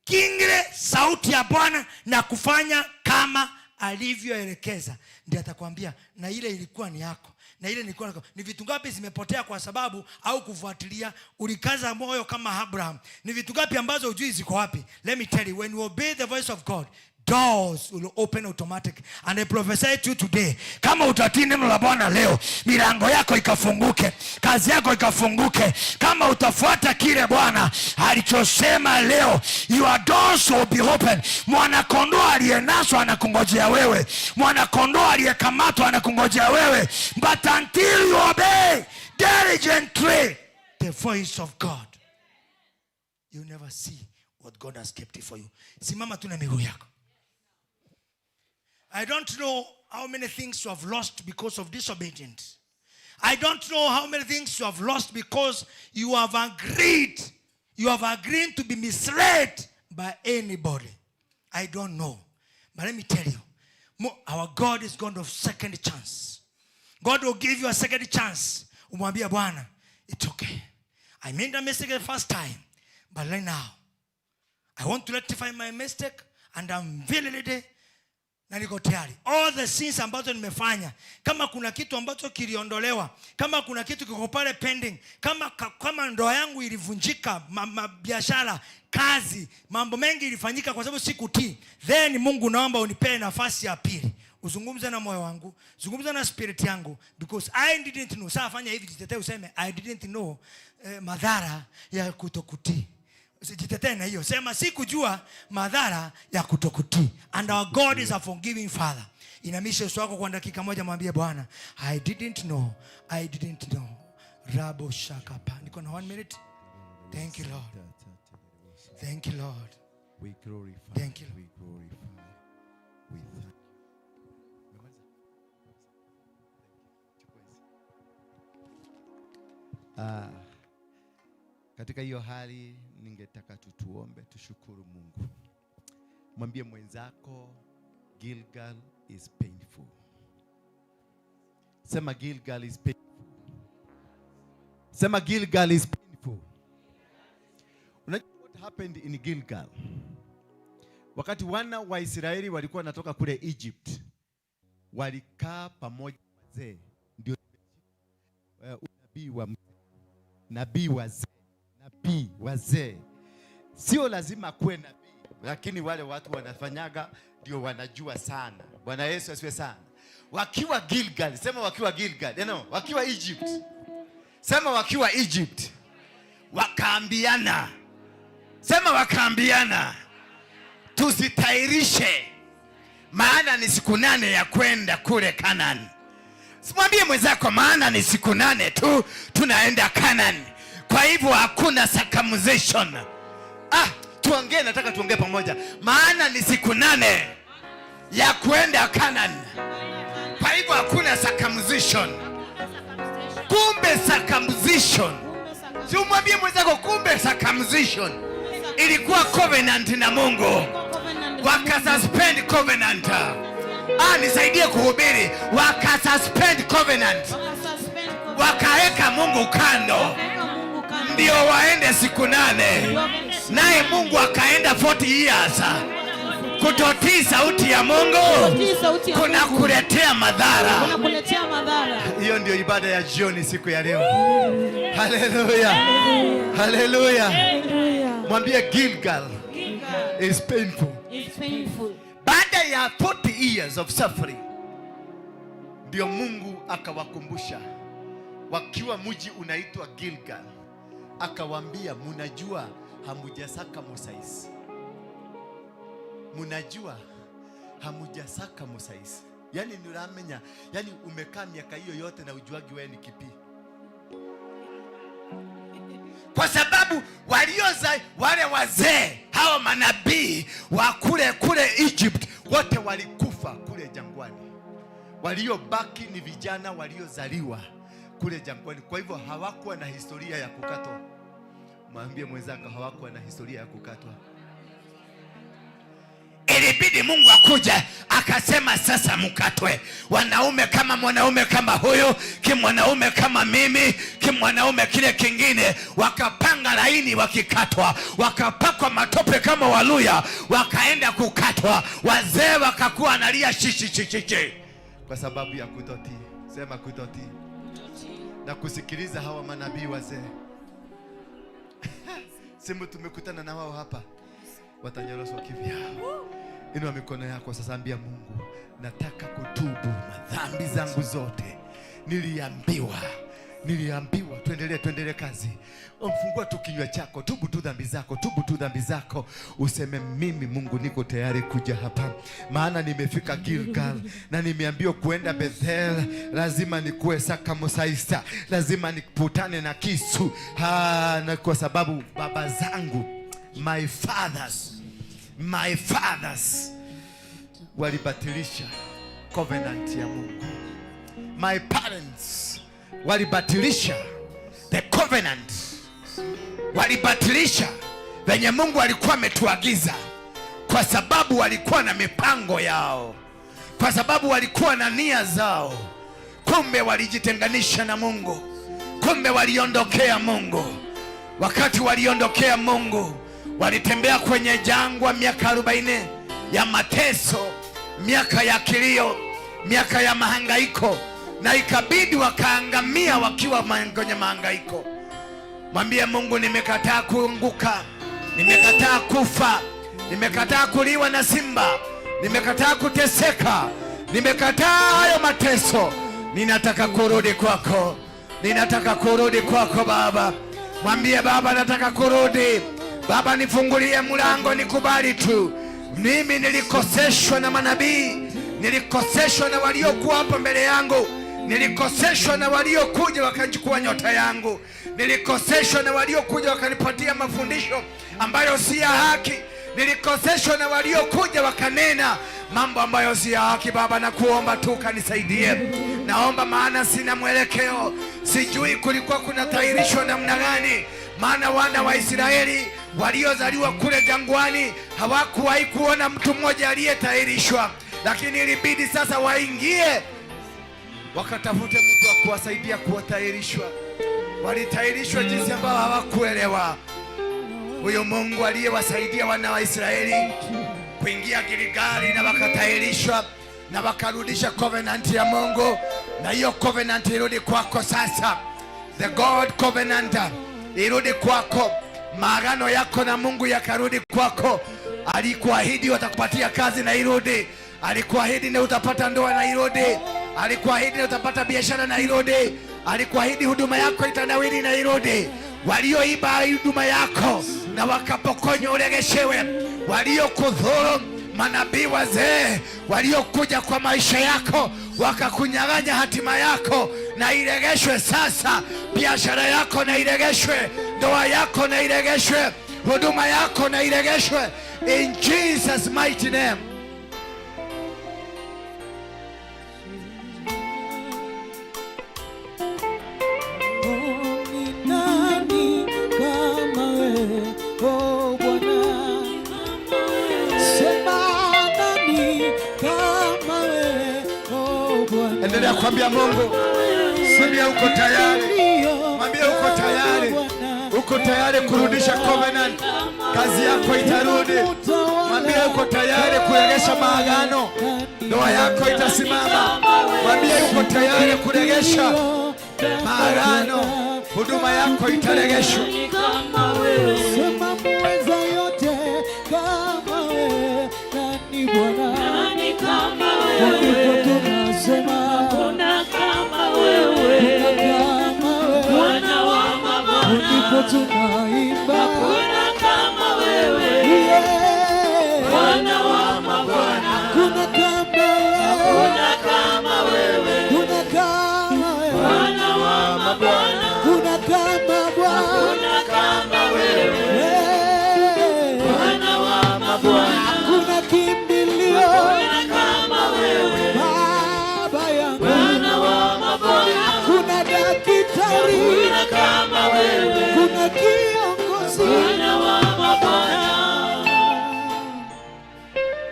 kingre sauti ya Bwana na kufanya kama alivyoelekeza. Ndiye atakwambia na ile ilikuwa ni yako, na ile ilikuwa ni yako. Ni vitu ngapi zimepotea kwa sababu au kufuatilia? Ulikaza moyo kama Abraham. Ni vitu ngapi ambazo hujui ziko wapi? Let me tell you, when you obey the voice of God, doors will open automatic. And I prophesy to you today, kama utatii neno la Bwana leo, milango yako ikafunguke, kazi yako ikafunguke. Kama utafuata kile Bwana alichosema leo, your doors will be open. Mwana kondoo aliyenaswa anakungojea wewe, mwana kondoo aliyekamatwa anakungojea wewe. But until you obey diligently the voice of God, you never see what God has kept for you. Simama tu na miguu yako. I don't know how many things you have lost because of disobedience. I don't know how many things you have lost because you have agreed. You have agreed to be misled by anybody. I don't know. But let me tell you, our God is God of second chance. God will give you a second chance. Umwambie Bwana, it's okay. I made a mistake the first time, but right now, I want to rectify my mistake and I'm very ready. Na niko tayari. All the sins ambazo nimefanya, kama kuna kitu ambacho kiliondolewa, kama kuna kitu kiko pale pending, kama ndoa yangu ilivunjika, biashara, kazi, mambo mengi ilifanyika kwa sababu sikutii, then Mungu naomba unipee nafasi ya pili. Uzungumze na moyo wangu, zungumza na spirit yangu, because I didn't know. Sasa fanya hivi, jitetee useme I didn't know madhara ya kutokutii. Usijitetee na hiyo. Sema sikujua madhara ya kutokutii. And our God is a forgiving Father. Inamisha uso wako kwa dakika moja, mwambie Bwana, I didn't know, I didn't know. Rabo shakapa. Niko na 1 minute. Thank you Lord. Thank you Lord. We glorify. Thank you. We glorify. We thank you. Umemaliza? Thank you. Chukua hizi. Ah, katika hiyo hali ningetaka tu tuombe, tushukuru Mungu. Mwambie mwenzako, Gilgal is painful. Sema, "Gilgal is painful." Sema, "Gilgal is painful." Unajua what happened in Gilgal? Wakati wana wa Israeli walikuwa wanatoka kule Egypt, walikaa pamoja wazee, ndio unabii wa nabii wazee, nabii wazee. Sio lazima kuwe nabii, lakini wale watu wanafanyaga ndio wanajua sana. Bwana Yesu asifiwe sana. Wakiwa Gilgal, sema wakiwa Gilgal, no, wakiwa Egypt, sema wakiwa Egypt, wakaambiana, sema wakaambiana, "Tusitairishe, maana ni siku 8 ya kwenda kule Kanani." Simwambie mwenzako, maana ni siku 8 tu tunaenda Kanani, kwa hivyo hakuna circumcision. Ah, tuongee, nataka tuongee pamoja. Maana ni siku 8 ya kwenda Kanani, kwa hivyo hakuna circumcision. Kumbe circumcision, si umwambie mwenzako, kumbe circumcision ilikuwa covenant na Mungu, wakasuspend covenant. Ah, nisaidie kuhubiri. Wakasuspend covenant, wakaweka Mungu kando, ndio waende siku 8, naye Mungu akaenda 40 years. Kutotii sauti ya Mungu Kutotii sauti ya kuna Mungu. Kuletea madhara. Kunakuletea madhara. Hiyo ndio ibada ya jioni siku ya leo. Haleluya, haleluya. Mwambie, "Gilgal is painful." It's painful. Baada ya 40 years of suffering, ndio Mungu akawakumbusha wakiwa mji unaitwa Gilgal, akawaambia, "Munajua hamujacircumcise, munajua hamujacircumcise." Yani nuramenya, yani umekaa miaka hiyo yote na ujuagi wewe ni kipi? Kwa sababu walioza wale wazee hawa manabii wa kule kule Egypt wote walikufa kule jangwani. Waliobaki ni vijana waliozaliwa kule jangwani. Kwa hivyo hawakuwa na historia ya kukatwa. Mwambie mwenzako, hawakuwa na historia ya kukatwa. Ilibidi Mungu akuja akasema, "Sasa mkatwe wanaume kama mwanaume kama huyu, kimwanaume kama mimi, kimwanaume kile kingine." Wakapanga laini wakikatwa, wakapakwa matope kama Waluya, wakaenda kukatwa. Wazee wakakuwa analia shishi shishi kwa sababu ya kutotii. Sema kutotii na kusikiliza hawa manabii wazee. Simu tumekutana na wao hapa, watanyoroshwa kivyao. Inua mikono yako sasa, ambia Mungu, nataka kutubu madhambi zangu zote. Niliambiwa, niliambiwa. Tuendelee, tuendelee kazi. Fungua tu kinywa chako, tubu tu dhambi zako, tubu tu dhambi zako, useme, "Mimi Mungu niko tayari kuja hapa, maana nimefika Gilgal na nimeambiwa kuenda Bethel lazima nikuwe circumcised, lazima nikutane na kisu ha, na kwa sababu baba zangu, my fathers walibatilisha covenant ya Mungu. My parents walibatilisha the covenant, walibatilisha venye Mungu alikuwa ametuagiza, kwa sababu walikuwa na mipango yao, kwa sababu walikuwa na nia zao. Kumbe walijitenganisha na Mungu, kumbe waliondokea Mungu. Wakati waliondokea Mungu, walitembea kwenye jangwa miaka 40 ya mateso, miaka ya kilio, miaka ya mahangaiko, na ikabidi wakaangamia wakiwa kwenye mahangaiko. Mwambie Mungu, "Nimekataa kuanguka, nimekataa kufa, nimekataa kuliwa na simba, nimekataa kuteseka, nimekataa hayo mateso. Ninataka kurudi kwako, ninataka kurudi kwako Baba." Mwambie Baba, "Nataka kurudi Baba, nifungulie mlango, nikubali tu. Mimi nilikoseshwa na manabii, nilikoseshwa na waliokuwa hapa mbele yangu, nilikoseshwa na waliokuja wakachukua nyota yangu, nilikoseshwa na waliokuja wakanipatia mafundisho ambayo si ya haki." Nilikoseshwa na waliokuja wakanena mambo ambayo si ya haki. Baba, nakuomba tu kanisaidie. Naomba, maana sina mwelekeo, sijui kulikuwa kuna tahirishwa namna gani, maana wana wa Israeli waliozaliwa kule jangwani hawakuwahi kuona mtu mmoja aliyetahirishwa, lakini ilibidi sasa waingie wakatafute mtu wa kuwasaidia kuwatahirishwa. Walitahirishwa jinsi ambao hawakuelewa. Huyu Mungu aliyewasaidia wana wa Israeli kuingia Gilgali na wakatahirishwa na wakarudisha covenant ya Mungu, na hiyo covenant irudi kwako sasa. The God covenant irudi kwako, maagano yako na Mungu yakarudi kwako. Alikuahidi watakupatia kazi na irudi, alikuahidi na utapata ndoa na irudi, alikuahidi na utapata biashara na irudi, alikuahidi huduma yako itanawiri na irudi. Walioiba huduma yako na wakapokonywa uregeshewe, waliokudhuru manabii wazee waliokuja kwa maisha yako wakakunyang'anya hatima yako, na iregeshwe sasa. Biashara yako na iregeshwe, ndoa yako na iregeshwe, huduma yako na iregeshwe, in Jesus mighty name. Ni nani kama wewe, oh Bwana? Sema, nani kama wewe, oh Bwana? Endelea kuambia Mungu, mwambie uko tayari, mwambie uko tayari, uko tayari kurudisha covenant, kazi yako itarudi. Mwambie uko tayari kuregesha maagano, ndoa yako itasimama. Mwambie uko tayari kuregesha maagano, huduma yako itaregeshwa. Sema, muweza yote, kama wewe nani Bwana? Nani kama Ndipo wewe? tunasema Hakuna kama wewe. Kama wewe. Bwana wa mabwana. Ndipo tunaimba Hakuna kama wewe. Yeah. Bwana wa mabwana. Hakuna kama wewe. Hakuna kama wewe. Hakuna kama wewe. Bwana wa mabwana. Hakuna kama Bwana. Hakuna kama wewe. Yeah. Bwana wa mabwana. Hakuna kimbilio Hakuna kama wewe. Baba yangu. Bwana wa mabwana. Hakuna daktari. Hakuna kama wewe. Kuna kiongozi. Bwana wa mabwana.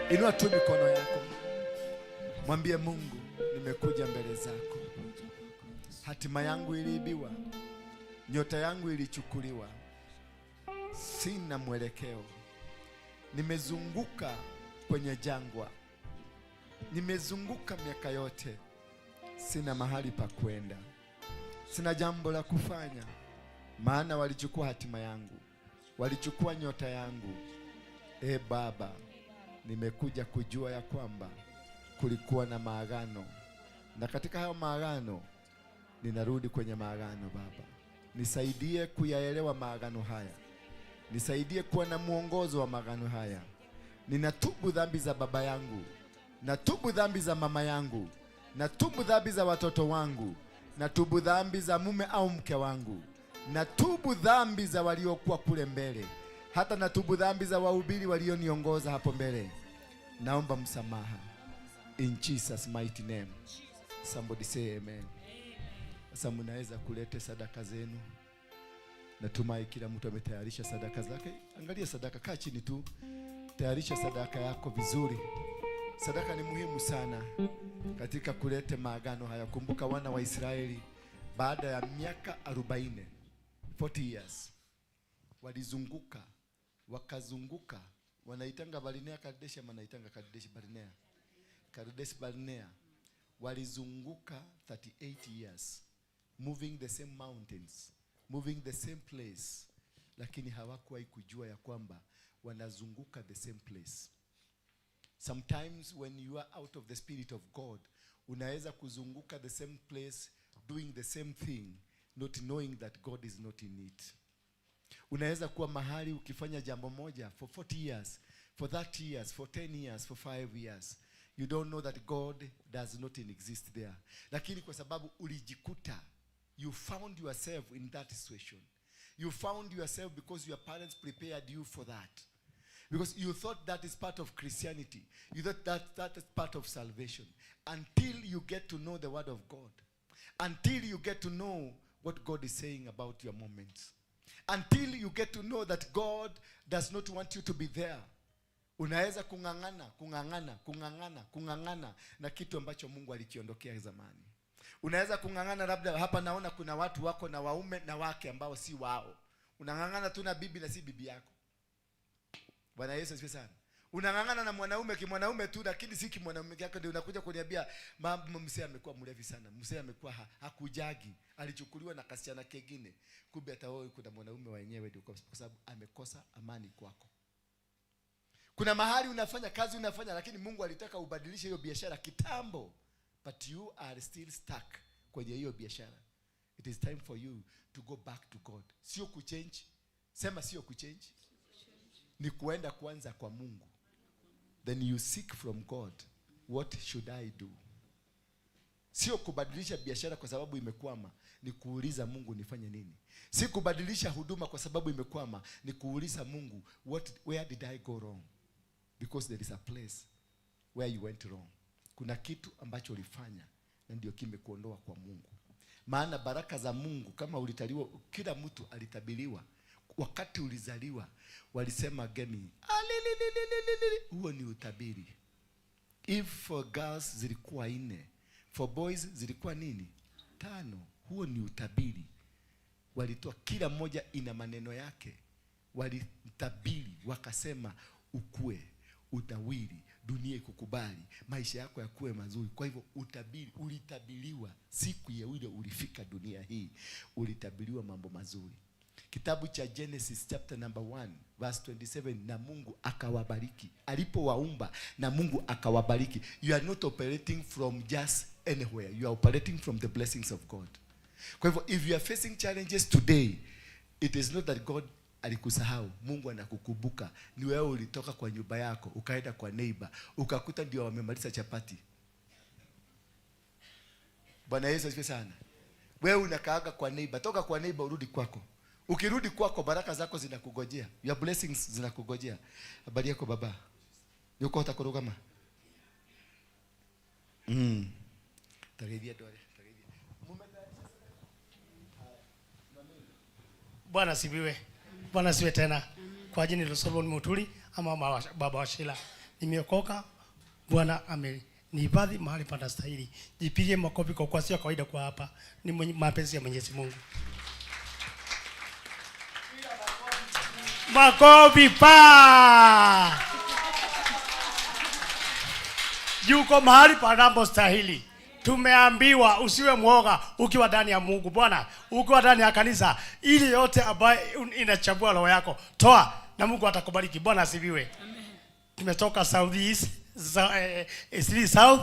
Inua tu mikono yako, mwambie Mungu, nimekuja mbele zako. Hatima yangu iliibiwa, nyota yangu ilichukuliwa, sina mwelekeo, nimezunguka kwenye jangwa, nimezunguka miaka yote, sina mahali pa kwenda, sina jambo la kufanya, maana walichukua hatima yangu, walichukua nyota yangu. E Baba, nimekuja kujua ya kwamba kulikuwa na maagano, na katika hayo maagano ninarudi kwenye maagano. Baba, nisaidie kuyaelewa maagano haya, nisaidie kuwa na mwongozo wa maagano haya. Ninatubu dhambi za baba yangu, natubu dhambi za mama yangu, natubu dhambi za watoto wangu, natubu dhambi za mume au mke wangu, natubu dhambi za waliokuwa kule mbele, hata natubu dhambi za wahubiri walioniongoza hapo mbele. Naomba msamaha in Jesus mighty name. Somebody say amen. Sasa mnaweza kuleta sadaka zenu. Natumai kila mtu ametayarisha sadaka zake. Angalia sadaka, kaa chini tu, tayarisha sadaka yako vizuri. Sadaka ni muhimu sana katika kuleta maagano haya. Kumbuka wana wa Israeli baada ya miaka 40, 40 years, walizunguka wakazunguka, wanaitanga Barinea Kadesh ama wanaitanga Kadesh Barnea, Kadesh Barnea. Walizunguka 38 years moving the same mountains, moving the same place, lakini hawakuwahi kujua ya kwamba wanazunguka the same place. Sometimes when you are out of the spirit of God, unaweza kuzunguka the same place doing the same thing, not knowing that God is not in it. Unaweza kuwa mahali ukifanya jambo moja for 40 years, for 30 years, for 10 years, for 5 years. You don't know that God does not exist there. Lakini kwa sababu ulijikuta, you found yourself in that situation. You found yourself because your parents prepared you for that. Because you thought that is part of Christianity. You thought that that is part of salvation. Until you get to know the word of God. Until you get to know what God is saying about your moments. Until you get to know that God does not want you to be there. Unaweza kung'ang'ana, kung'ang'ana, kung'ang'ana, kung'ang'ana na kitu ambacho Mungu alikiondokea zamani. Unaweza kung'ang'ana, labda hapa naona kuna watu wako na waume na wake ambao si wao. Unang'ang'ana tu na bibi na si bibi yako. Bwana Yesu asifiwe sana. Unang'ang'ana na mwanaume kimwanaume tu, lakini si kimwanaume yako. Ndio unakuja kuniambia mama, mzee amekuwa mlevi sana, mzee amekuwa hakujagi, alichukuliwa na kasichana kengine. Kumbe hata wewe kuna mwanaume wenyewe, ndio kwa sababu amekosa amani kwako. Kuna mahali unafanya kazi unafanya, lakini Mungu alitaka ubadilishe hiyo biashara kitambo, but you are still stuck kwenye hiyo biashara. It is time for you to go back to God. Sio kuchange. Sema sio kuchange. Ni kuenda kwanza kwa Mungu. Then you seek from God, what should I do? Sio kubadilisha biashara kwa sababu imekwama, ni kuuliza Mungu nifanye nini. Si kubadilisha huduma kwa sababu imekwama, ni kuuliza Mungu where did I go wrong? Because there is a place where you went wrong. Kuna kitu ambacho ulifanya na ndio kimekuondoa kwa Mungu. Maana baraka za Mungu kama ulitaliwa, kila mtu alitabiriwa. Wakati ulizaliwa walisema gemi, huo ni utabiri. If for girls zilikuwa 4, for boys zilikuwa nini? 5. Huo ni utabiri. Walitoa, kila mmoja ina maneno yake. Walitabiri wakasema ukue, utawili, dunia ikukubali, maisha yako yakuwe mazuri. Kwa hivyo utabiri, ulitabiriwa siku ya ile ulifika dunia hii, ulitabiriwa mambo mazuri. Kitabu cha Genesis chapter number 1 verse 27, na Mungu akawabariki. Alipowaumba na Mungu akawabariki. You are not operating from just anywhere. You are operating from the blessings of God. Kwa hivyo if you are facing challenges today, it is not that God alikusahau. Mungu anakukumbuka. Ni wewe ulitoka kwa nyumba yako, ukaenda kwa neighbor, ukakuta ndio wamemaliza chapati. Bwana Yesu asifiwe sana. Wewe unakaaga kwa neighbor, toka kwa neighbor urudi kwako. Ukirudi kwako baraka zako zinakugojea. Your blessings zinakugojea. Habari yako baba? Yuko utakurugama? Taredia dole, taredia. Bwana sibiwe. Bwana siwe tena. Kwa jina la Solomon Muturi ama baba wa Sheila. Nimeokoka. Bwana amenihifadhi mahali panastahili. Jipige makofi kwa kuwa sio kawaida kwa hapa. Ni mapenzi ya Mwenyezi Mungu. Makofi pa. Yuko mahali panapostahili. Tumeambiwa usiwe mwoga ukiwa ndani ya Mungu. Bwana, ukiwa ndani ya kanisa, ili yote ambayo inachagua roho yako, toa na Mungu atakubariki. Bwana asifiwe. Amen. Tumetoka South East, South,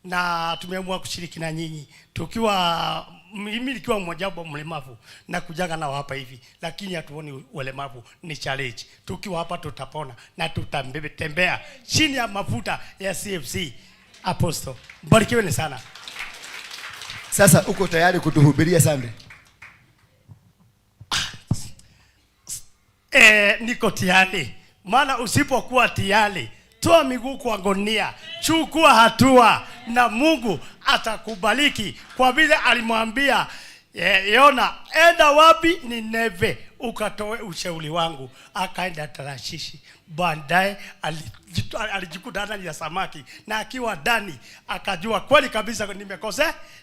na tumeamua kushiriki na nyinyi. Tukiwa mimi nikiwa mmoja wapo mlemavu na kujaga nao hapa hivi, lakini hatuoni ulemavu, ni challenge. Tukiwa hapa tutapona na tutatembea chini ya mafuta ya CFC. Apostle, mbarikiweni sana. Sasa uko tayari kutuhubiria Sunday? Niko tayari. Maana usipokuwa tayari, toa miguu kwa gonia, chukua hatua na Mungu atakubariki. Kwa vile alimwambia Yona, enda wapi? Nineve, ukatoe ushauri wangu. Akaenda Tarashishi. Baadaye alijikuta ndani ya samaki, na akiwa ndani akajua kweli kabisa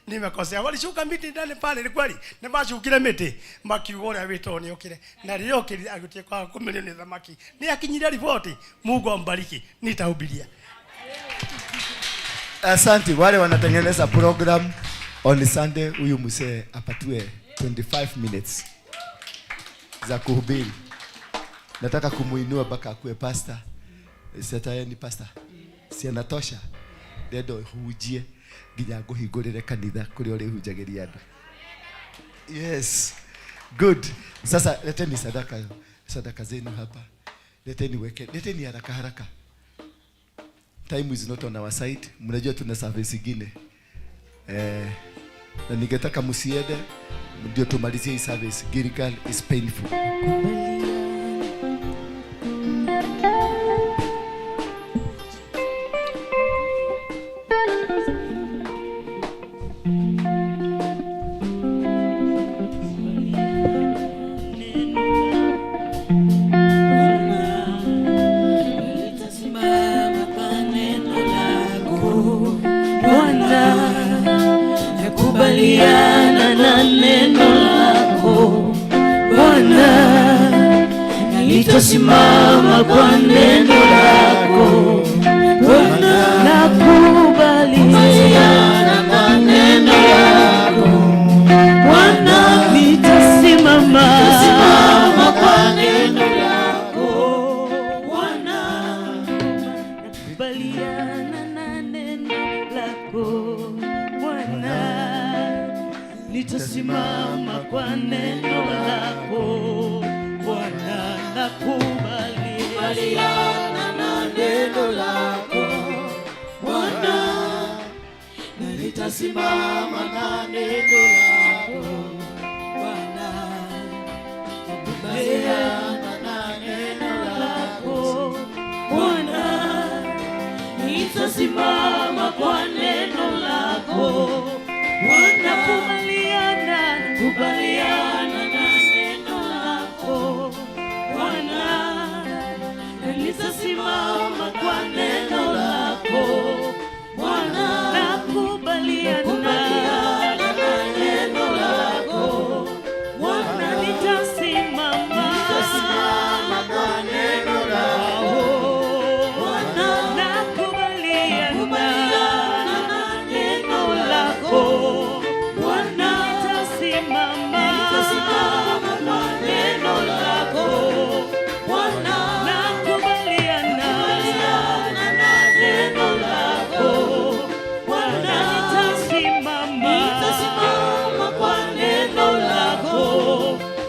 nimekosea. Walishuka miti ndani pale, ni kweli nimashukire miti makiuga uria witwo ni ukire na riokire agutie kwa kumirio ni thamaki ni akinyira ripoti. Mungu ambariki, nitahubiria. Asante wale wanatengeneza program on Sunday. Huyu mzee apatiwe 25 minutes za kuhubiri. Nataka kumuinua mpaka akuwe pastor. Si hata yeye ni pastor. Si anatosha. Nendo hujie nginya nguhingũrĩre kanitha kũrĩa ũrĩhunjagĩria andũ. Yes. Good. Sasa leteni sadaka zenu hapa. Leteni weke. Leteni haraka haraka. Time is not on our side. Mnajua tuna service nyingine. Na ningetaka msiende ndio tumalizie hii service. Gilgal is painful. Nitasimama kwa neno lako Bwana, nakubaliana na neno lako Bwana, nitasimama, nitasimama kwa neno lako Bwana, nakubaliana na neno lako Bwana, nitasimama kwa neno lako Bwana, nakubaliana na neno lako Bwana, na nitasimama na neno lako Bwana, nakubaliana na neno lako Bwana, nitasimama kwa neno lako Bwana, kubaliana, kubaliana na neno lako Bwana, na nitasimama kwa neno lako Bwana, nakubaliana na neno lako Bwana, nitasimama, nitasimama kwa neno lako Bwana, nakubaliana na neno lako Bwana, nitasimama, nitasimama kwa neno lako Bwana, nakubaliana na neno lako Bwana, nitasimama, nitasimama kwa neno lako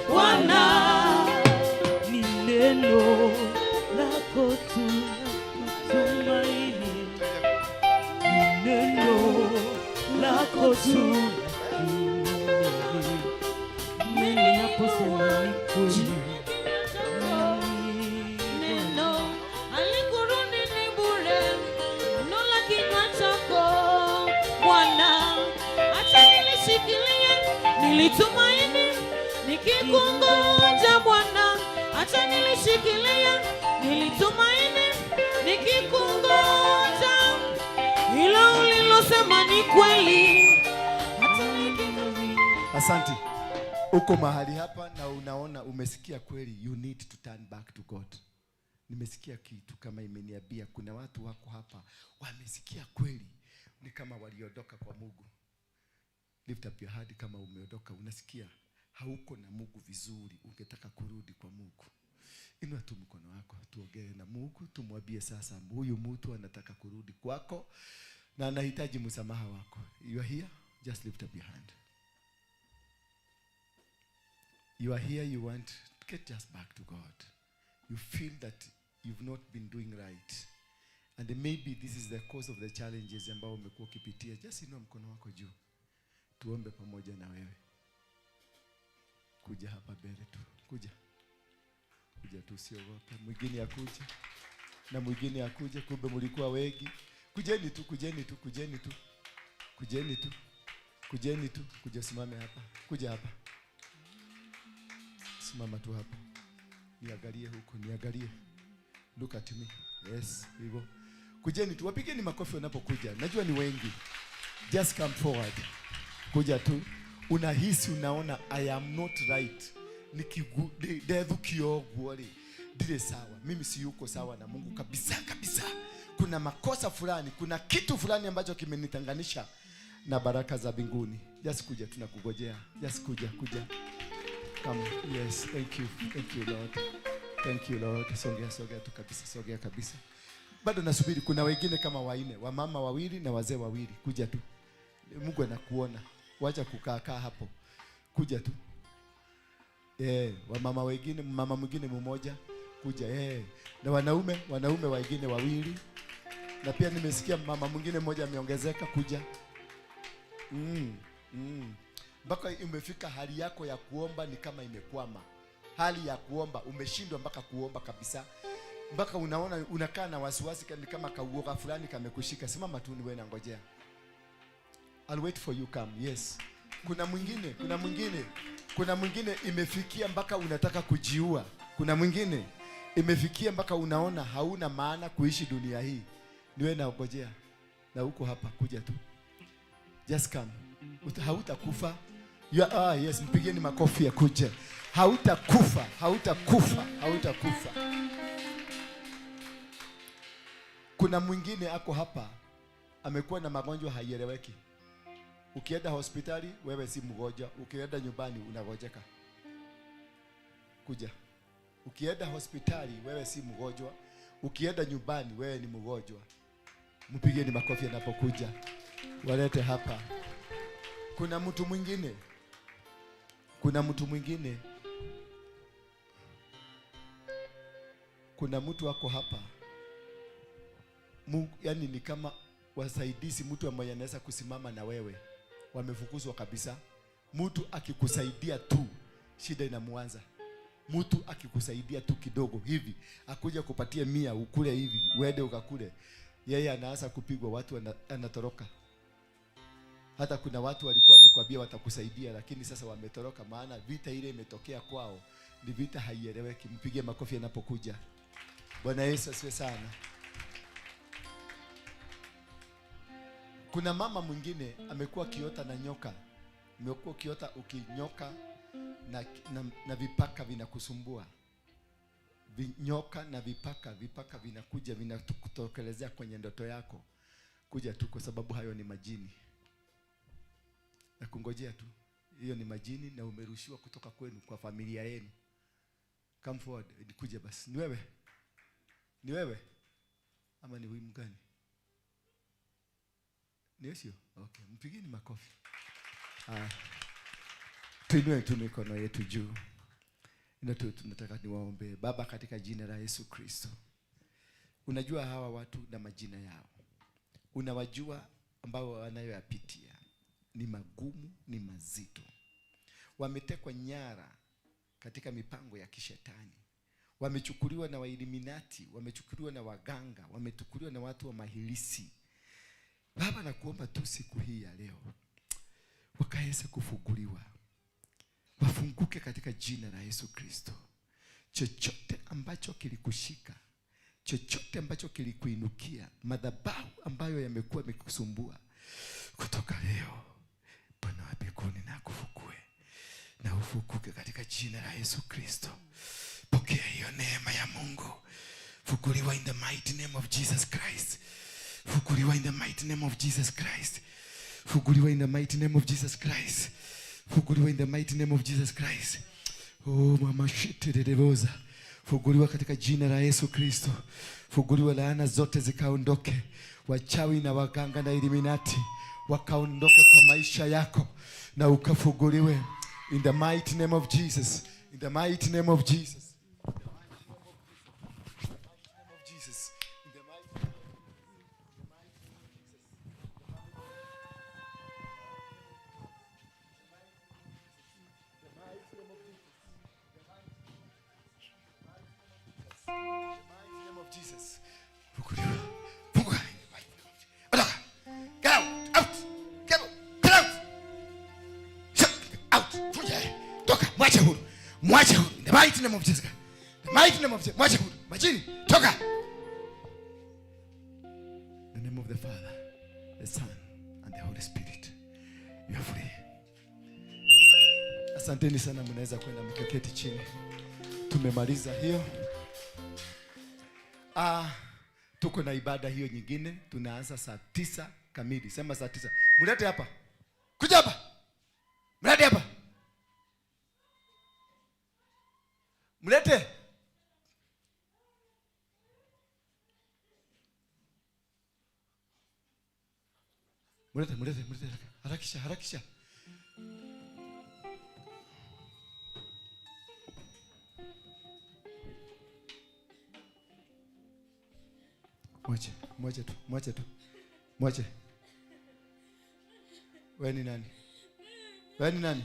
Bwana, ni neno lako tu tumaini, ni neno lako tu mimi ninaposema ni kweli. Neno halikurudi ni bure, neno la kinywa chako Bwana, acha nilishikilie, nilitumaini nikikungoja Bwana, acha nilishikilie, nilitumaini nikikungoja, ila ulilosema ni kweli, hata Asante. Uko mahali hapa na unaona, umesikia kweli, you need to turn back to God. Nimesikia kitu kama imeniambia kuna watu wako hapa wamesikia kweli, ni kama waliondoka kwa Mungu. Lift up your hand kama umeondoka, unasikia hauko na Mungu vizuri, ungetaka kurudi kwa Mungu. Inua tu mkono wako, tuongee na Mungu, tumwambie sasa huyu mtu anataka kurudi kwako na anahitaji msamaha wako. You are here, just lift up your hand. You are here, you want to get just back to God. You feel that you've not been doing right. And maybe this is the cause of the challenges ambao umekuwa ukipitia. Just inua mkono wako juu. Tuombe pamoja na wewe. Kuja hapa mbele tu. Kuja. Kuja tu, usiogope. Mwingine akuje. Na mwingine akuje, kumbe mlikuwa wengi. Kujeni tu, kujeni tu, kujeni tu. Kujeni tu. Kujeni tu. Kuja simame hapa. Kuja hapa. Simama tu hapa. Niangalie huko, niangalie. Look at me. Yes, hivyo. Kujeni tu, wapigeni makofi wanapokuja. Najua ni wengi. Just come forward. Kuja tu. Unahisi, unaona I am not right. Nikigu ndethukio ũguo rĩ, ndirĩ sawa. Mimi si yuko sawa na Mungu kabisa kabisa. Kuna makosa fulani, kuna kitu fulani ambacho kimenitenganisha na baraka za mbinguni. Just kuja, tunakugojea. Just kuja, kuja. Come. Yes, thank you. Thank you, Lord. Thank you, Lord. Songea, songea tu kabisa, songea kabisa. Bado nasubiri, kuna wengine kama wanne, wamama wawili na wazee wawili. Kuja tu. Mungu anakuona. Wacha kukaa kaa hapo. Kuja tu. Wamama wengine, mama mwingine mmoja kuja. Na wanaume wengine wawili. Na pia nimesikia mama mwingine mmoja ameongezeka kuja. Mpaka umefika hali yako ya kuomba ni kama imekwama. Hali ya kuomba umeshindwa mpaka kuomba kabisa. Mpaka unaona unakaa na wasiwasi ni kama kauoga fulani kamekushika. Simama tu niwe nangojea. I'll wait for you, come. Yes. Kuna mwingine, kuna mwingine. Kuna mwingine imefikia mpaka unataka kujiua. Kuna mwingine imefikia mpaka unaona hauna maana kuishi dunia hii. Niwe naongojea. Na uko hapa, kuja tu. Just come. Hautakufa. Yes, mpigieni makofi ya kuja. Hautakufa, hautakufa, hautakufa. Kuna mwingine ako hapa amekuwa na magonjwa haieleweki. Ukienda hospitali wewe si mgonjwa, ukienda nyumbani unagojeka. Kuja. Ukienda hospitali wewe si mgonjwa, ukienda nyumbani wewe ni mgonjwa. Mpigieni makofi anapokuja. Walete hapa. Kuna mtu mwingine. Kuna mtu mwingine. Kuna mtu wako hapa. Mungu, yani ni kama wasaidizi, mtu ambaye anaweza kusimama na wewe. Wamefukuzwa kabisa. Mtu akikusaidia tu shida inamuanza. Mtu akikusaidia tu kidogo hivi, akuja kupatia 100 ukule hivi, uende ukakule, yeye anaanza kupigwa, watu anatoroka. Hata kuna watu walikuwa wamekwambia watakusaidia, lakini sasa wametoroka, maana vita ile imetokea kwao ni vita haieleweki. Mpige makofi anapokuja. Bwana Yesu asifiwe sana. Kuna mama mwingine amekuwa kiota na nyoka. Amekuwa kiota ukinyoka na vipaka vinakusumbua. Nyoka na vipaka vinakuja vinakutokelezea kwenye ndoto yako. Kuja tu kwa sababu hayo ni majini. Na kungojea tu. Hiyo ni majini na umerushiwa kutoka kwenu kwa familia yenu. Come forward, kuja basi. Ni wewe? Ni wewe? Ama ni huyu mgani? Ni sio? Okay, mpigeni makofi. Tuinue tu mikono yetu juu. Ndio tunataka niwaombe. Baba, katika jina la Yesu Kristo. Unajua hawa watu na majina yao. Unawajua ambao wanayoyapitia. Ni magumu, ni mazito. Wametekwa nyara katika mipango ya kishetani. Wamechukuliwa na wailiminati, wamechukuliwa na waganga, wamechukuliwa na watu wa mahilisi. Baba, nakuomba tu siku hii ya leo wakaweze kufunguliwa. Wafunguke katika jina la Yesu Kristo. Chochote ambacho kilikushika, chochote ambacho kilikuinukia, madhabahu ambayo yamekuwa yamekusumbua, kutoka leo Bwana wa mbinguni na akufukue na ufukuke katika jina la Yesu Kristo. Pokea hiyo neema ya Mungu. Fukuliwa in the mighty name of Jesus Christ. Fukuliwa in the mighty name of Jesus Christ. Fukuliwa in the mighty name of Jesus Christ. Fukuliwa in the mighty name of Jesus Christ. Oh mama shit dedeboza. Fukuliwa katika jina la Yesu Kristo. Fukuliwa, laana zote zikaondoke. Wachawi na waganga na illuminati wakaondoke kwa maisha yako na ukafuguliwe in the mighty name of Jesus. In the mighty name of Jesus. In the mighty name of Jesus. In the mighty name of Jesus. Fukuliwa. Funguka. Ondoka. Get out. Out. Get out. Get out. Shut. Out. Funja. Toka. Mwache huru. Mwache huru. In the mighty name of Jesus. The mighty name of Jesus. Mwache huru. Majini. Toka. In the name of the Father, the Son, and the Holy Spirit. You are free. Asanteni sana, mnaweza kwenda mkaketi chini. Tumemaliza hiyo. Tuko na ibada hiyo nyingine, tunaanza saa 9 kamili. Sema saa 9. Mlete hapa. Kuja hapa. Mlete hapa. Mlete. Mlete, mlete, mlete. Harakisha, harakisha. Mwache, mwache tu, mwache tu. Mwache. Wewe ni nani? Wewe ni nani?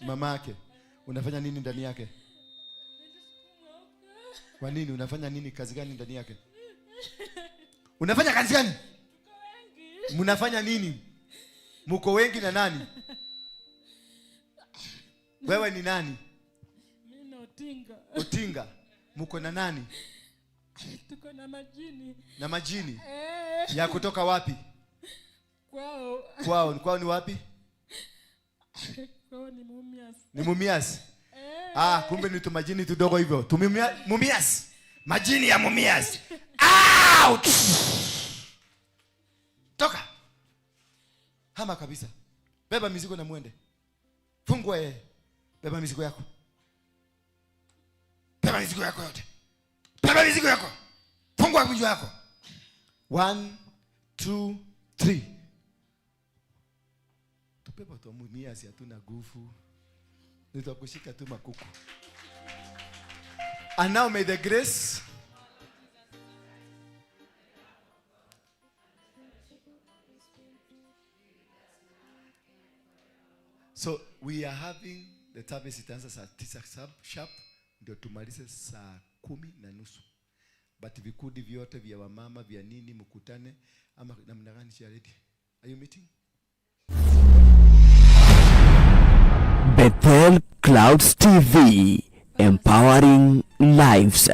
Mama yake. Unafanya nini ndani yake? Kwa nini unafanya nini, kazi gani ndani yake? Unafanya kazi gani? Mnafanya nini? Mko wengi na nani? Wewe ni nani? Mimi ni Otinga. Otinga. Mko na nani? Tuko na majini. Na majini? Ya kutoka wapi? Kwao. Kwao, kwao ni wapi? Kwao ni Mumias. Ni Mumias. Ah, kumbe ni tumajini tudogo hivyo. Tumumia Mumias. Majini ya Mumias. Out! Toka. Hama kabisa. Beba mizigo na muende. Fungua yeye. Beba mizigo yako. Beba mizigo yako yote. Beba mizigo yako. Fungua mizigo yako. 1 2 3. Tupepo twa Mumias hatuna nguvu. Nitakushika tu makuku. And now may the grace So we are having the service itaanza saa 9 sharp ndio tumalize saa 10:30. But vikundi vyote vya wamama vya nini mkutane ama namna gani charity? Are you meeting? Bethel Clouds TV, empowering lives.